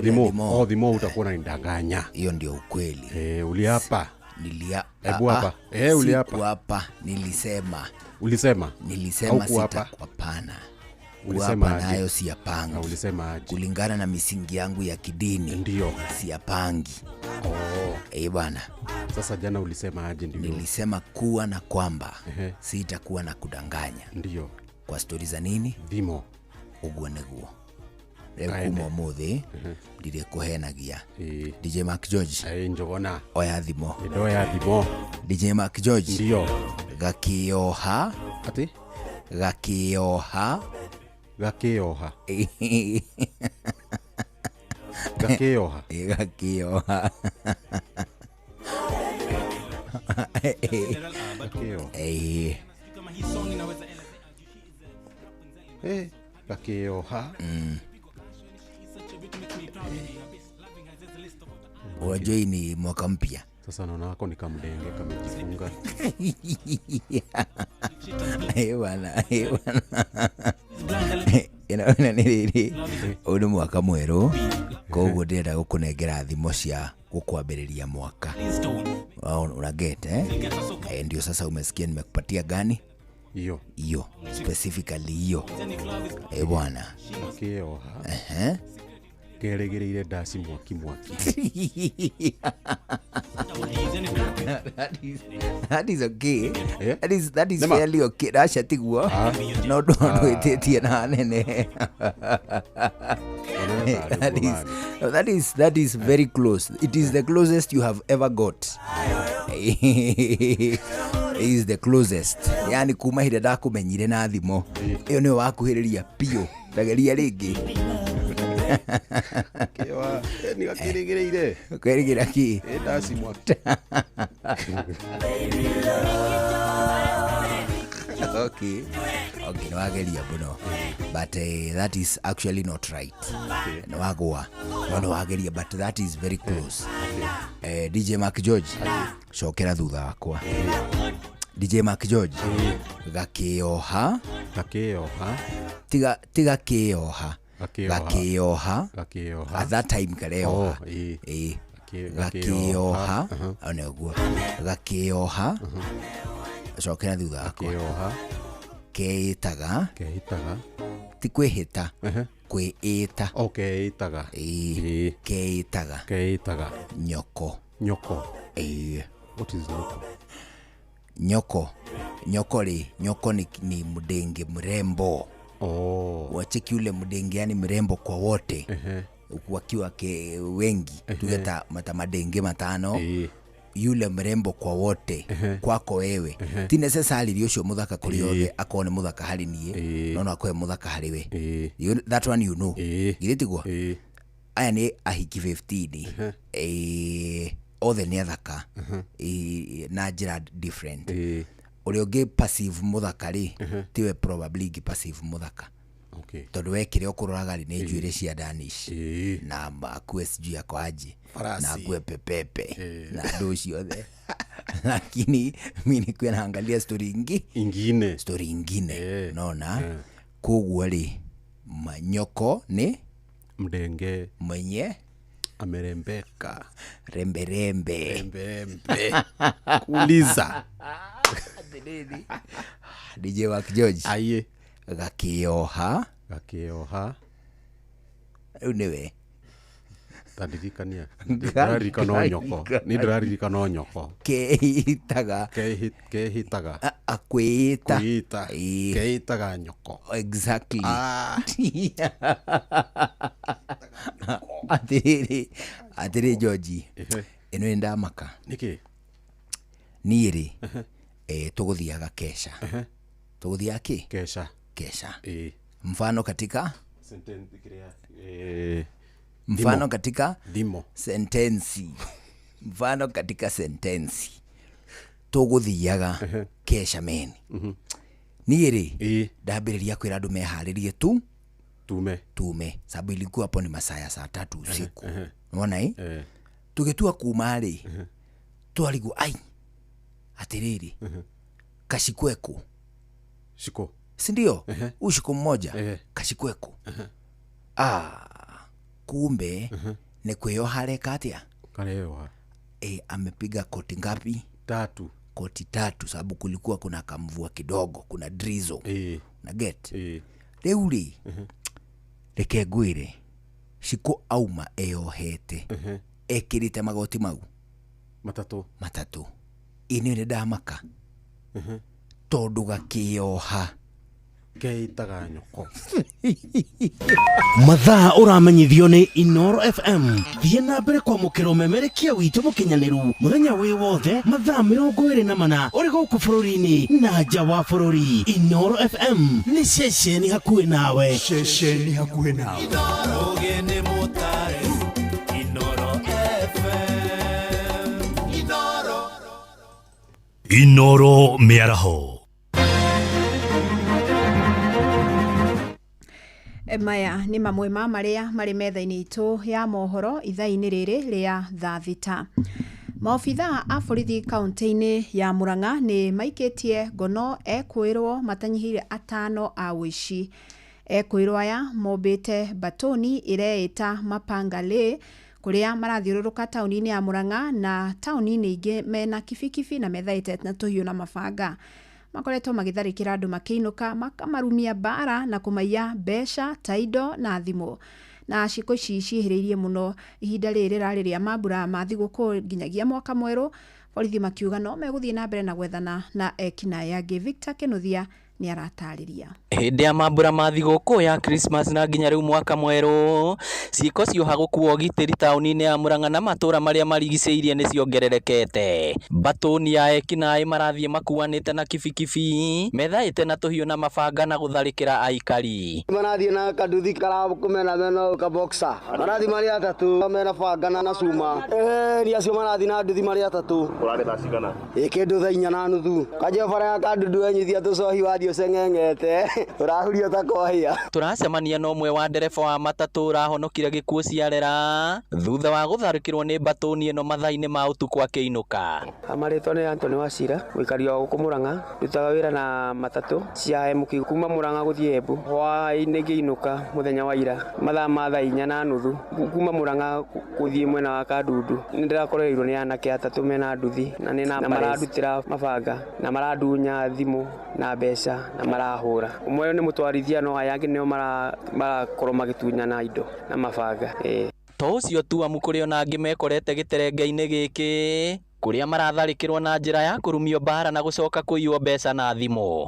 [SPEAKER 19] Dhimo utakuwa unanidanganya.
[SPEAKER 3] Hiyo ndio ukweli.
[SPEAKER 19] Uliapa.
[SPEAKER 3] Niliapa.
[SPEAKER 19] Hebu hapa. Uliapa.
[SPEAKER 3] Sikuapa, nilisema.
[SPEAKER 19] Ulisema?
[SPEAKER 3] Nilisema sitakuapana.
[SPEAKER 19] Ulisema
[SPEAKER 3] nayo siyapangi.
[SPEAKER 19] Ulisema aje?
[SPEAKER 3] Kulingana na misingi yangu ya kidini.
[SPEAKER 19] Ndio.
[SPEAKER 3] Siyapangi. Bwana.
[SPEAKER 19] Sasa jana ulisema aje ndio?
[SPEAKER 3] Nilisema kuwa na kwamba sitakuwa na kudanganya.
[SPEAKER 19] Ndio.
[SPEAKER 3] Kwa stori za nini?
[SPEAKER 19] Dhimo.
[SPEAKER 3] Uguo niguo. Rĩu kuma ũmũthĩ ndirĩkũhenagia. DJ Mark George.
[SPEAKER 19] Njogona.
[SPEAKER 3] Oya thimũ.
[SPEAKER 19] Ndoya thimũ.
[SPEAKER 3] DJ Mark George.
[SPEAKER 19] Ndio.
[SPEAKER 3] Gakĩoha.
[SPEAKER 19] Ati?
[SPEAKER 3] Gakĩoha.
[SPEAKER 19] Gakĩoha. Gakĩoha.
[SPEAKER 3] Gakĩoha.
[SPEAKER 19] Gakĩoha. Gakĩoha.
[SPEAKER 3] Unajua hii ni mwaka mpya.
[SPEAKER 19] Sasa naona wako ni kamdenge kamejifunga.
[SPEAKER 3] Bwana, bwana. Inaona ni rĩrĩ ũyũ nĩ mwaka mwerũ koguo ndĩrenda gũkũnengera thimũ cia gũkwambĩrĩria mwaka. Una get ndio sasa umesikia nimekupatia gani?
[SPEAKER 19] Hiyo.
[SPEAKER 3] Hiyo specifically hiyo. Bwana.
[SPEAKER 19] Gakĩoha. Keregereire ndaci mwaki mwaki.
[SPEAKER 3] That is okay. That is fairly okay. Dasha tiguo. No ndwĩtĩtie na nene. That is very close. It is the closest you have ever got. Is the closest. Yani kuma hĩndĩ ndakumenyire na thimũ. Ĩyo nĩyo wakuhĩrĩria biũ. Ndageria rĩngĩ.
[SPEAKER 19] Gakĩoha nĩ gakĩrĩgĩrĩire.
[SPEAKER 3] Kwĩrĩgĩra kĩ?
[SPEAKER 19] Ĩ ndaci mwaki.
[SPEAKER 3] Okay, okay, nĩwageria mũno, but that is actually not right. Nĩwagũa, no nĩwageria, but that is very close. DJ Mark George, cokera thutha wakwa. DJ Mark George, gakĩoha.
[SPEAKER 19] Gakĩoha.
[SPEAKER 3] Tiga, tiga kĩoha.
[SPEAKER 19] Gakĩoha.
[SPEAKER 3] Gakĩoha.
[SPEAKER 19] Gakĩoha.
[SPEAKER 3] At that time kareoha.
[SPEAKER 19] Oh, ĩĩ.
[SPEAKER 3] Ĩĩ.
[SPEAKER 19] Gakĩoha.
[SPEAKER 3] Gakĩoha ona ũguo gakĩoha. Cokera thutha wakwa.
[SPEAKER 19] Gakĩoha.
[SPEAKER 3] Keĩtaga.
[SPEAKER 19] Keĩtaga.
[SPEAKER 3] Ti kwĩhĩta, kwĩĩta.
[SPEAKER 19] Oh, keĩtaga.
[SPEAKER 3] Ĩĩ, keĩtaga.
[SPEAKER 19] Keĩtaga.
[SPEAKER 3] Nyoko.
[SPEAKER 19] Nyoko.
[SPEAKER 3] Ĩĩ.
[SPEAKER 19] What is nyoko?
[SPEAKER 3] Nyoko, nyoko rĩ, nyoko ni mdenge mrembo.
[SPEAKER 19] Oh.
[SPEAKER 3] Wacheki ule mdenge, yani mrembo kwa wote. Wakiwa ke wengi, tuge ta mata madenge matano. Yule mrembo kwa wote, kwako wewe. Ti necessarily ũcio mũthaka kũrĩ othe akorwo nĩ mũthaka harĩ niĩ, no no akorwo e mũthaka harĩ we. You, that one you know. Githĩ tiguo? Aya nĩ ahiki 15. Othe nĩ athaka. Na njĩra different. Ũrĩa ũngĩ perceive mũthaka rĩ, tiwe probably ingĩ perceive mũthaka.
[SPEAKER 19] Okay.
[SPEAKER 3] Tondũ we kĩrĩa ũkũroraga rĩ nĩ njuĩrĩ cia Danish. Na akue sijui ako aje.
[SPEAKER 4] Farasi.
[SPEAKER 3] Na akue pepepe. Na andũ ciothe. Lakini mi nikuwa naangalia story ingi.
[SPEAKER 19] Ingine.
[SPEAKER 3] Story ingine. Naona. Koguo rĩ, manyoko nĩ
[SPEAKER 19] mdenge
[SPEAKER 3] mwenye
[SPEAKER 19] amerembeka.
[SPEAKER 3] Rembe rembe.
[SPEAKER 19] Rembe rembe. Kuuliza.
[SPEAKER 3] DJ Mark George.
[SPEAKER 19] Aye.
[SPEAKER 3] Gakĩoha.
[SPEAKER 19] Gakĩoha.
[SPEAKER 3] Rĩu nĩwe.
[SPEAKER 19] Tandirikania. Ndĩraririkana o nyoko. Nĩ ndĩraririkana o nyoko.
[SPEAKER 3] Keĩtaga.
[SPEAKER 19] Keĩtaga.
[SPEAKER 3] Kwĩĩta.
[SPEAKER 19] Kwĩĩta. Keĩtaga nyoko.
[SPEAKER 3] Exactly. Atĩrĩrĩ, atĩrĩ George. Ĩno nĩ ndamaka.
[SPEAKER 19] Nĩkĩ?
[SPEAKER 3] Niĩ rĩ, tũgũthiaga kesha. Tũgũthiaga kĩ?
[SPEAKER 19] Kesha.
[SPEAKER 3] Kesha. Mfano katika?
[SPEAKER 19] Sentence kĩrĩa,
[SPEAKER 3] Mfano
[SPEAKER 19] thimo.
[SPEAKER 3] katika?
[SPEAKER 19] Thimo.
[SPEAKER 3] Sentensi. Mfano katika sentensi. Tũgũthiaga kesha meni. Niĩ rĩ, ndambĩrĩria kwĩra andũ meharĩrie tu
[SPEAKER 19] tume
[SPEAKER 3] tume, sababu ilikuwa hapo ni masaa ya saa 3 usiku. Unaona eh? Tũgĩtua kuma rĩ, twarigwo ai atĩrĩrĩ, kashikweko.
[SPEAKER 19] Shiko.
[SPEAKER 3] Si ndio? Huyu shiko mmoja, kashikweko. Kumbe nĩ kwĩyoha areka atĩa?
[SPEAKER 19] Kareyoha.
[SPEAKER 3] Amepiga koti ngapi?
[SPEAKER 19] 3.
[SPEAKER 3] Koti 3, sababu kulikuwa kuna kamvua kidogo, kuna drizzle. Na get. Rĩu rĩ, reke ngwĩre, Shiko auma eyohete. Ekĩrĩte magoti mau
[SPEAKER 19] matatũ.
[SPEAKER 3] Matatũ. Ĩ nĩ ndamaka. Tondũ gakĩoha.
[SPEAKER 19] Keĩtaga nyoko.
[SPEAKER 8] Mathaa ũramenyithio nĩ Inoro FM. Thiĩ na mbere kwamũkĩra ũmemerekia witũ mũkinyanĩru mũthenya wĩ wothe mathaa 24 ũrĩ gũkũ bũrũri-inĩ na nja wa bũrũri. Inoro FM nĩ ceceni hakuhĩ nawe.
[SPEAKER 20] Ceceni hakuhĩ nawe.
[SPEAKER 2] Ũgĩ nĩ mũtare. Inoro FM. Inoro.
[SPEAKER 22] Inoro mĩaraho.
[SPEAKER 24] Maya nĩ mamwe ma marĩa marĩ metha-inĩ itũ ya mohoro ithaa-inĩ rĩrĩ rĩa thaa thita. Maobithaa a borithi kaunti-inĩ ya Murang'a nĩ maikĩtie ngono ekwĩrwo matanyihĩire 5 a ũici. Ekwĩrwo aya mombĩte batoni ĩreĩta Mapangale kũrĩa marathiũrũrũka taũni-inĩ ya Murang'a na taũni-inĩ ingĩ mena kibikibi na methaĩte na tũhiũ na mabanga. Makoretwo magĩtharĩkĩra andũ makĩinũka, makamarumia mbara na kũmaiya mbeca ta indo na thimũ. Na ciĩko ici ciĩhĩrĩirie mũno ihinda rĩrĩ rĩrarĩ rĩa mambura ma thigũkũ nginyagia mwaka mwerũ. Borithi makiuga no megũthiĩ na mbere na gwethana na ekinaĩ angĩ. Victor Kinuthia Nĩ aratarĩria.
[SPEAKER 7] Hĩndĩ ya mambura ma thigũkũ ya Christmas na nginya rĩu mwaka mwerũ, ciĩko cioha gũkua ũgitĩri taũni-inĩ ya Murang'a na matũra marĩa marigicĩirie nĩ ciongererekete. Mbatũni ya ekinaĩ marathiĩ makuanĩte na kibikibi, methaĩte na tũhiũ na mabanga na gũtharĩkĩra aikari.
[SPEAKER 20] Marathiĩ na kanduthi karakũmenamena kaboxa, marathiĩ marĩ atatũ mena banga na cuma. Ni acio marathiĩ na nduthi marĩ atatũ.
[SPEAKER 22] Kũrarĩ thaa cigana?
[SPEAKER 20] Ĩ kĩndũ thaa 4:30. Kanjia bara ya Kandudu enyithia tũcohi wathiĩ ũceng'eng'ete ũrahurio ta kwahĩa.
[SPEAKER 7] Tũracemania na ũmwe wa ndereba wa matatũ ũrahonokire gĩkuũ ciarera thutha wa gũtharĩkĩrwo nĩ mbatũni ĩno mathaa-inĩ ma ũtukũ akĩinũka.
[SPEAKER 23] Marĩtwa nĩ Anthony Wachira, mũikari wa gũkũ Murang'a, ndutaga wĩra na matatũ cia MQ kuma Murang'a gũthiĩ Embu. Hwaĩ-inĩ ngĩinũka mũthenya wa ira mathaa ma thaa 4:30 kuma Murang'a gũthiĩ mwena wa Kandudu, nĩndĩrakorereirwo nĩ anake atatũ mena nduthi na nĩ marandutĩra mabanga na marandunya thimũ na mbeca na marahũra. Ũmwe nĩ mũtwarithia no aya angĩ nĩo marakorwo magĩtunyana indo na mabanga.
[SPEAKER 7] To ũcio tu, amu kũrĩ ona angĩ mekorete gĩterenge-inĩ gĩkĩ kũrĩa maratharĩkĩrwo na njĩra ya kũrumio mbara na gũcoka kũiywo mbeca na thimũ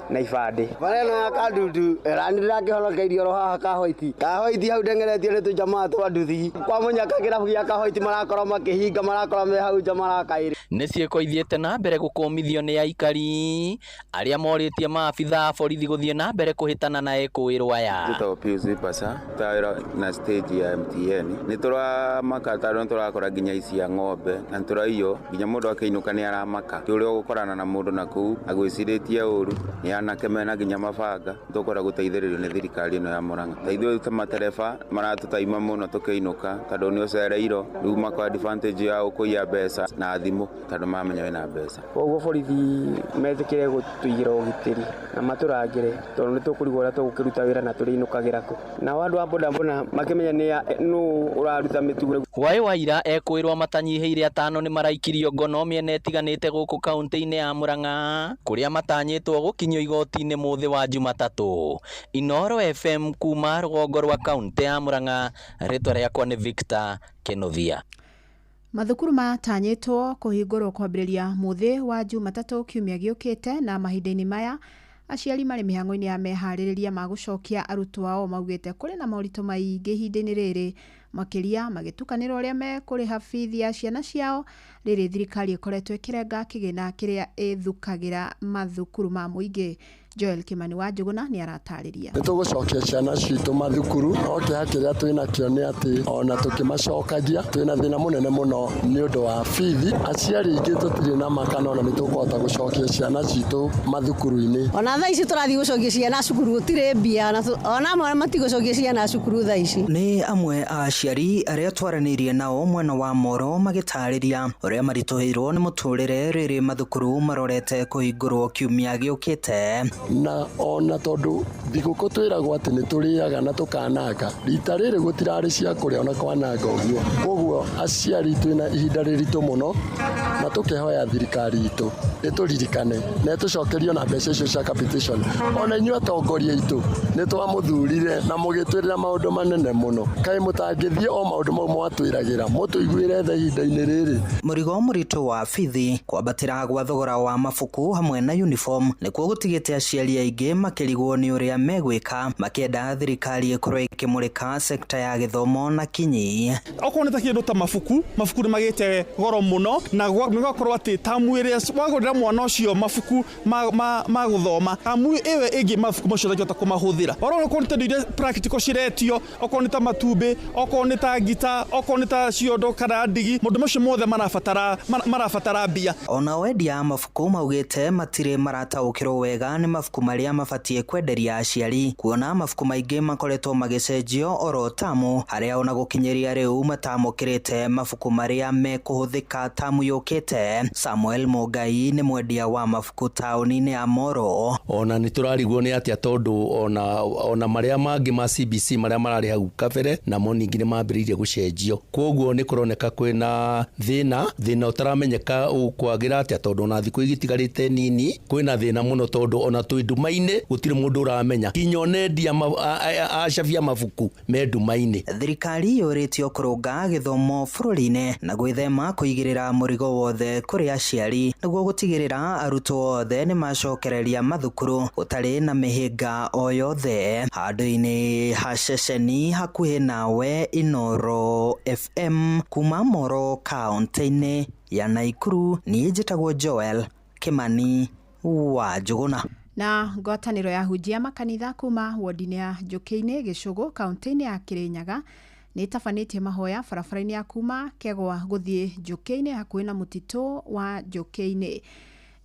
[SPEAKER 23] na ibandĩ.
[SPEAKER 20] Bara ĩno ya Kandudu ĩrani ndĩrakĩhonokeirio oro haha Kahoiti. Kahoiti hau ndengeretio nĩ tũjamaa twa nduthi. Kwa mũnyaka kĩrabu gĩa Kahoiti marakorwo makĩhinga, marakorwo me hau nja marakaĩra.
[SPEAKER 7] Nĩ ciĩko ithiĩte na mbere gũkũmithio nĩ aikari arĩa morĩtie maabitha a borithi gũthiĩ na mbere kũhĩtana na ekũĩrwo aya.
[SPEAKER 25] Njĩtagwo Pius Ipasa, tawĩra na stage ya MTN. Nĩ tũramaka tondũ nĩ tũrakora nginya ici ya ng'ombe na nĩ tũraiywo nginya mũndũ akĩinũka nĩ aramaka. Ti ũrĩa ũgũkorana na mũndũ na kũu agwĩcirĩtie ũru, nĩ anake mena nginya mabanga. Tũkwenda gũteithĩrĩrio nĩ thirikari ĩno ya Murang'a. Ta ithuĩ ta matereba maratũtaima mũno tũkĩinũka tondũ nĩ ũcereirwo, rĩu makoya advantage ya ũkũiya mbeca na thimũ tondũ mamenya wĩna mbeca.
[SPEAKER 23] Koguo borithi metĩkĩre gũtũigĩra ũgitĩri na matũrangĩre tondũ nĩ tũkũrigwo ũrĩa tũgũkĩruta wĩra na tũrĩinũkagĩra kũ. Nao andũ a bodaboda makĩmenya nĩ nũ ũraruta mĩtugo.
[SPEAKER 7] Hwaĩ wa ira ekũĩrwo matanyihĩire atano nĩ maraikirio ngono mĩena ĩtiganĩte gũkũ kaũntĩ-inĩ ya Murang'a kũrĩa matanyĩtwo gũkinyio igoti-inĩ mũthĩ wa Jumatatũ. Inooro FM kuma rũgongo rwa kaũntĩ ya Murang'a, rĩtwa rĩakwa nĩ Victor Kenothia.
[SPEAKER 24] Mathukuru matanyĩtwo kũhingũrwo kwambĩrĩria mũthĩ wa Jumatatũ kiumia gĩũkĩte, na mahinda-inĩ maya aciari marĩ mĩhang'o-inĩ ya meharĩrĩria ma gũcokia arutwo ao maugĩte kũrĩ na moritũ maingĩ ihinda-inĩ rĩrĩ, makĩria magĩtukanĩra ũrĩa mekũrĩha bithi ya ciana ciao rĩrĩ thirikari ĩkoretwo ĩkĩrenga kĩgĩna kĩrĩa ĩthukagĩra mathukuru ma mũingĩ. Joel Kimani wa Njuguna nĩ aratarĩria.
[SPEAKER 26] Nĩ tũgũcokia ciana citũ mathukuru, no kĩeha kĩrĩa twĩnakĩo nĩ atĩ ona tũkĩmacokagia twĩna thĩna mũnene mũno nĩ ũndũ wa bithi. Aciari aingĩ tũtirĩ na ma kana ona nĩ tũkũhota gũcokia ciana citũ mathukuru-inĩ.
[SPEAKER 27] Ona thaa ici tũrathiĩ gũcokia ciana cukuru gũtirĩ mbia, ona amwe matigũcokia ciana cukuru thaa ici.
[SPEAKER 28] Nĩ amwe a aciari arĩa twaranĩirie nao mwena wa Moro magĩtarĩria ũrĩa maritũhĩirwo nĩ mũtũrĩre rĩrĩ mathukuru marorete kũhingũrwo kiumia gĩũkĩte.
[SPEAKER 26] Na ona tondũ thigũkũ twĩragwo atĩ nĩ tũrĩaga na tũkananga, rita rĩrĩ gũtirarĩ cia kũrĩa ona kwananga ũguo. Koguo aciari twĩna ihinda rĩritũ mũno na tũkehoya thirikari itũ ĩtũririkane na ĩtũcokerie na mbeca icio cia capitation. Ona inyuĩ atongoria aitũ nĩ twamũthurire na mũgĩtwĩrĩra maũndũ manene mũno, kaĩ mũtangĩthiĩ o maũndũ mau mwatwĩragĩra mũtũiguĩre tha ihinda-inĩ rĩrĩ.
[SPEAKER 28] Mũrigo mũritũ wa bithi, kwambatĩra gwa thogora wa mabuku hamwe na uniform nĩkuo gũtigĩte aciari aingĩ makĩrigwo nĩ ũrĩa megwĩka, makĩenda thirikari ĩkorwo ĩkĩmũrĩka sekta ya gĩthomo na kinyi.
[SPEAKER 29] Okorwo nĩ ta kĩndũ ta mabuku, mabuku nĩ magĩte goro mũno na nĩgwakorwo atĩ tamu ĩrĩa wagũrĩra mwana ũcio mabuku ma gũthoma, tamu ĩyo ĩngĩ mabuku macio ndangĩhota kũmahũthĩra. Oro okorwo nĩ ta indo iria practical ciretio, okorwo nĩ ta matumbĩ, okorwo nĩ ta ngita, okorwo nĩ ta ciondo kana ndigi, maũndũ macio mothe marabatara mbia.
[SPEAKER 28] Ona wendia a mabuku maugĩte matirĩ marataũkĩrwo wega nĩ mabuku marĩa mabatiĩ kwenderia aciari, kuona mabuku maingĩ makoretwo magĩcenjio oro tamu, harĩa ona gũkinyĩria rĩu matamũkĩrĩte mabuku marĩa mekũhũthĩka tamu yũkĩte. Samuel Mũngai nĩ mwendia wa mabuku taũni-inĩ ya Moro.
[SPEAKER 30] Ona nĩ tũrarigwo nĩ atĩa tondũ ona marĩa mangĩ ma CBC marĩa mararĩ hau kabere namo ningĩ nĩ mambĩrĩirie gũcenjio, koguo nĩ kũroneka kwĩna thĩna ũtaramenyeka ũkwagĩra atĩa tondũ ona thikũ igĩtigarĩte nini kwĩna thĩna mũno tondũ ona Twĩ nduma-inĩ, gũtirĩ mũndũ ũramenya, nginya onendia acabia mabuku me nduma-inĩ.
[SPEAKER 28] Thirikari yũrĩtio kũrũnga gĩthomo bũrũri-inĩ na gwĩthema kũigĩrĩra mũrigo wothe kũrĩ aciari nĩguo gũtigĩrĩra arutwo othe nĩmacokereria mathukuru gũtarĩ na mĩhĩnga o yothe. Handũ-inĩ ha ceceni hakuhĩ nawe Inooro FM kuma Moro kaũntĩ-inĩ ya Naikuru, niĩ njĩtagwo Joel Kimani wa Njũgũna.
[SPEAKER 24] Na ngwatanĩro ya hunjia makanitha kuma wodi-inĩ ya Njũkĩ-inĩ Gĩcũgũ kaũntĩ-inĩ ya Kĩrĩnyaga nĩ ĩtabanĩtie mahoya barabara-inĩ ya kuma Kegwa gũthiĩ Njũkĩ-inĩ hakuhĩ na mũtitũ wa Njũkĩ-inĩ.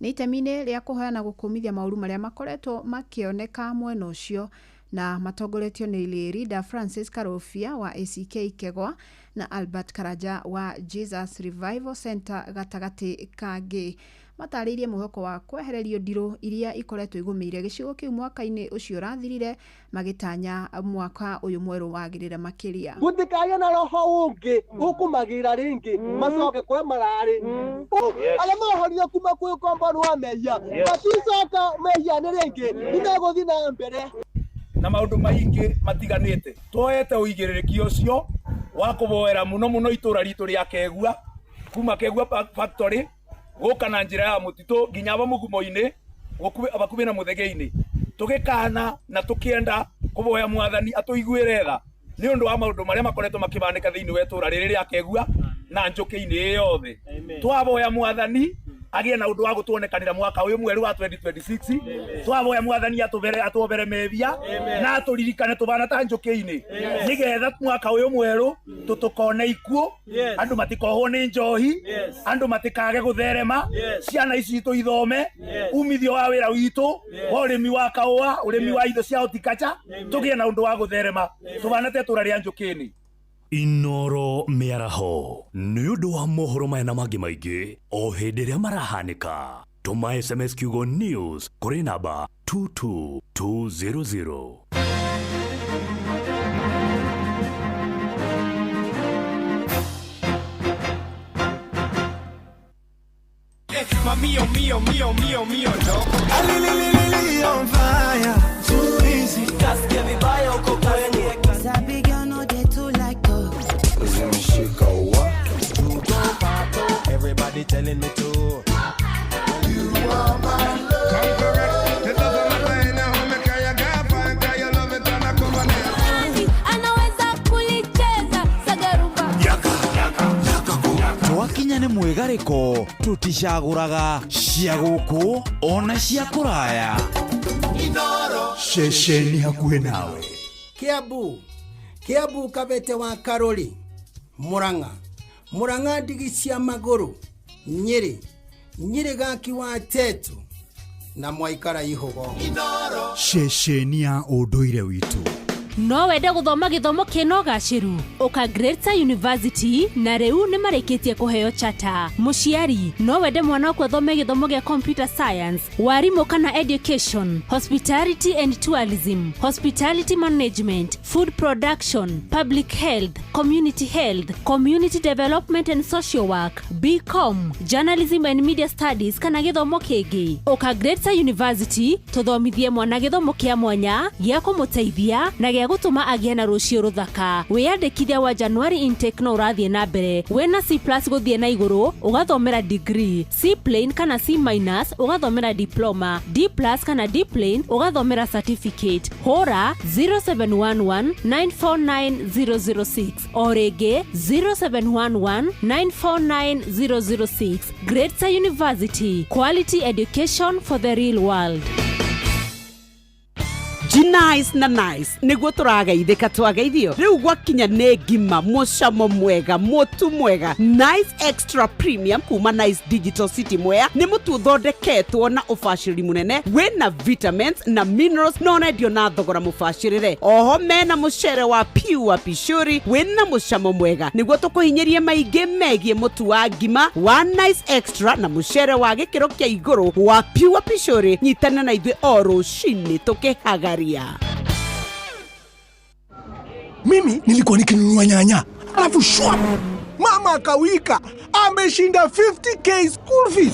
[SPEAKER 24] Nĩ itemi-inĩ rĩa kũhoya na gũkũmithia maũru marĩa makoretwo makĩoneka mwena ũcio na matongoretio nĩ Lerida Francis Karũbia wa ACK Kegwa na Albert Karanja wa Jesus Revival Center gatagatĩ kangĩ. Matarĩirie mwĩhoko wa kwehererio ndirũ iria ikoretwo igũmĩire gĩcigo kĩu mwaka-inĩ ũcio ũrathirire, magĩtanya mwaka ũyũ mwerũ wagĩrĩre makĩria.
[SPEAKER 5] Gũtikagĩe na roho ũngĩ ũkũmagĩra rĩngĩ macoke kũrĩa mararĩ. Arĩa mohorire kuma kwĩ ũkombo wa mehia maticoka mehia-inĩ rĩngĩ, nĩmegũthiĩ na mbere
[SPEAKER 10] na maũndũ maingĩ matiganĩte. Tuoete ũigĩrĩrĩki ũcio wa kũboera mũno mũno itũra ritũ rĩa Kegua, kuma Kegua factory gũka na njĩra ya mũtitũ nginya aba mũgumo-inĩ hakuhĩ na mũthege-inĩ, tũgĩkana na tũkĩenda kũboya mwathani atũiguĩre tha nĩ ũndũ wa maũndũ marĩa makoretwo makĩbanĩka thĩinĩ wa itũra rĩrĩ rĩa Kegua na Njũkĩ-inĩ yothe. Twaboya mwathani agĩe na ũndũ wa gũtuonekanĩra mwaka ũyũ mwerũ wa 2026. Twaboya mwathani atũobere mehia na atũririkane tũbana ta Njũkĩ-inĩ, nĩgetha mwaka ũyũ mwerũ tũtũkone ikuũ, andũ matikohwo nĩ njohi, andũ matikage gũtherema, ciana ici citũ ithome, umithio wa wĩra witũ wa ũrĩmi wa kahũa, ũrĩmi wa indo cia horticulture, tũgĩe na ũndũ wa gũtherema tũbana ta itũra rĩa Njũkĩ-inĩ.
[SPEAKER 11] Inooro mĩaraho nĩ ũndũ wa mohoro maya na mangĩ maingĩ o hĩndĩ ĩrĩa marahanĩka. Tũma SMS kiugo news kũrĩ namba 22200.
[SPEAKER 13] Mio, mio, mio, mio, mio, no.
[SPEAKER 9] Alililili on fire, too easy.
[SPEAKER 2] Kasikia vibaya uko kwenye.
[SPEAKER 6] Sabi girl no dey too like talk.
[SPEAKER 9] Zimeshika wa.
[SPEAKER 13] Everybody telling me to.
[SPEAKER 9] You are my love.
[SPEAKER 14] Come correct. The love of my mind now me kaya gapa and kaya love it and I come on.
[SPEAKER 15] Anaweza kulicheza sagarumba.
[SPEAKER 1] Yaka yaka yaka. Twakinya nĩ mwĩgarĩko tũticagũraga cia gũkũ ona cia kũraya.
[SPEAKER 16] Ceceni hakuhĩ nawe.
[SPEAKER 4] Kiambu, Kiambu Kabete wa Karori, Murang'a, Murang'a ndigi cia magũrũ, Nyĩrĩ, Nyĩrĩ gaki wa Tetu na Mwaikara Ihũgo.
[SPEAKER 16] Ceceni ya ũndũire witũ.
[SPEAKER 15] No wende gũthoma gĩthomo kĩna ũgacĩru ũka Greater University na rĩu nĩ marĩkĩtie kũheo chata. Mũciari no wende mwana waku athome gĩthomo gĩa computer science, warimũ kana education, hospitality and tourism, hospitality management, food production, public health, community health, community development and social work, BCom, journalism and media studies kana gĩthomo kĩngĩ. Ũka Greater University tũthomithie mwana gĩthomo kĩa mwanya gĩa kũmũteithia na gĩa gũtũma agĩe na rũciũ rũthaka. Wĩyandĩkithia wa January intake no ũrathiĩ na mbere. Wĩna C plus gũthiĩ na igũrũ ũgathomera degree, C plain kana C minus ũgathomera diploma, D plus kana D plain ũgathomera certificate. Hũra 0711 949 006 o rĩngĩ 0711 949 006. Greater University, quality education for the real world.
[SPEAKER 18] Nice na nice niguo tũrageithĩka twageithio rĩu gwakinya nĩ ngima mũcamo mwega mũtu mwega Nice Extra Premium kuma Nice Digital City Mwea nĩ mũtu ũthondeketwo na ũbacĩrĩri mũnene wĩna vitamins na minerals na ũrendio na thogora mũbacĩrĩre. Oho mena mũcere wa pure pishuri wĩna mũcamo mwega nĩguo tũkũhinyĩrie maingĩ megiĩ mũtu wa ngima wa Nice Extra na mũcere wa gĩkĩro kĩa igũrũ wa pure pishuri. Nyitana na ithuĩ o rũcinĩ tũkĩhagaria.
[SPEAKER 21] Mimi nilikuwa nikinunua nyanya, alafu shwa, mama akawika, ameshinda 50k school fees.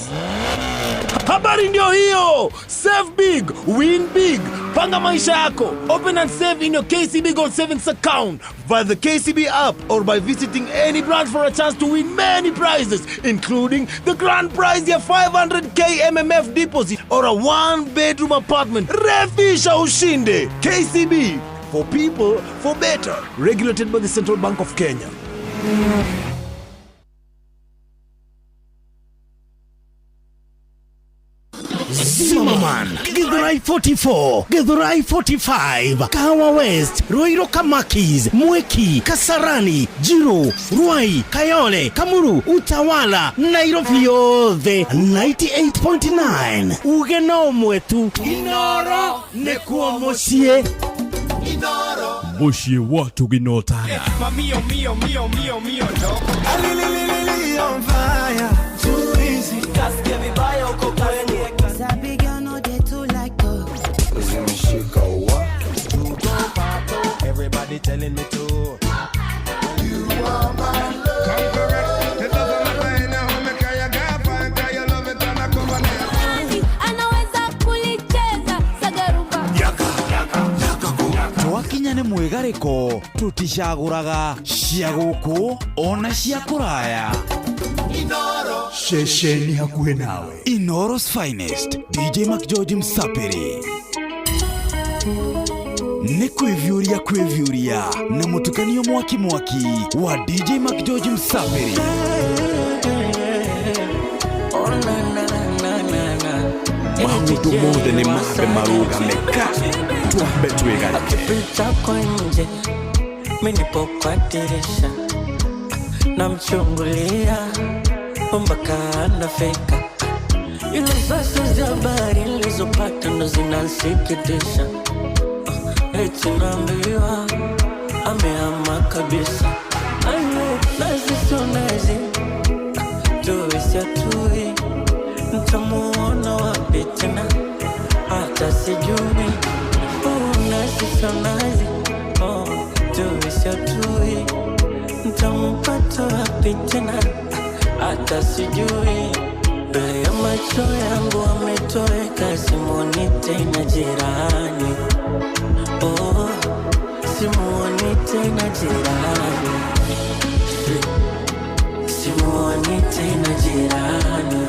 [SPEAKER 3] Habari ndio hiyo. Save big, win big. Panga maisha yako. Open and save in your KCB Gold Savings account via the KCB app or by visiting any branch for a chance to win many prizes, including the grand prize ya 500k MMF deposit or a one-bedroom apartment. Refisha ushinde. KCB, for people, for better. Regulated by the Central Bank of Kenya.
[SPEAKER 7] Zimmerman, Githurai 44, Githurai 45, Kahawa West, Ruiru Kamakis, Mwiki, Kasarani, Jiru, Ruai, Kayole, Kamuru, Utawala, Nairobi yothe 98.9. Uge no mwetu Inoro nĩkuo mũciĩ.
[SPEAKER 11] Mũciĩ wa Tuginotana.
[SPEAKER 13] Mamio, mio, mio, mio, mio, no.
[SPEAKER 9] Alililili on fire. Too easy.
[SPEAKER 2] Kasikia vibaya uko kwenye.
[SPEAKER 6] Sabi girl no dey too like talk.
[SPEAKER 9] Zimeshika wa. Everybody telling me to.
[SPEAKER 14] You are my love. Come correct. It doesn't matter anyhow. Me kaya gafa and kaya love it and I come on.
[SPEAKER 15] Anaweza kulicheza sagarumba.
[SPEAKER 1] Yaka, yaka, yaka. Twakinya nĩ mwĩgarĩko tũticagũraga cia gũkũ ona cia kũraya.
[SPEAKER 16] Ceceni hakuhĩ nawe.
[SPEAKER 1] Inoro's finest DJ McGeorge Msapiri nĩ kwĩviũria kwĩviũria na mũtukanio mwaki mwaki wa DJ McGeorge Msapiri.
[SPEAKER 11] Maũndũ mothe nĩ mambe marũgame ka twambe twĩgarĩke.
[SPEAKER 2] Akipita kwa nje mimi nipo kwa dirisha namchungulia mpaka anafika. Ile sasa za habari nilizopata ndo zinansikitisha. Eti naambiwa amehama kabisa. Ayo nazi sio nazi, tuwe si atui, nitamuona wapi tena hata sijui. Oh, nazi sio nazi, oh, tuwe si atui, nitampata wapi tena hata sijui. Mbele ya macho yangu ametoweka, simuoni tena jirani. Oh, simuoni tena jirani. Simuoni tena jirani.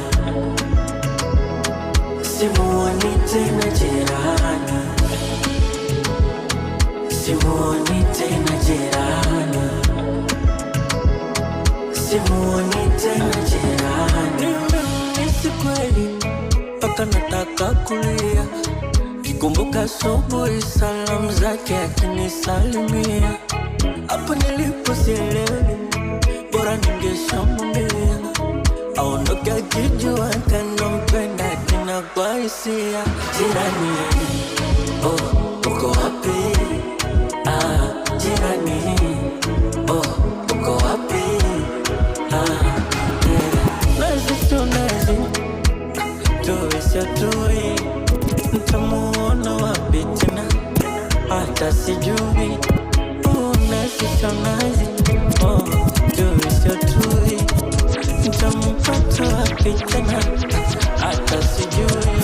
[SPEAKER 2] Simuoni tena jirani. Simuoni tena jirani. Simuoni tena jirani. Nimemisi kweli mpaka nataka kulia. Kikumbuka asubuhi salamu zake akinisalimia. Hapo nilipo sielewi, bora ningeshamwambia. Aondoke akijua kanampenda tena kwa hisia. Jirani, oh, uko wapi? Ah, jirani, oh, uko wapi? Ah, yeah. Nazi sio nazi, tuwe sio tuwe, nitamuona wapi tena hata sijui. Oh, nazi sio nazi, oh, tuwe sio tuwe, nitampata wapi tena hata sijui.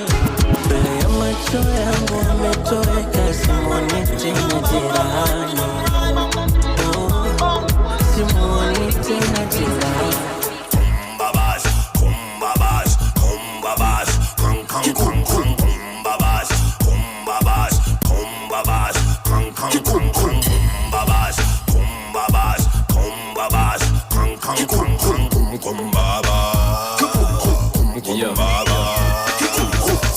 [SPEAKER 2] Mbele ya macho yangu ametoweka, simuoni tena jirani. Oh, simuoni tena jirani.
[SPEAKER 8] Kumbabas, kumbabas, kumbabas, kang kang kang kang. Kumbabas, kumbabas, kumbabas, kang kang kang kang. Kumbabas, kumbabas, kumbabas, kang kang kang kang. Kumbabas, kumbabas.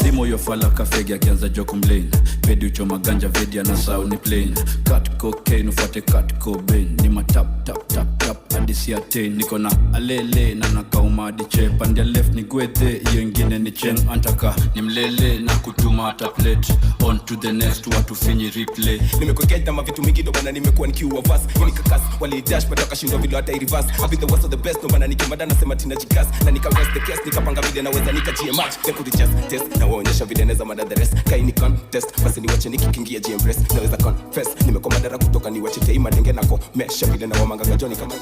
[SPEAKER 12] Simo yo fala kafegi akianza jo complain. Pedi uchoma ganja vedi anasahau ni plane. Cut cocaine ufuate cut cobain. Ni matap tap tap tap hadi siate. Niko na alele na nakauma hadi che. Pande left ni gwethe, hiyo ingine ni cheng. Antaka ni mlele na kutuma hata plate. On to the next watu finyi replay.
[SPEAKER 17] Nimekuwa ma vitu mingi ndo bana nimekuwa nikiua verse. Mimi nikakas wali dash but wakashindwa vile hata reverse. I be the worst of the best ndo bana nikimada nasema tina jigas. Na nika rest the case nikapanga vile naweza nika GM match. They could just test na waonyesha vile naweza mada the rest. Kai ni contest basi niwache nikikingia GM press. Naweza confess nimekuwa madara kutoka niwache tei madenge nako mesha vile na wamanga gajoni kama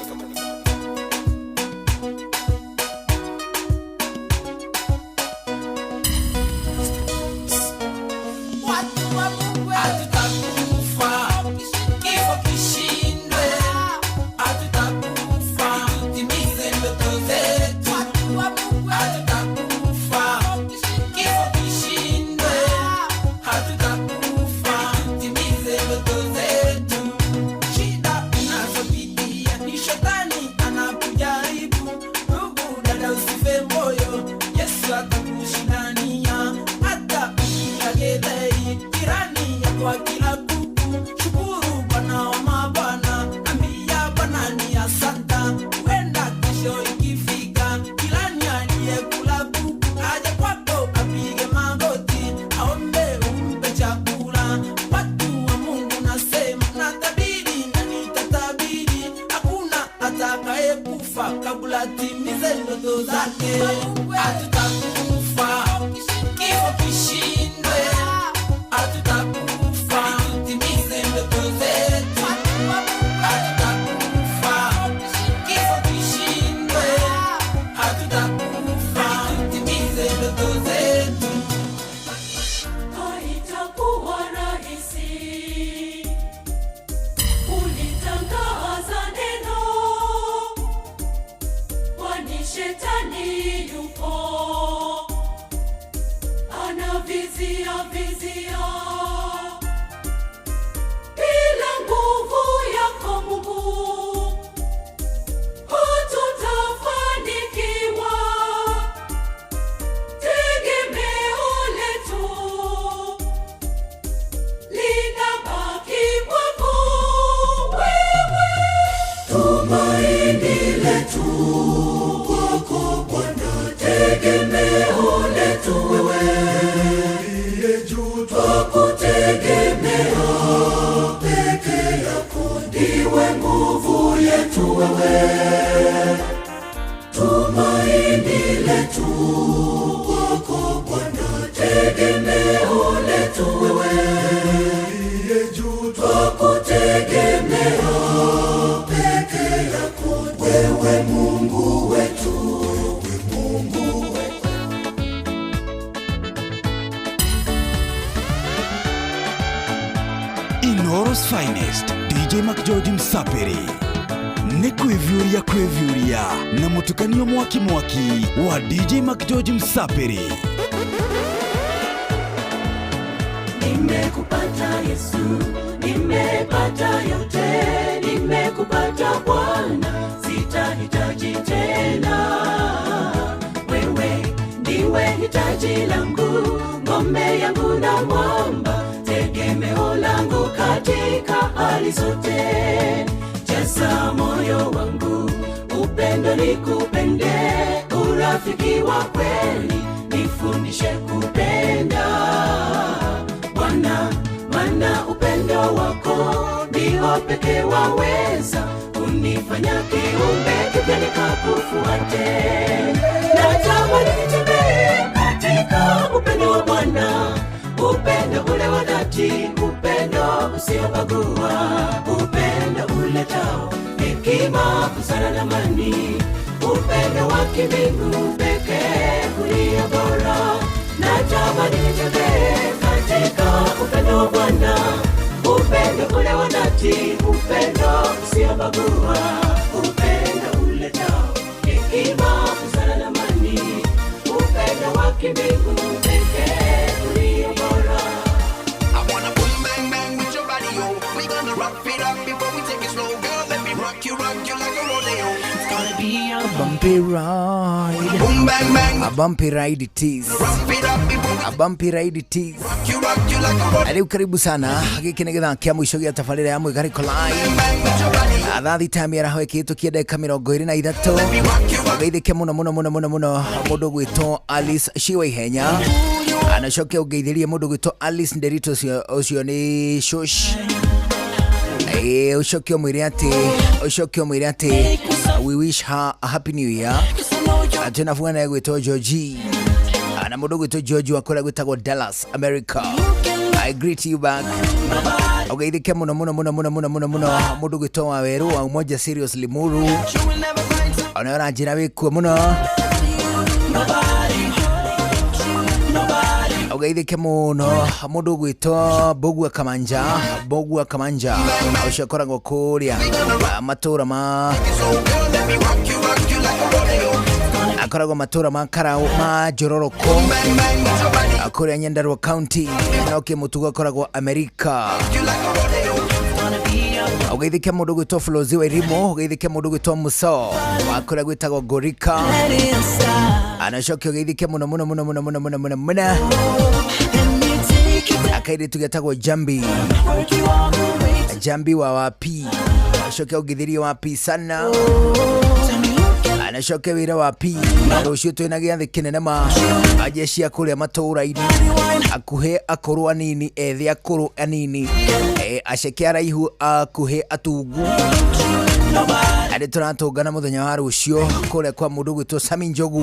[SPEAKER 2] Vizia, vizia. Bila nguvu yako Mungu, hatutafanikiwa. Tegemeo letu linabaki kwako wewe. Tumaini letu kwako Bwana, tegemeo letu wewe. Uliye juu twakutegemea, peke yako ndiwe nguvu yetu wewe. Tumaini letu kwako Bwana, tegemeo letu wewe. Uliye juu twakutegemea, peke yako wewe Mungu wetu, Mungu wetu.
[SPEAKER 1] Inoros Finest DJ McGeorge Msapiri nĩ kwĩviũria kwĩviũria na mũtukanio mwaki mwaki wa DJ McGeorge Msapiri.
[SPEAKER 2] Nimekupata Yesu, nimepata yote, nimekupata Bwana, sitahitaji tena. Wewe ndiwe hitaji langu, ngome yangu na mwamba, tegemeo langu katika hali zote. Jaza moyo wangu, upendo nikupende, urafiki wa kweli nifundishe kupenda. Bwana, maana upendo wako ndio pekee waweza kunifanya kiumbe kipya nikakufuate. Natamani nitembee katika upendo wa Bwana, upendo ule wa dhati, upendo usiobagua, upendo uletao hekima, busara na amani, upendo wa kimbingu pekee ulio bora. Natamani nitembee katika upendo wa Bwana, upendo ule wa dhati, upendo usiobagua, upendo uletao hekima, busara na amani, upendo wa kimbingu pekee ulio bora.
[SPEAKER 14] I wanna boom bang bang with your body, yo. We gonna rock it up before we take it slow, girl. Let me rock you like a rodeo. It's gonna be a
[SPEAKER 9] Bumpy ride.
[SPEAKER 14] Boom bang bang.
[SPEAKER 9] A bumpy ride it is.
[SPEAKER 14] Rock it up before we
[SPEAKER 9] A bumpy ride it is.
[SPEAKER 14] rock you like a rodeo.
[SPEAKER 9] Rĩu karibu sana gĩkĩ nĩ gĩthaa kĩa mũico gĩa tabarĩra ya mwĩgarĩko live thaa thita mĩaraho ĩkĩhĩtũkia ndagĩka 23. Ũgeithĩke mũno mũno mũno mũno mũno mũndũ gwĩtwo Alice Shiwa Ihenya, anacoke ũngeithĩrie mũndũ gwĩtwo Alice Nderito, ũcio ũcio nĩ shush. Ũcoke ũmwĩre atĩ we wish her a happy new year. Twĩna bwana gwĩtwo Georgie na mũndũ gwĩtwo George wa kũrĩa gwĩtagwo Dallas, America. I greet you back. Ũgeithĩke mũno mũno mũno mũno mũno mũno mũno mũndũ gwĩtwo Wawerũ wa Umoja Serious Limuru, ona ũranjĩra wĩkuo mũno. Ũgeithĩke mũno mũndũ gwĩtwo Mbũgua Kamanja, Mbũgua Kamanja ũcio akoragwo kũrĩa matũra ma akoragwo matũra ma Karau ma Njororoko kũrĩa Nyandarua County, no kĩmũtugo akoragwo Amerika. Ũgeithĩke mũndũ gwĩtwo Flozi wa Irimo, ũgeithĩke mũndũ gwĩtwo Muso wa kũrĩa gwĩtagwo Ngorika, anacoke ũgeithĩke mũno mũno mũno mũno mũno mũno mũno mũno akairĩtu getagwo Jambi, Jambi wa wapi, acoke ũngĩthĩrie wapi sana anacoke wĩra wa P rũciũ twĩna gĩathĩ kĩnene ma ajeshi a kũrĩa matũũra-inĩ akuhĩ akũrũ anini ethĩ akũrũ anini aceke araihu akuhĩ atungu arĩ tũratũngana mũthenya wa rũciũ kũrĩa kwa mũndũ gwĩtwo Sami Njogu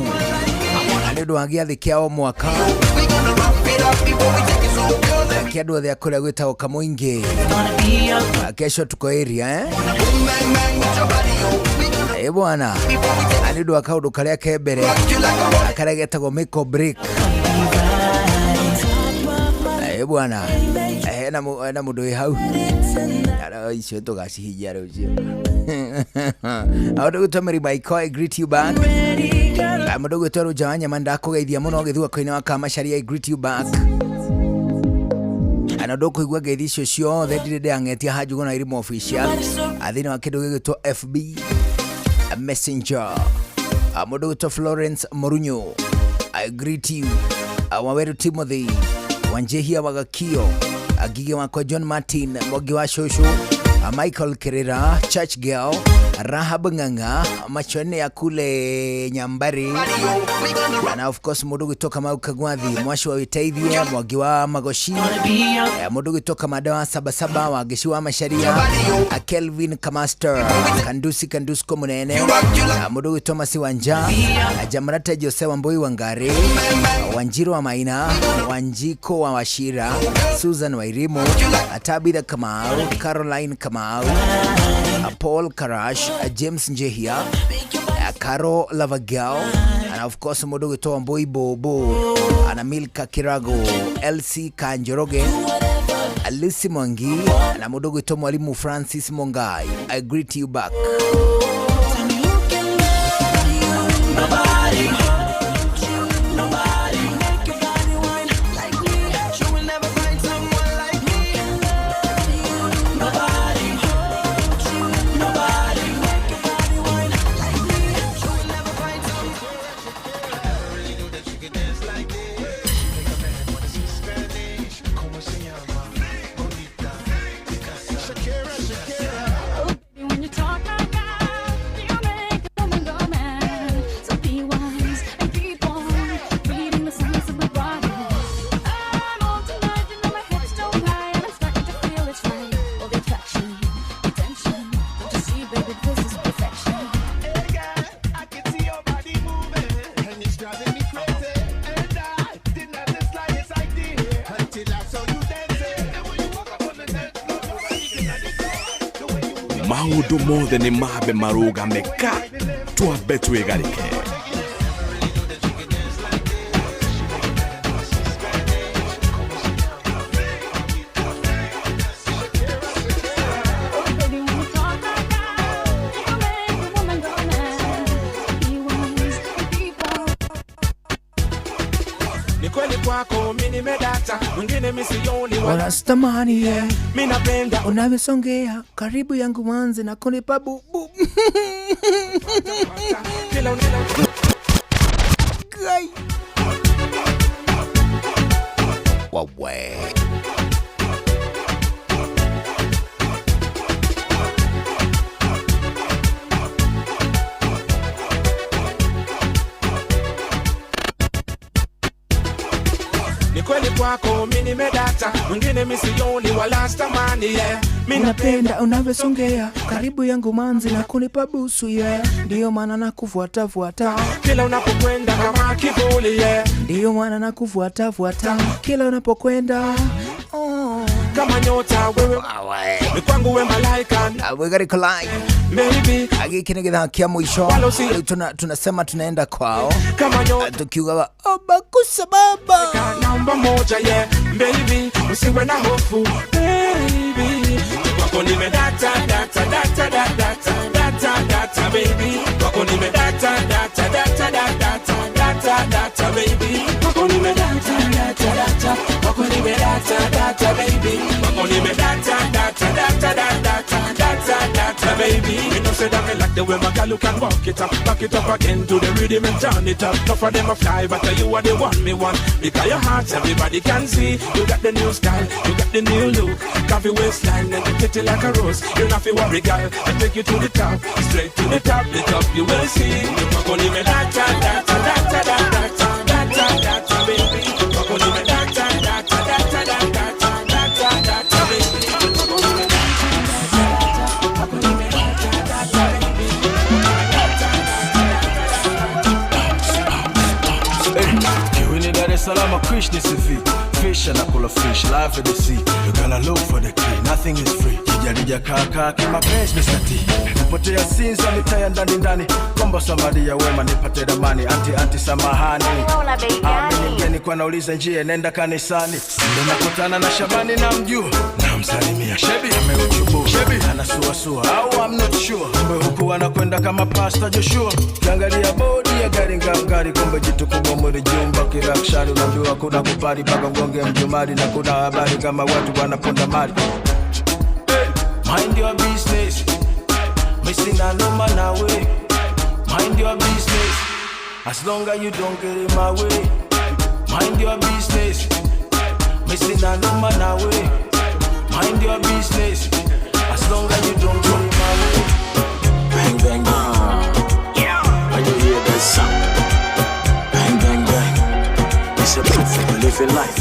[SPEAKER 9] nĩ ũndũ wa gĩathĩ kĩa o mwaka kĩa andũ othe a kũrĩa gwĩtagwo Kamũingĩ. Kesho tuko area eh? Ĩ bwana, nĩ ũndũ wa kaũndũ karĩa ke mbere karĩa getagwo make or break. Ĩ
[SPEAKER 19] Bwana, hena mundu wi hau icio tugacihinjia rucio. Mundu gwitwo Mary Michael, I greet you back. Mundu gwitwo Ruja wa Nyama, ndakugeithia muno githuako-inĩ wa Kamacharia, I greet you back. Ana ndukuigua ngeithi icio ciothe ndirĩ ndĩrang'etia hanjugo na Irimo official thĩinĩ wa kĩndũ gĩgwĩtwo FB Messenger. Mundu gwitwo Florence Morunyo, I greet you. Waweru Timothy Wanjehia Wagakio, Agige wakwa John Martin Mwangi wa Shosho, Michael Kerera, Church Girl, Rahab Ng'ang'a, Machone ya kule Nyambari, na of course mundu gwitwo Kamau Kagwathi, Mwashi wa Witeithie, Mwangi wa Magoshi, mundu gwitwo Kamanda wa Sabasaba wa Gici wa Macharia, Kelvin Kamaster, Kandusi Kandusko Munene, mundu gwitwo Masi Wanja, Jamrata Jose Wambui Wangari, Wanjiru wa Maina, Wanjiko wa Washira, Susan Wairimu, Tabitha Kamau, Caroline Kamau, Paul Karash, James Njehia, Caro Lavagao, and of course mundu gwitwo Wambui Bobo, ana Milka Kirago, Elsie Kanjoroge, Lucy Mwangi, na mundu gwitwo Mwalimu Francis Mongai, I greet you back.
[SPEAKER 20] Maundu mothe nĩ mambe marũgame ka twambe twĩgarĩke.
[SPEAKER 13] Ni kweli kwako mimi nimedata, mwingine mimi sioni.
[SPEAKER 19] Wanastamani
[SPEAKER 13] mimi napenda
[SPEAKER 19] unavyosongea karibu yangu mwanze na kunipa bubu. Guy. Wawe.
[SPEAKER 13] Ni kweli kwako mimi nimedata, mwingine mimi sioni wala sitamani, yeah.
[SPEAKER 19] Mimi napenda unavyosongea karibu yangu manzi na kunipa busu, yeah. Ndio maana nakufuata fuata
[SPEAKER 13] kila unapokwenda kama kivuli, yeah.
[SPEAKER 19] Ndio maana nakufuata fuata kila unapokwenda, oh.
[SPEAKER 13] Kama nyota wewe ni kwangu wewe malaika.
[SPEAKER 19] We gotta collide.
[SPEAKER 13] Maybe
[SPEAKER 19] giki nĩ gĩthaa kĩa mũico. Tunasema tunaenda kwao tukiugaga obakusa baba
[SPEAKER 13] namba moja, yeah. Baby usiwe na hofu baby, kwako nimedata data data data data data baby, kwako nimedata data data data data data baby, kwako nimedata data data, kwako nimedata data baby, kwako nimedata data data data data data baby. You know say that me like the way my girl can walk it up, back it up again to the rhythm and turn it up. Enough of them a fly, but you are the one me want. Because your heart everybody can see. You got the new style, you got the new look. Coffee waistline and the titty like a rose. You not feel worry, girl. I take you to the top, straight to the top you will see. You go me da da da da da da da da da da baby. You go me da da da da da da da da da da baby.
[SPEAKER 22] Salama Krishna CV. Fish and I call a fish, life at the sea. You gotta look for the key, nothing is free.
[SPEAKER 5] Nijarija kaka kimapenzi Mr. T. Kupotea sinza mitaa ya ndani ndani. Komba Samaria wema nipate ramani. Anti anti samahani. Amini mgeni kwa nauliza njia nenda kanisani. Ndio nakutana na Shabani na mjua. Namsalimia Shebi ameuchubu. Shebi anasuasua au I'm not sure. Kumbe huku anakwenda kama Pastor Joshua. Kiangalia bodi ya gari ngangari, kumbe jitu kubwa mwili jumba kirakshari. Unaambiwa kuna kupari paka mgonge mjumari, na kuna habari kama watu wanaponda mali. Hey, mind your business. Missing a no man away. Mind your business. As long as you don't get in my way. Mind your business. Missing a no man away. Mind your business. As long as you don't get in my way.
[SPEAKER 22] Bang, bang, bang. Yeah. When you hear that sound, bang, bang, bang. It's a proof of living life.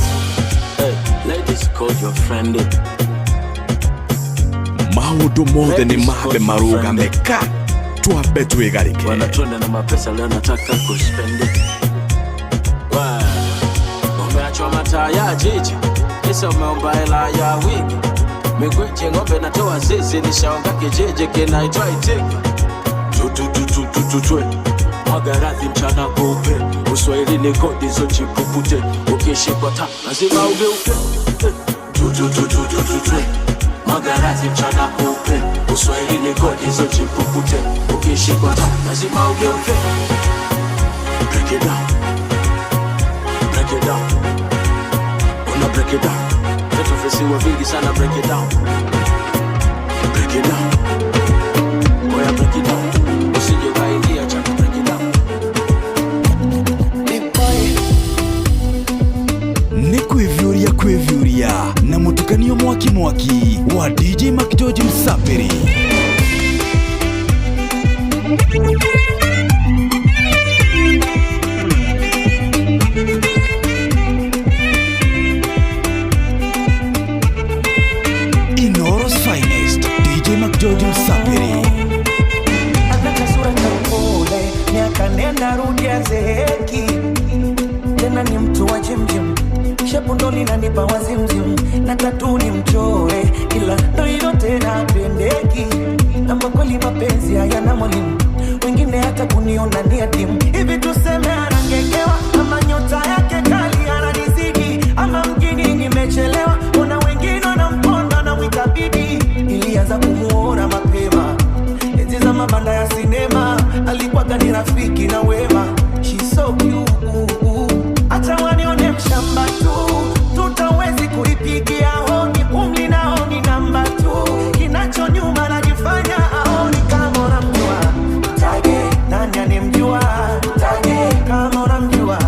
[SPEAKER 22] Hey, ladies, call your friend.
[SPEAKER 20] Maũndũ mothe nĩ mambe marũgame ka twambe twĩgarĩke.
[SPEAKER 22] Wanatwenda na mapesa leo nataka kuspendi. Umeachwa mataa ya jiji, kisa umeomba hela ya wiki. Migweje ng'ombe natoa zizi, nishaonga kijiji kinaitwa Itiki. Tu tu tu tu tu tu tu. Mwaga radhi mchana kupe, Uswahili ni kodi zochipupute. Ukishikwa ta lazima ugeuke. Tu tu tu tu tu tu tu. Mwaga radhi mchana kupe, Uswahili ni kodi zochipupute. Ukishikwa ta lazima ugeuke. Break it down, break it down, una break it down. Vitu visiwe vingi sana, break it down, break it down, oya break it down. Usije ukaingia chaka, break it down.
[SPEAKER 1] Nĩ kwĩviũria kwĩviũria na mũtukanio mwaki mwaki wa DJ McGeorge Msapiri. Inoro's finest DJ McGeorge Msapiri.
[SPEAKER 9] Anaka sura ya upole, miaka nenda rudi azeeki. Tena ni mtu wa jimjim, shepu ndo linanipa wazimzim. Na tatu ni mchore, ila ndo hilo tena pendeki. Ama kweli mapenzi hayana mwalimu, wengine hata kuniona ni adimu. Hivi tuseme anangekewa, ama nyota yake kali ananizidi, ama mjini nimechelewa, ona wengine wanamponda na mwita bibi. Ilianza kumuona mapema enzi za mabanda ya sinema, alikuwa gani rafiki na wema. She's so cute, hata wanione mshamba tu, tutawezi kuipigia honi. Umri nao ni namba tu, kinacho nyuma najifanya aoni. Kama unamjua mtage, nani anemjua mtage. Kama unamjua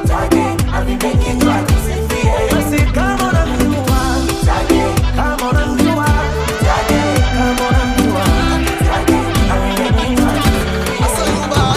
[SPEAKER 9] mtage, avibeki tu atusifie. Basi kama unamjua mtage, kama unamjua mtage, kama unamjua mtage, avibeki tu atusifie.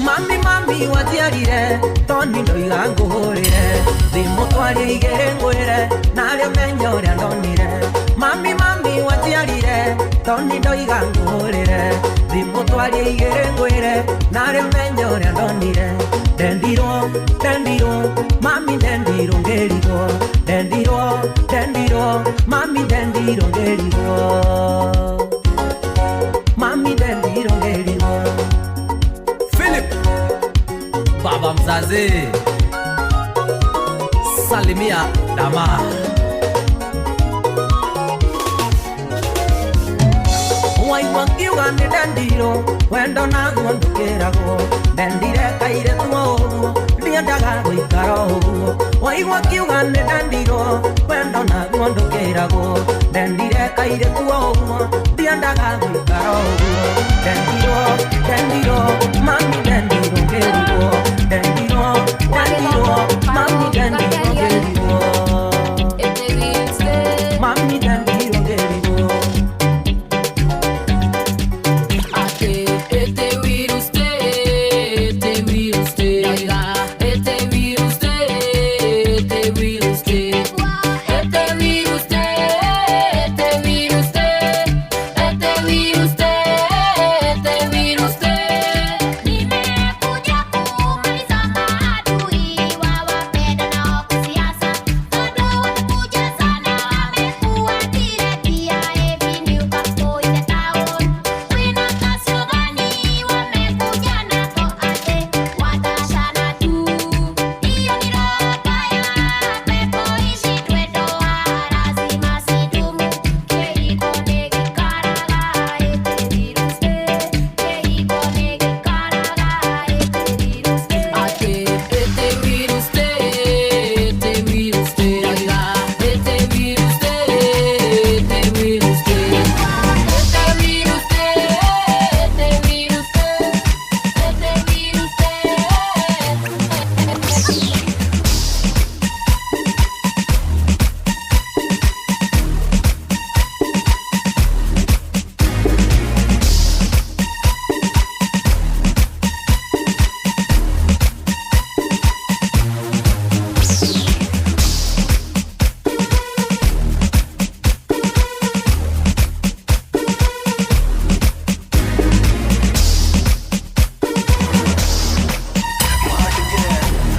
[SPEAKER 2] Mami, mami, watiarire, Tony ndoiga ngũhũrĩre thimũ. twarie igĩrĩ ngwĩre narĩ ũmenye ũrĩa ndonire mami mami wanjiarire toni ndoiga ngũhũrĩre thimũ twarie igĩrĩ ngwĩre narĩ ũmenye ũrĩa ndonire ndendirwo ndendirwo mami ndendirwo ngĩrigwo ndendirwo ndendirwo mami ndendirwo ngĩrigwo mami ndendirwo ngĩrigwo.
[SPEAKER 4] Philip baba mzazi salimia dama.
[SPEAKER 2] Waigua ngiuga nĩ ndendirwo wendo naguo ndũkĩragwo ndendire kairĩtu o ũguo ndiendaga gũikara o ũguo waigua ngiuga nĩ ndendirwo wendo naguo ndũkĩragwo ndendire kairĩtu o ũguo ndiendaga gũikara o ũguo ndendirwo ndendirwo mami ndendirwo ngĩrigwo ndendirwo ndendirwo mami ndendirwo ngĩrigwo mami ndendirwo ngĩrigwo.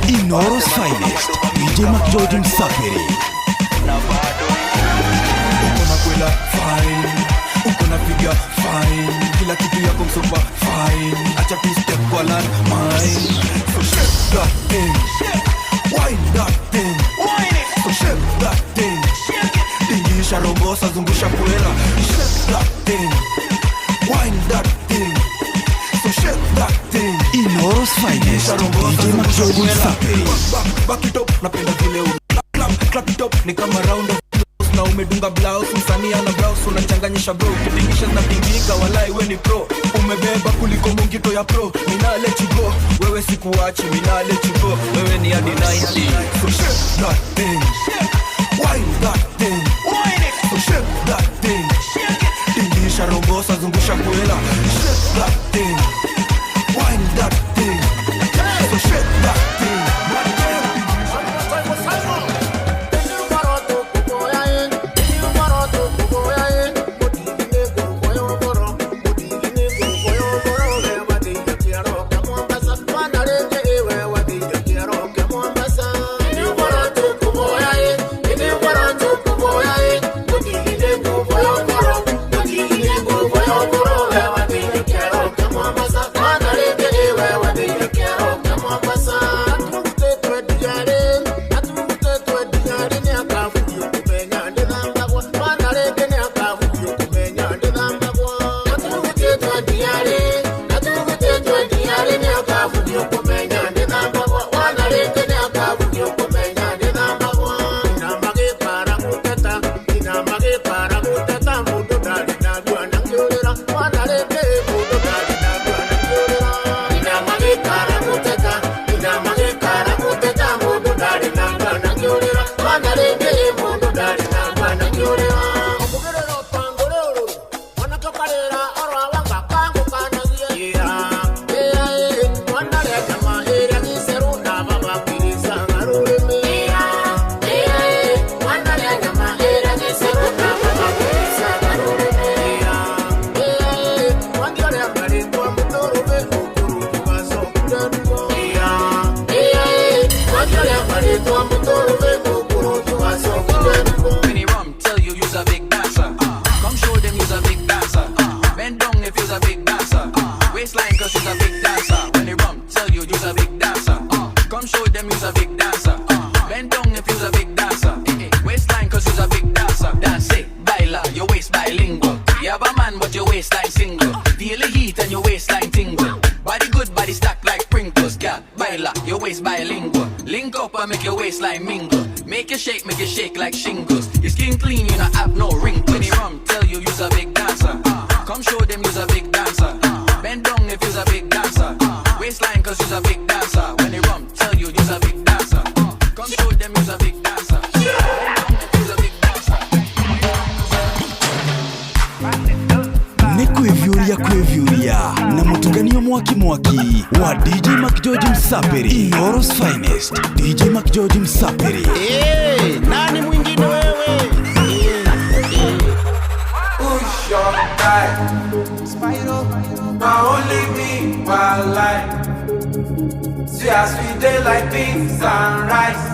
[SPEAKER 1] Inoro's finest, DJ McGeorge Msafiri.
[SPEAKER 10] Uko na kwela fine, uko na figa fine, kila kitu yako msopa fine, acha tu step kwa land mine. So shake that thing, wine that thing, so shake that thing, tingisha rombosa zungusha kwela, shake that thing, wine that thing, so shake that thing.
[SPEAKER 1] Inoro's finest, DJ McGeorge Msafiri.
[SPEAKER 10] Back it up, napenda vile clap, clap it up, ni kama round of applause. Na umedunga blouse, msanii ana blouse, unachanganyisha bro, kitingisha zinatingika, walai we ni pro, umebeba kuliko mungito ya pro, mina let you go, wewe sikuachi, mina let you go, wewe ni hadi 90. So shake that thing, wine that thing, so shake that thing, tingisha rombosa, zungusha kwela, shake that thing, wine that thing, so shake that thing.
[SPEAKER 23] Thank you.
[SPEAKER 18] Winnie Rum, tell you you's a big dancer. Come show them you's a big dancer. Bend down if you's a big dancer. Waistline cause you's a big dancer. Winnie Rum, tell you you's a big dancer. Come show them you's a big dancer. Bend down if you's a big dancer. Waistline cause you's a big dancer. Dance it, baila, your waist bilingual. You have a man but your waistline single. Feel the heat and your waistline tingle. Body good, body stack like Pringles. Girl, baila, your waist bilingual. Link up and make your waistline mingle. Make it shake like shingles. Your skin clean, you not have no wrinkles. Winnie Rum, tell you you's a big dancer. Come show them you's a big dancer. Bend down if you's a big dancer. Waistline cause you's a big dancer. Winnie Rum, tell you you's a big dancer. Come show them you's a big dancer. Bend down if you's a big dancer.
[SPEAKER 1] Nĩ kwĩviũria kwĩviũria na mũtukanio mwaki mwaki wa DJ McGeorge Msaperi Inooro's finest DJ McGeorge Msaperi.
[SPEAKER 3] Hey, nani mwingine wewe?
[SPEAKER 13] Push your guy Spyro. Now only me my life. See as we day like beans and rice.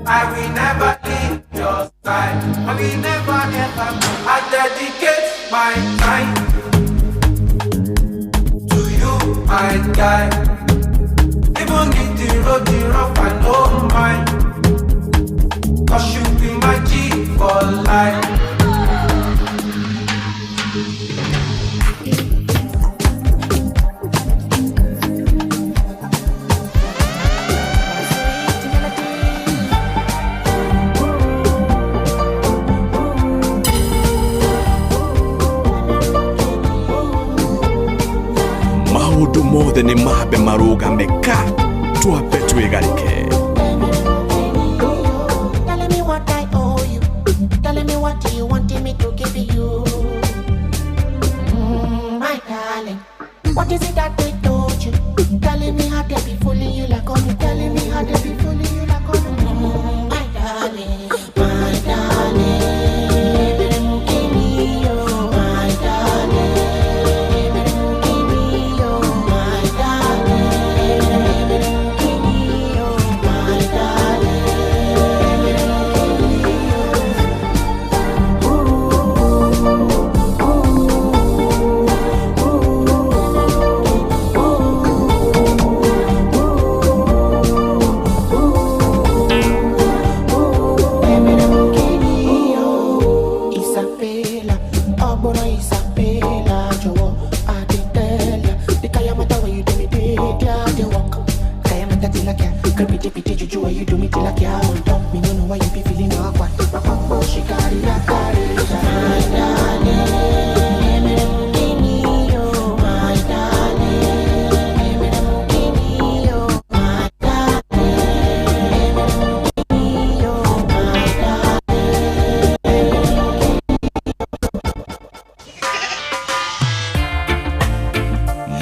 [SPEAKER 13] I will never leave your side. I will never ever. I dedicate my time to you, my guy. Even if the road is rough, I don't mind. Cause you be my G for life.
[SPEAKER 20] Maũndũ mothe nĩ mambe marũgame ka twambe twĩgarĩke.
[SPEAKER 21] Telling me what I owe you. Telling me what you wanted me to give you. My darling, what is it that they told you? Telling me how they be fooling you like on. Telling me how they be fooling you like on. My darling, my darling. My darling.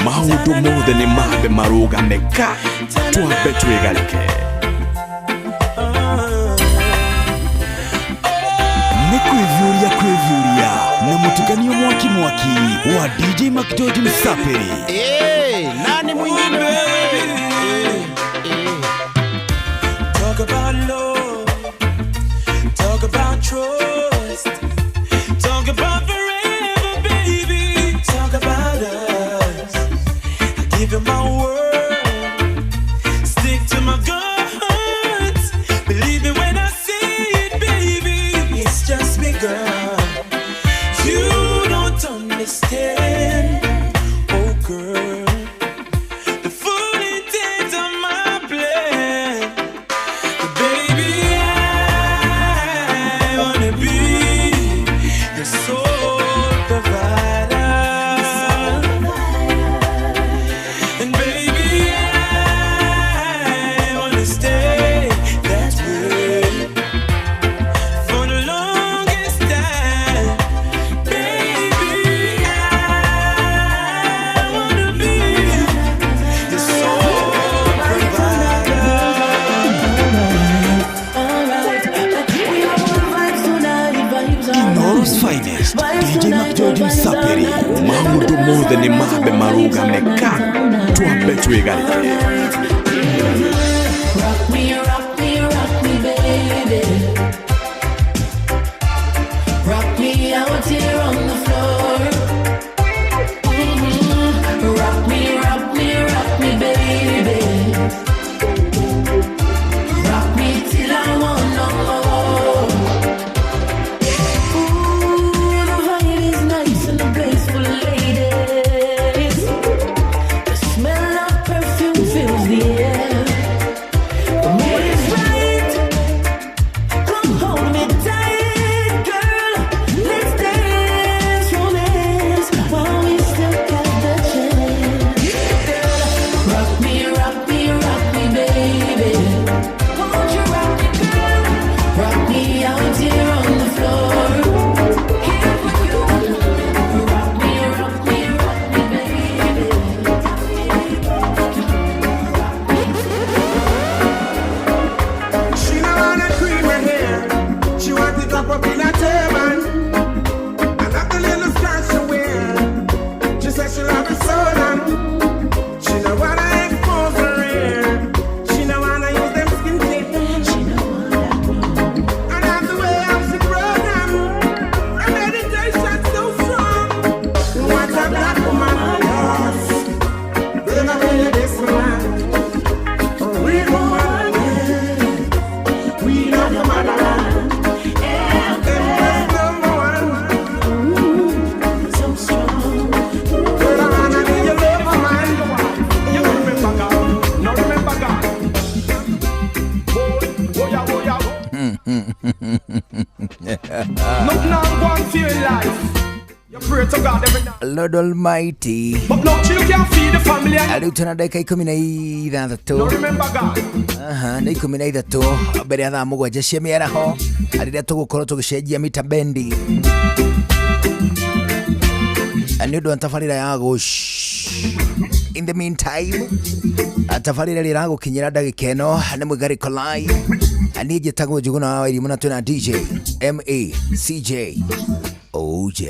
[SPEAKER 20] Maũndũ mothe nĩ mambe marũgame ka twambe twĩgarĩke.
[SPEAKER 1] Nĩ kwĩviũria kwĩviũria na mũtukanio mwaki mwaki wa DJ McGeorge Msaperi.
[SPEAKER 3] Hey, nani mwingine wewe?
[SPEAKER 13] Talk about love, talk about trust, talk about forever, baby. Talk about us. I give you my word, stick to my guns. Believe me when I say it, baby. It's just me, girl. You don't understand, oh girl. The full intent of my plan. But baby, I wanna be your sole provider. And baby, I wanna stay that way for the longest time. Baby, I wanna be your sole provider.
[SPEAKER 1] Inooro's finest DJ McGeorge Msaperi.
[SPEAKER 20] Maũndũ mothe nĩ mambe marũgame ka twambe twĩgarĩke.
[SPEAKER 9] Rock
[SPEAKER 6] Rock me, rock me, rock me, baby. Rock me out here on the floor. Mm-hmm. Rock me, rock me, rock me, baby. Rock me till I want no more. Ooh, the vibe is nice and the place full of ladies. The smell of perfume fills the air. The mood is right. Come hold me tight, girl. Let's dance, romance, while we still got the chance. Girl, rock me, rock me, rock me, baby. Won't you rock me, girl? Rock me out here on the floor. Here for you. Rock me, rock me, rock me, baby.
[SPEAKER 13] She no wanna cream her hair. She want it wrap up in a turban. And not the little skirt she wear. She said she love it so long. She no wanna expose her hair. She no wanna use them skin tip. She no wanna. And that's the way I'm she program. Her meditation so strong. What a black woman lost. They not really this man. A real woman. We love your motherland. Empress number one.
[SPEAKER 6] So strong.
[SPEAKER 13] Girl, I wanna be your lover, man. You don't remember God. No remember God. Oh, yeah, oh, yeah. Nothing I'm going for your life. You pray to God every night.
[SPEAKER 19] Lord Almighty.
[SPEAKER 13] But no, you can't feed the family. And
[SPEAKER 19] Rĩu tũna ndagĩka 16.
[SPEAKER 13] no remember God.
[SPEAKER 19] Aha, nĩ 13 mbere ya thaa 7 cia mĩaraho rĩrĩa tũgũkorwo tũgĩcenjia mita bendi nĩ ũndũ wa tabarĩra ya gũsh. In the meantime, tabarĩra ĩrĩa ĩragũkinyĩra ndagĩka ĩno nĩ Mũigarĩko Live. Niĩ njĩtagwo Njũgũna wa Wairimu na twĩna DJ MACJ OJ.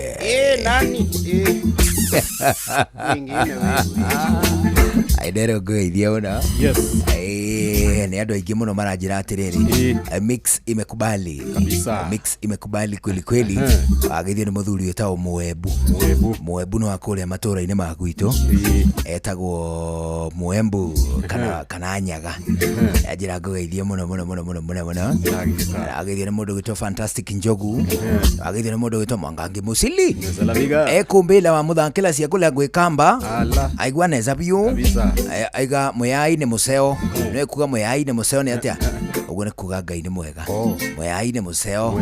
[SPEAKER 7] Nani?
[SPEAKER 19] Aidero ngũgeithia mũno.
[SPEAKER 20] Yes.
[SPEAKER 19] Nĩ andũ aingĩ mũno maranjĩra atĩrĩrĩ, mix imekubali
[SPEAKER 20] Kabisa.
[SPEAKER 19] Mix imekubali kweli kweli. Ageithio nĩ mũthuri wĩtagwo Mũembu. Mũembu nĩ wa kũrĩa matũra-inĩ ma gwitũ, etagwo Mũembu kana Nyaga. Anjĩra ngũgeithie mũno mũno mũno mũno mũno mũno. Ageithio nĩ mũndũ wĩtwo Fantastic Njogu. Ageithio nĩ mũndũ wĩtwo Mwangangi Musili.
[SPEAKER 20] Salamiga.
[SPEAKER 19] Ekumbĩla wa mũthakĩla cia kũrĩa gwĩkamba
[SPEAKER 20] Ala.
[SPEAKER 19] aigua neza biũ.
[SPEAKER 20] Kabisa.
[SPEAKER 19] Aiga mũyai nĩ mũceo. Nĩ kuga mũyai nĩ mũceo nĩ atĩa? Ũguo nĩ kuga Ngai nĩ mwega. Mũyai nĩ mũceo.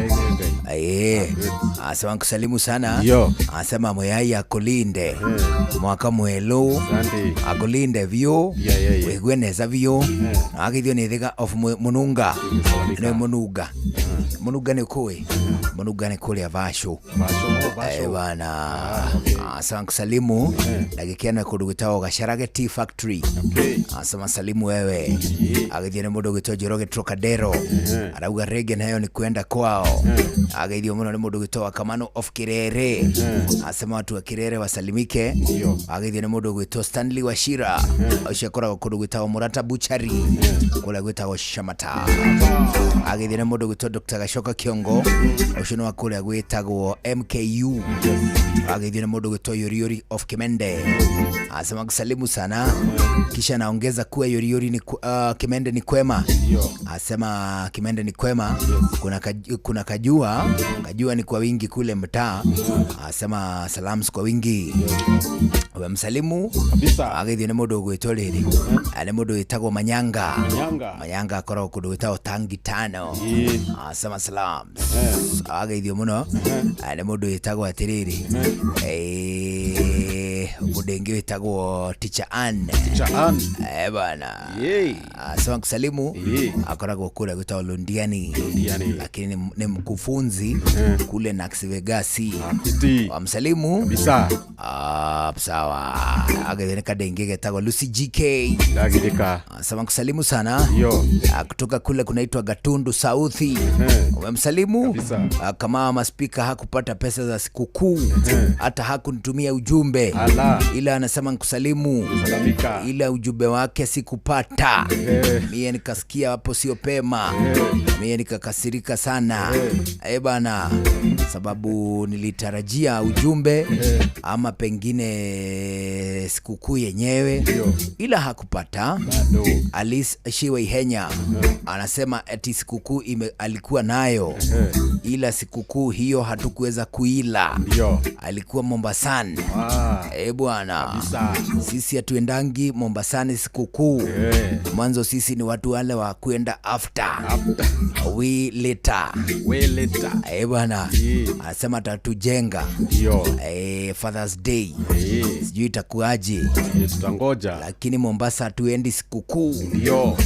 [SPEAKER 19] Asema nkusalimu sana.
[SPEAKER 20] Yo.
[SPEAKER 19] Asema mũyai akulinde mwaka mwelu akulinde biũ.
[SPEAKER 20] Yeah, yeah, yeah.
[SPEAKER 19] Wĩigue neza biũ. Ageithio nĩ Thiga of Mũnunga. Nĩ Mũnunga. Mũnunga nĩ kũĩ? Mũnunga nĩ kũrĩa Vasho. Bana. Asema kusalimu na kũndũ gwĩtagwo Gacharage Tea Factory. Asema salimu wewe. Ageithio nĩ mũndũ gwĩtwo Njoroge Trocadero. Arauga rege nayo ni kwenda kwao. Ageithio mũno nĩ mũndũ gwĩtwo Kamano of Kirere. Asema watu wa Kirere wasalimike. Ageithio nĩ mũndũ gwĩtwo Stanley Wachira. Ũcio akoragwo kũndũ gwĩtagwo Murata Butchery. Kũrĩa gwĩtagwo Shamata. Ageithio nĩ mũndũ gwĩtwo Dr. Gacoka Kiongo. Ũcio nĩ wa kũrĩa gwĩtagwo MKU. Ageithio nĩ mũndũ gwĩtwo Yoriori of Kimende. Asema kusalimu sana. Kisha naongeza kuwa Yoriori ni Kimende ni kwema. Asema Kimende ni kwema. Kuna kajua, kajua ni kwa wingi kule mtaa. Asema salams kwa wingi. Wamsalimu
[SPEAKER 20] kabisa.
[SPEAKER 19] Ageithio nĩ mũndũ ũgwĩtwo rĩrĩ. Nĩ mũndũ wĩtagwo Manyanga. Manyanga akoragwo kũndũ gwĩtagwo Tangi Tano. Asema salams. Ageithio mũno. Nĩ mũndũ wĩtagwo atĩrĩrĩ. Mũndũ ũngĩ wĩtagwo Teacher Ann.
[SPEAKER 20] Teacher Ann.
[SPEAKER 19] Bana. Asema kusalimu. Akoragwo kule gwĩtagwo Londiani. Lakini ni mkufunzi kule Nax Vegas. Wamsalimu
[SPEAKER 20] kabisa.
[SPEAKER 19] Sawa. Ageithio nĩ kadenge getagwo Lucy GK.
[SPEAKER 20] Ndagithika.
[SPEAKER 19] Asema kusalimu sana.
[SPEAKER 20] Yo.
[SPEAKER 19] Kutoka kule kunaitwa Gatundu South. Umemsalimu kama maspika hakupata pesa za sikukuu, hata hakunitumia ujumbe. Ila anasema nkusalimu, ila ujumbe wake sikupata. Mie nikasikia hapo sio pema, mie nikakasirika sana eh bana, sababu nilitarajia ujumbe ama pengine sikukuu yenyewe, ila hakupata. Alice Shiwaihenya anasema eti sikukuu alikuwa nayo, ila sikukuu hiyo hatukuweza kuila. Alikuwa Mombasani. Eh bwana, sisi hatuendangi Mombasani sikukuu. Mwanzo sisi ni watu wale wa kuenda after. We later.
[SPEAKER 20] We later.
[SPEAKER 19] Eh bwana, anasema atatujenga. Father's Day. Sijui itakuaje.
[SPEAKER 20] Tutangoja.
[SPEAKER 19] Lakini Mombasa hatuendi sikukuu.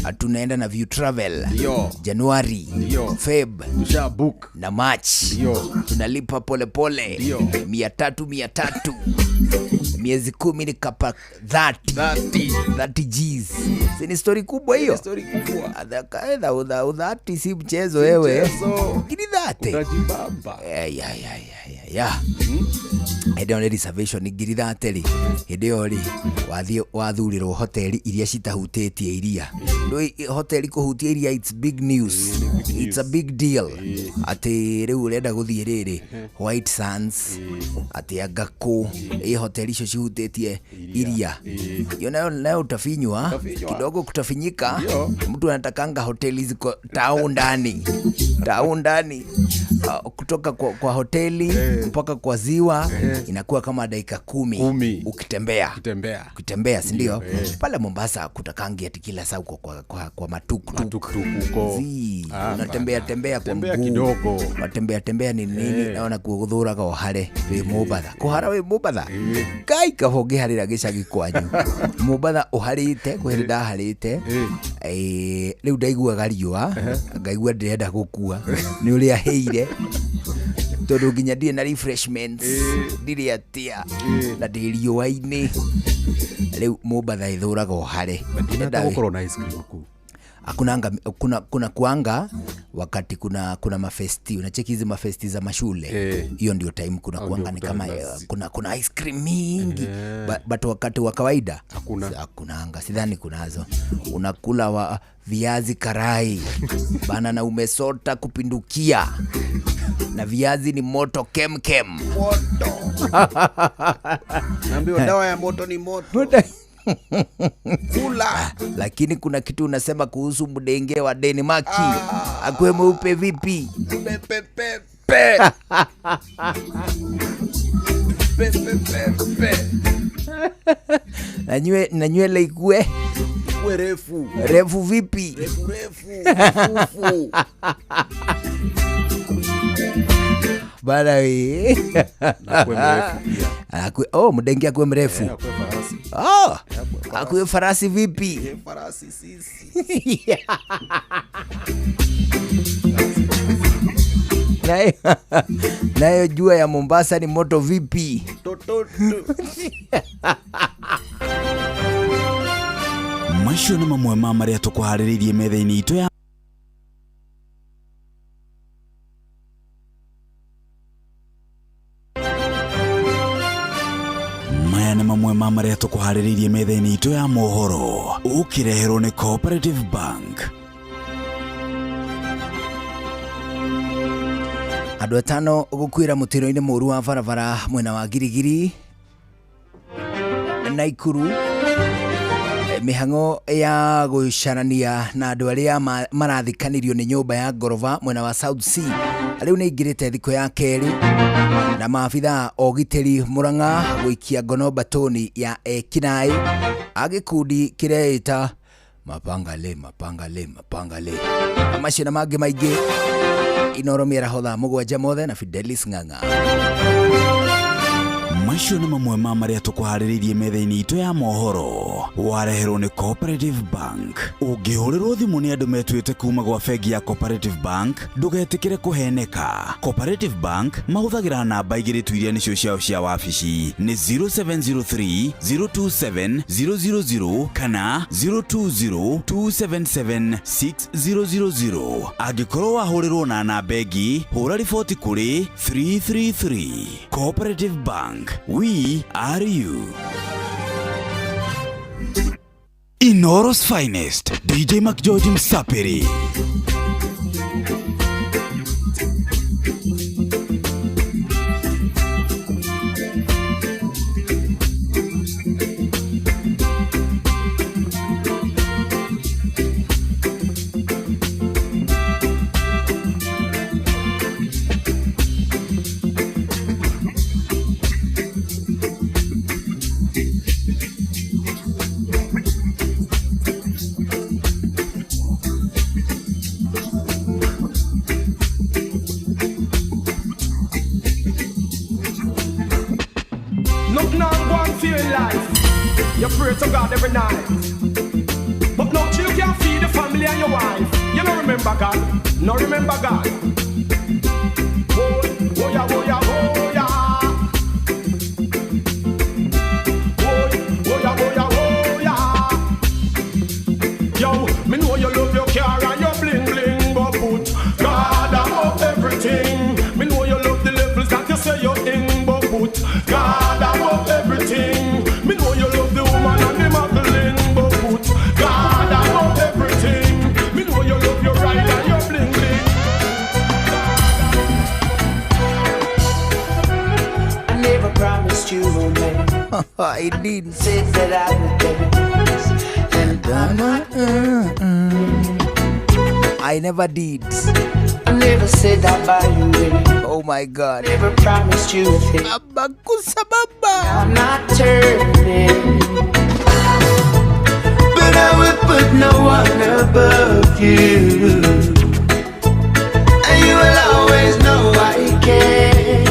[SPEAKER 19] Hatunaenda na View Travel. Januari, Feb,
[SPEAKER 20] book
[SPEAKER 19] na March. Tunalipa polepole 300 300 miezi 10 ni kapa 30 Gs. Si ni story kubwa hiyo?
[SPEAKER 20] Story kubwa.
[SPEAKER 19] Dhati si mchezo wewe. Gini dhati.
[SPEAKER 20] Utajibamba.
[SPEAKER 19] Ya. Hĩndĩ ĩyo nĩ reservation ngiri thate rĩ, hĩndĩ ĩyo rĩ wathiĩ wathurirwo hoteli iria citahutĩtie iria. Ndũĩ hoteli kũhutia iria, it's big news. It's a big deal. Atĩ rĩu ũrenda gũthiĩ rĩrĩ White Sands, atĩ Angakũ, ĩ hoteli icio cihutĩtie iria. Hiyo nayo utafinywa kidogo, kutafinyika. Mtu anatakanga hoteli ziko tao ndani, tao ndani. Kutoka kwa hoteli mpaka kwa ziwa inakuwa kama dakika 10 ukitembea. Ukitembea, si ndio? Pale Mombasa kutakangi ati kila saa uko kwa matuktuk. Unatembea tembea kwa mguu
[SPEAKER 20] kidogo.
[SPEAKER 19] Unatembea tembea ni nini? Naona kuthuraga ohare wi Mombatha. Kuhara wi Mombatha. Kai kaba ũngĩharĩra gĩcagi kwanyu. Mombatha ũharĩte, kwĩ hĩndĩ ndaharĩte. Rĩu ndaiguaga riũa, ngaigua ndĩrenda gũkua nĩ ũrĩa hĩire. Tondũ nginya ndirĩ na refreshments, ndirĩ atĩa, na ndĩ riũa-inĩ. Rĩu Mombatha ĩthũraga ũhare.
[SPEAKER 20] Gũkorwo na ice cream kuu.
[SPEAKER 19] Kuna kuanga wakati kuna mafesti, unacheki hizi mafesti za mashule. Hiyo ndio time kuna kuanga ni kama kuna ice cream mingi. But wakati wa kawaida hakuna anga, sidhani kunazo. Unakula wa viazi karai bana na umesota kupindukia, na viazi ni moto kemkem.
[SPEAKER 20] Moto. Naambiwa dawa ya moto ni moto. Kula.
[SPEAKER 19] Lakini kuna kitu unasema kuhusu mdenge wa Denmark. Akwe mweupe vipi?
[SPEAKER 20] Pe pe pe pe. Pe pe pe pe.
[SPEAKER 19] Na nywele ikue
[SPEAKER 20] refu.
[SPEAKER 19] Refu vipi?
[SPEAKER 20] Refu refu. Fufu.
[SPEAKER 19] Bana we.
[SPEAKER 20] Na akue mrefu pia.
[SPEAKER 19] Akue, mdenge akue mrefu.
[SPEAKER 20] Akue farasi.
[SPEAKER 19] Akue farasi vipi?
[SPEAKER 20] Farasi sisi.
[SPEAKER 19] Nayo jua ya Mombasa ni moto vipi?
[SPEAKER 20] Toto.
[SPEAKER 1] Macio nĩ mamwe ma marĩa tũkũharĩrĩirie metha-inĩ itũ ya maya nĩ mamwe ma marĩa tũkũharĩrĩirie metha-inĩ itũ ya mohoro ũkĩreherwo nĩ Cooperative Bank.
[SPEAKER 19] Andũ atano gũkuĩra mũtino-inĩ mũru wa barabara mwena wa Girigiri Naikuru. Mĩhang'o ya gũcarania na andũ arĩa marathikanirio nĩ nyũmba ya ngoroba mwena wa South C rĩu nĩ ingĩrĩte thikũ ya kerĩ, na maabitha ogitĩri Murang'a gũikia ngono batoni ya ekinaĩ a gĩkundi kĩreĩta mapangale mapangale mapangale. Macio na mangĩ maingĩ Inoro mĩaraho thaa 7 mothe na Fidelis Ng'ang'a.
[SPEAKER 1] Macio nĩ mamwe ma marĩa tũkũharĩrĩirie metha-inĩ itũ ya mohoro wareherwo nĩ Cooperative Bank. Ũngĩhũrĩrwo thimũ nĩ andũ metuĩte kuma gwa bengi ya Cooperative Bank, ndũgetĩkĩre kũheneka. Cooperative Bank mahũthagĩra namba igĩrĩ tu iria nĩcio ciao cia wabici, nĩ 0703 027 000 kana 020 277 6000. Angĩkorwo wahũrĩrwo na namba ĩngĩ, hũra riboti kũrĩ 333. Cooperative Bank, We are you. Inooro's finest, DJ McGeorge Msapiri.
[SPEAKER 13] Look now, go and feel life. You pray to God every night. But now you can't feed the family and your wife. You don't remember God. No remember God. Oh, oh yeah, oh yeah, oh yeah. Oh, oh yeah, oh yeah, oh yeah. Yo, me know you love your car and your bling bling, but put God above everything. Me know you love the levels that you say you're in, but put God above everything. Me know you love the woman and the muggling, but put God above everything. Me know you love your ride and your bling bling.
[SPEAKER 7] I never promised you romance.
[SPEAKER 19] I didn't.
[SPEAKER 7] Said that I would dance, and I'm not.
[SPEAKER 19] I never did.
[SPEAKER 7] I never said I'd buy you anything.
[SPEAKER 19] Oh my God.
[SPEAKER 7] Never promised you a thing. I'm not turning.
[SPEAKER 9] But I would put no one above you. And you will always know I care.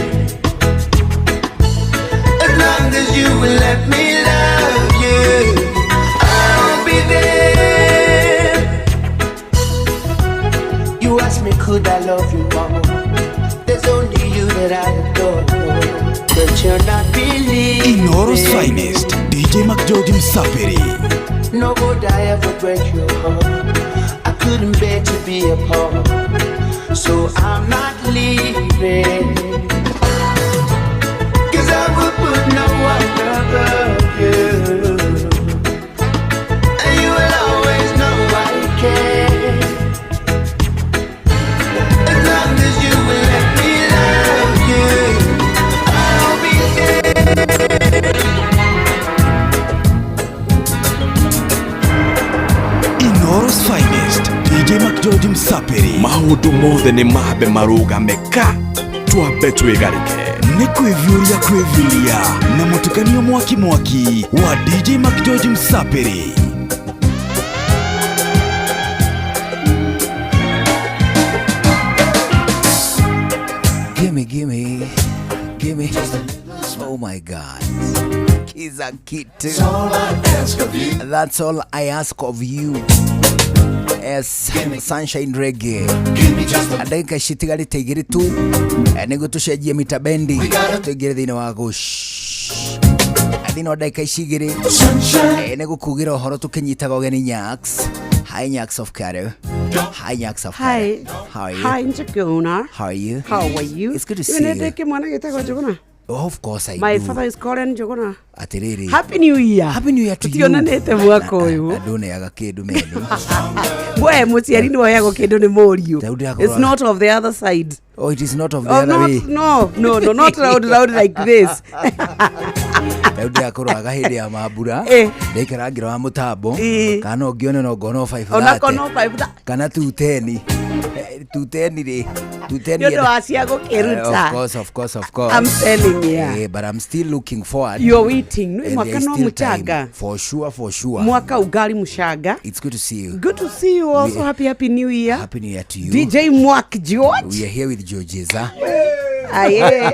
[SPEAKER 9] As long as you will let me love you, I'll be there.
[SPEAKER 7] You asked me, could I love you more? There's only you that I adore. But you're not believing.
[SPEAKER 1] Inooro's finest, DJ McGeorge Msapiri.
[SPEAKER 7] No would I ever break your heart. I couldn't bear to be apart. So I'm not leaving.
[SPEAKER 9] 'Cause I would put no one above you. And you will always know I care. As long as you will let me love you, I'll be there.
[SPEAKER 1] Inooro's finest, DJ McGeorge Msapiri.
[SPEAKER 20] Maũndũ mothe nĩ mambe marũgame ka twambe twĩgarĩke.
[SPEAKER 1] Nĩ kwĩviũria kwĩviũria na mũtukanio mwaki mwaki wa DJ McGeorge Msapiri.
[SPEAKER 19] Gimme, gimme, gimme. Oh my God. Kiza kitu. That's all I ask of you. Yes, Sunshine Reggae. Ndagĩka citigarĩte igĩrĩ tu nĩguo tũcenjie mita bendi tũingĩre thĩinĩ wa gũsh thĩinĩ wa ndagĩka ici igĩrĩ nĩ gũkugĩra ũhoro tũkĩnyitaga ũgeni Nyax. Hi Nyax of Karo. Hi Nyax of Karo.
[SPEAKER 15] Hi.
[SPEAKER 19] How are you?
[SPEAKER 15] Hi, Njuguna.
[SPEAKER 19] How are you?
[SPEAKER 15] How are you?
[SPEAKER 19] It's good to see you.
[SPEAKER 15] Ndĩ mwana gĩtagwo Njuguna.
[SPEAKER 19] Oh, of course I
[SPEAKER 15] My
[SPEAKER 19] do.
[SPEAKER 15] father is called Njuguna.
[SPEAKER 19] Atiriri.
[SPEAKER 15] Happy New Year.
[SPEAKER 19] Happy New Year to you.
[SPEAKER 15] Tutionanĩte mwaka ũyũ.
[SPEAKER 19] Ndũneaga kĩndũ meni.
[SPEAKER 15] We mũciari nĩ woyagwo kĩndũ nĩ mũriũ.
[SPEAKER 19] Rĩu ndĩrakorwo-
[SPEAKER 15] It's not of the other side.
[SPEAKER 19] Oh, it is not of the
[SPEAKER 15] Oh,
[SPEAKER 19] other
[SPEAKER 15] not,
[SPEAKER 19] way.
[SPEAKER 15] no, no, no, not round round like this.
[SPEAKER 19] Rĩu ndĩrakũrwaga hĩndĩ ya mambura
[SPEAKER 15] Eh.
[SPEAKER 19] ndaikara ngĩrora wa mũtambo
[SPEAKER 15] Eh.
[SPEAKER 19] kana no ngĩone no ngona
[SPEAKER 15] Onako
[SPEAKER 19] 530
[SPEAKER 15] no 5
[SPEAKER 19] kana 210 210 rĩ 210
[SPEAKER 15] Nĩ ũndũ wa cia gũkĩruta.
[SPEAKER 19] Of course, of course, of course.
[SPEAKER 15] I'm telling you.
[SPEAKER 19] Eh, but I'm still looking forward.
[SPEAKER 15] You're waiting. Nĩ
[SPEAKER 19] And
[SPEAKER 15] mwaka
[SPEAKER 19] there is
[SPEAKER 15] no
[SPEAKER 19] still time.
[SPEAKER 15] mũchanga.
[SPEAKER 19] For sure, for sure.
[SPEAKER 15] Mwaka ugali mũcanga.
[SPEAKER 19] It's good to see you.
[SPEAKER 15] Good to see you also. Happy, happy New Year.
[SPEAKER 19] Happy New Year to you.
[SPEAKER 15] DJ Mwak George.
[SPEAKER 19] We are here with Georgiza.
[SPEAKER 15] Aye.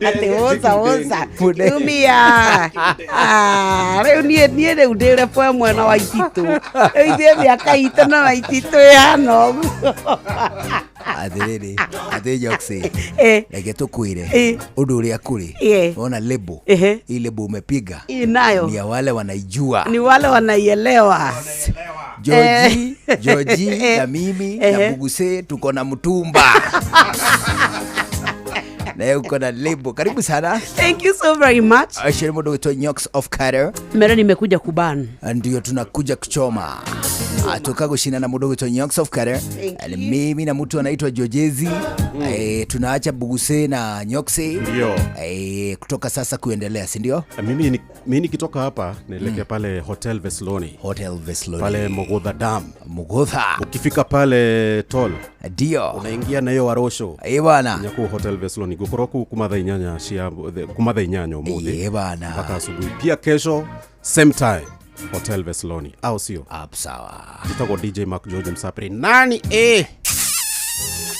[SPEAKER 15] Atĩ woza woza. Kiumia. Ah, rĩu niĩ niĩ rĩu ndĩre bwe mwena wa ititũ. Rĩu ithuĩ mĩaka itũ na wa ititũ ĩhana ũguo.
[SPEAKER 19] Atĩrĩrĩ, atĩ Jokes,
[SPEAKER 15] Eh.
[SPEAKER 19] reke tũkwĩre
[SPEAKER 15] Eh.
[SPEAKER 19] ũndũ ũrĩa kũrĩ.
[SPEAKER 15] Eh.
[SPEAKER 19] Ona lebo.
[SPEAKER 15] Ehe.
[SPEAKER 19] Hii lebo umepiga.
[SPEAKER 15] Ĩ nayo.
[SPEAKER 19] Ni ya wale wanaijua.
[SPEAKER 15] Ni wale wanaielewa.
[SPEAKER 19] Georgie,
[SPEAKER 15] Eh.
[SPEAKER 19] Georgie na mimi na
[SPEAKER 15] Ehe.
[SPEAKER 19] Buguse tuko na mtumba. Na uko na lebo. Karibu sana.
[SPEAKER 15] Thank you so very much.
[SPEAKER 19] Acio nĩ mũndũ wĩtwo Nyox of Carter.
[SPEAKER 15] Mera nimekuja kuban.
[SPEAKER 19] Ndio tunakuja kuchoma. Atoka kushinda na mũndũ wĩtwo Nyox of Carter. Mimi na mtu anaitwa Jojezi. Tunaacha Buguse na Nyoxi.
[SPEAKER 20] Ndio.
[SPEAKER 19] Kutoka sasa kuendelea, si ndio?
[SPEAKER 20] Mimi nikitoka hapa naelekea pale Hotel Vesloni.
[SPEAKER 19] Hotel Vesloni.
[SPEAKER 20] Pale Mogotha Dam.
[SPEAKER 19] Mogotha.
[SPEAKER 20] Ukifika pale toll.
[SPEAKER 19] Ndio.
[SPEAKER 20] Unaingia na hiyo warosho.
[SPEAKER 19] Eh bwana.
[SPEAKER 20] Nyaku Hotel Vesloni gukorwo ku kuma thaa inyanya cia kuma thaa inyanya umuthi.
[SPEAKER 19] Eh bwana.
[SPEAKER 20] Mpaka asubuhi. Pia kesho same time Hotel Vesloni. Au sio?
[SPEAKER 19] Sawa.
[SPEAKER 20] Jitagwo DJ Mark George Msapri. Nani eh?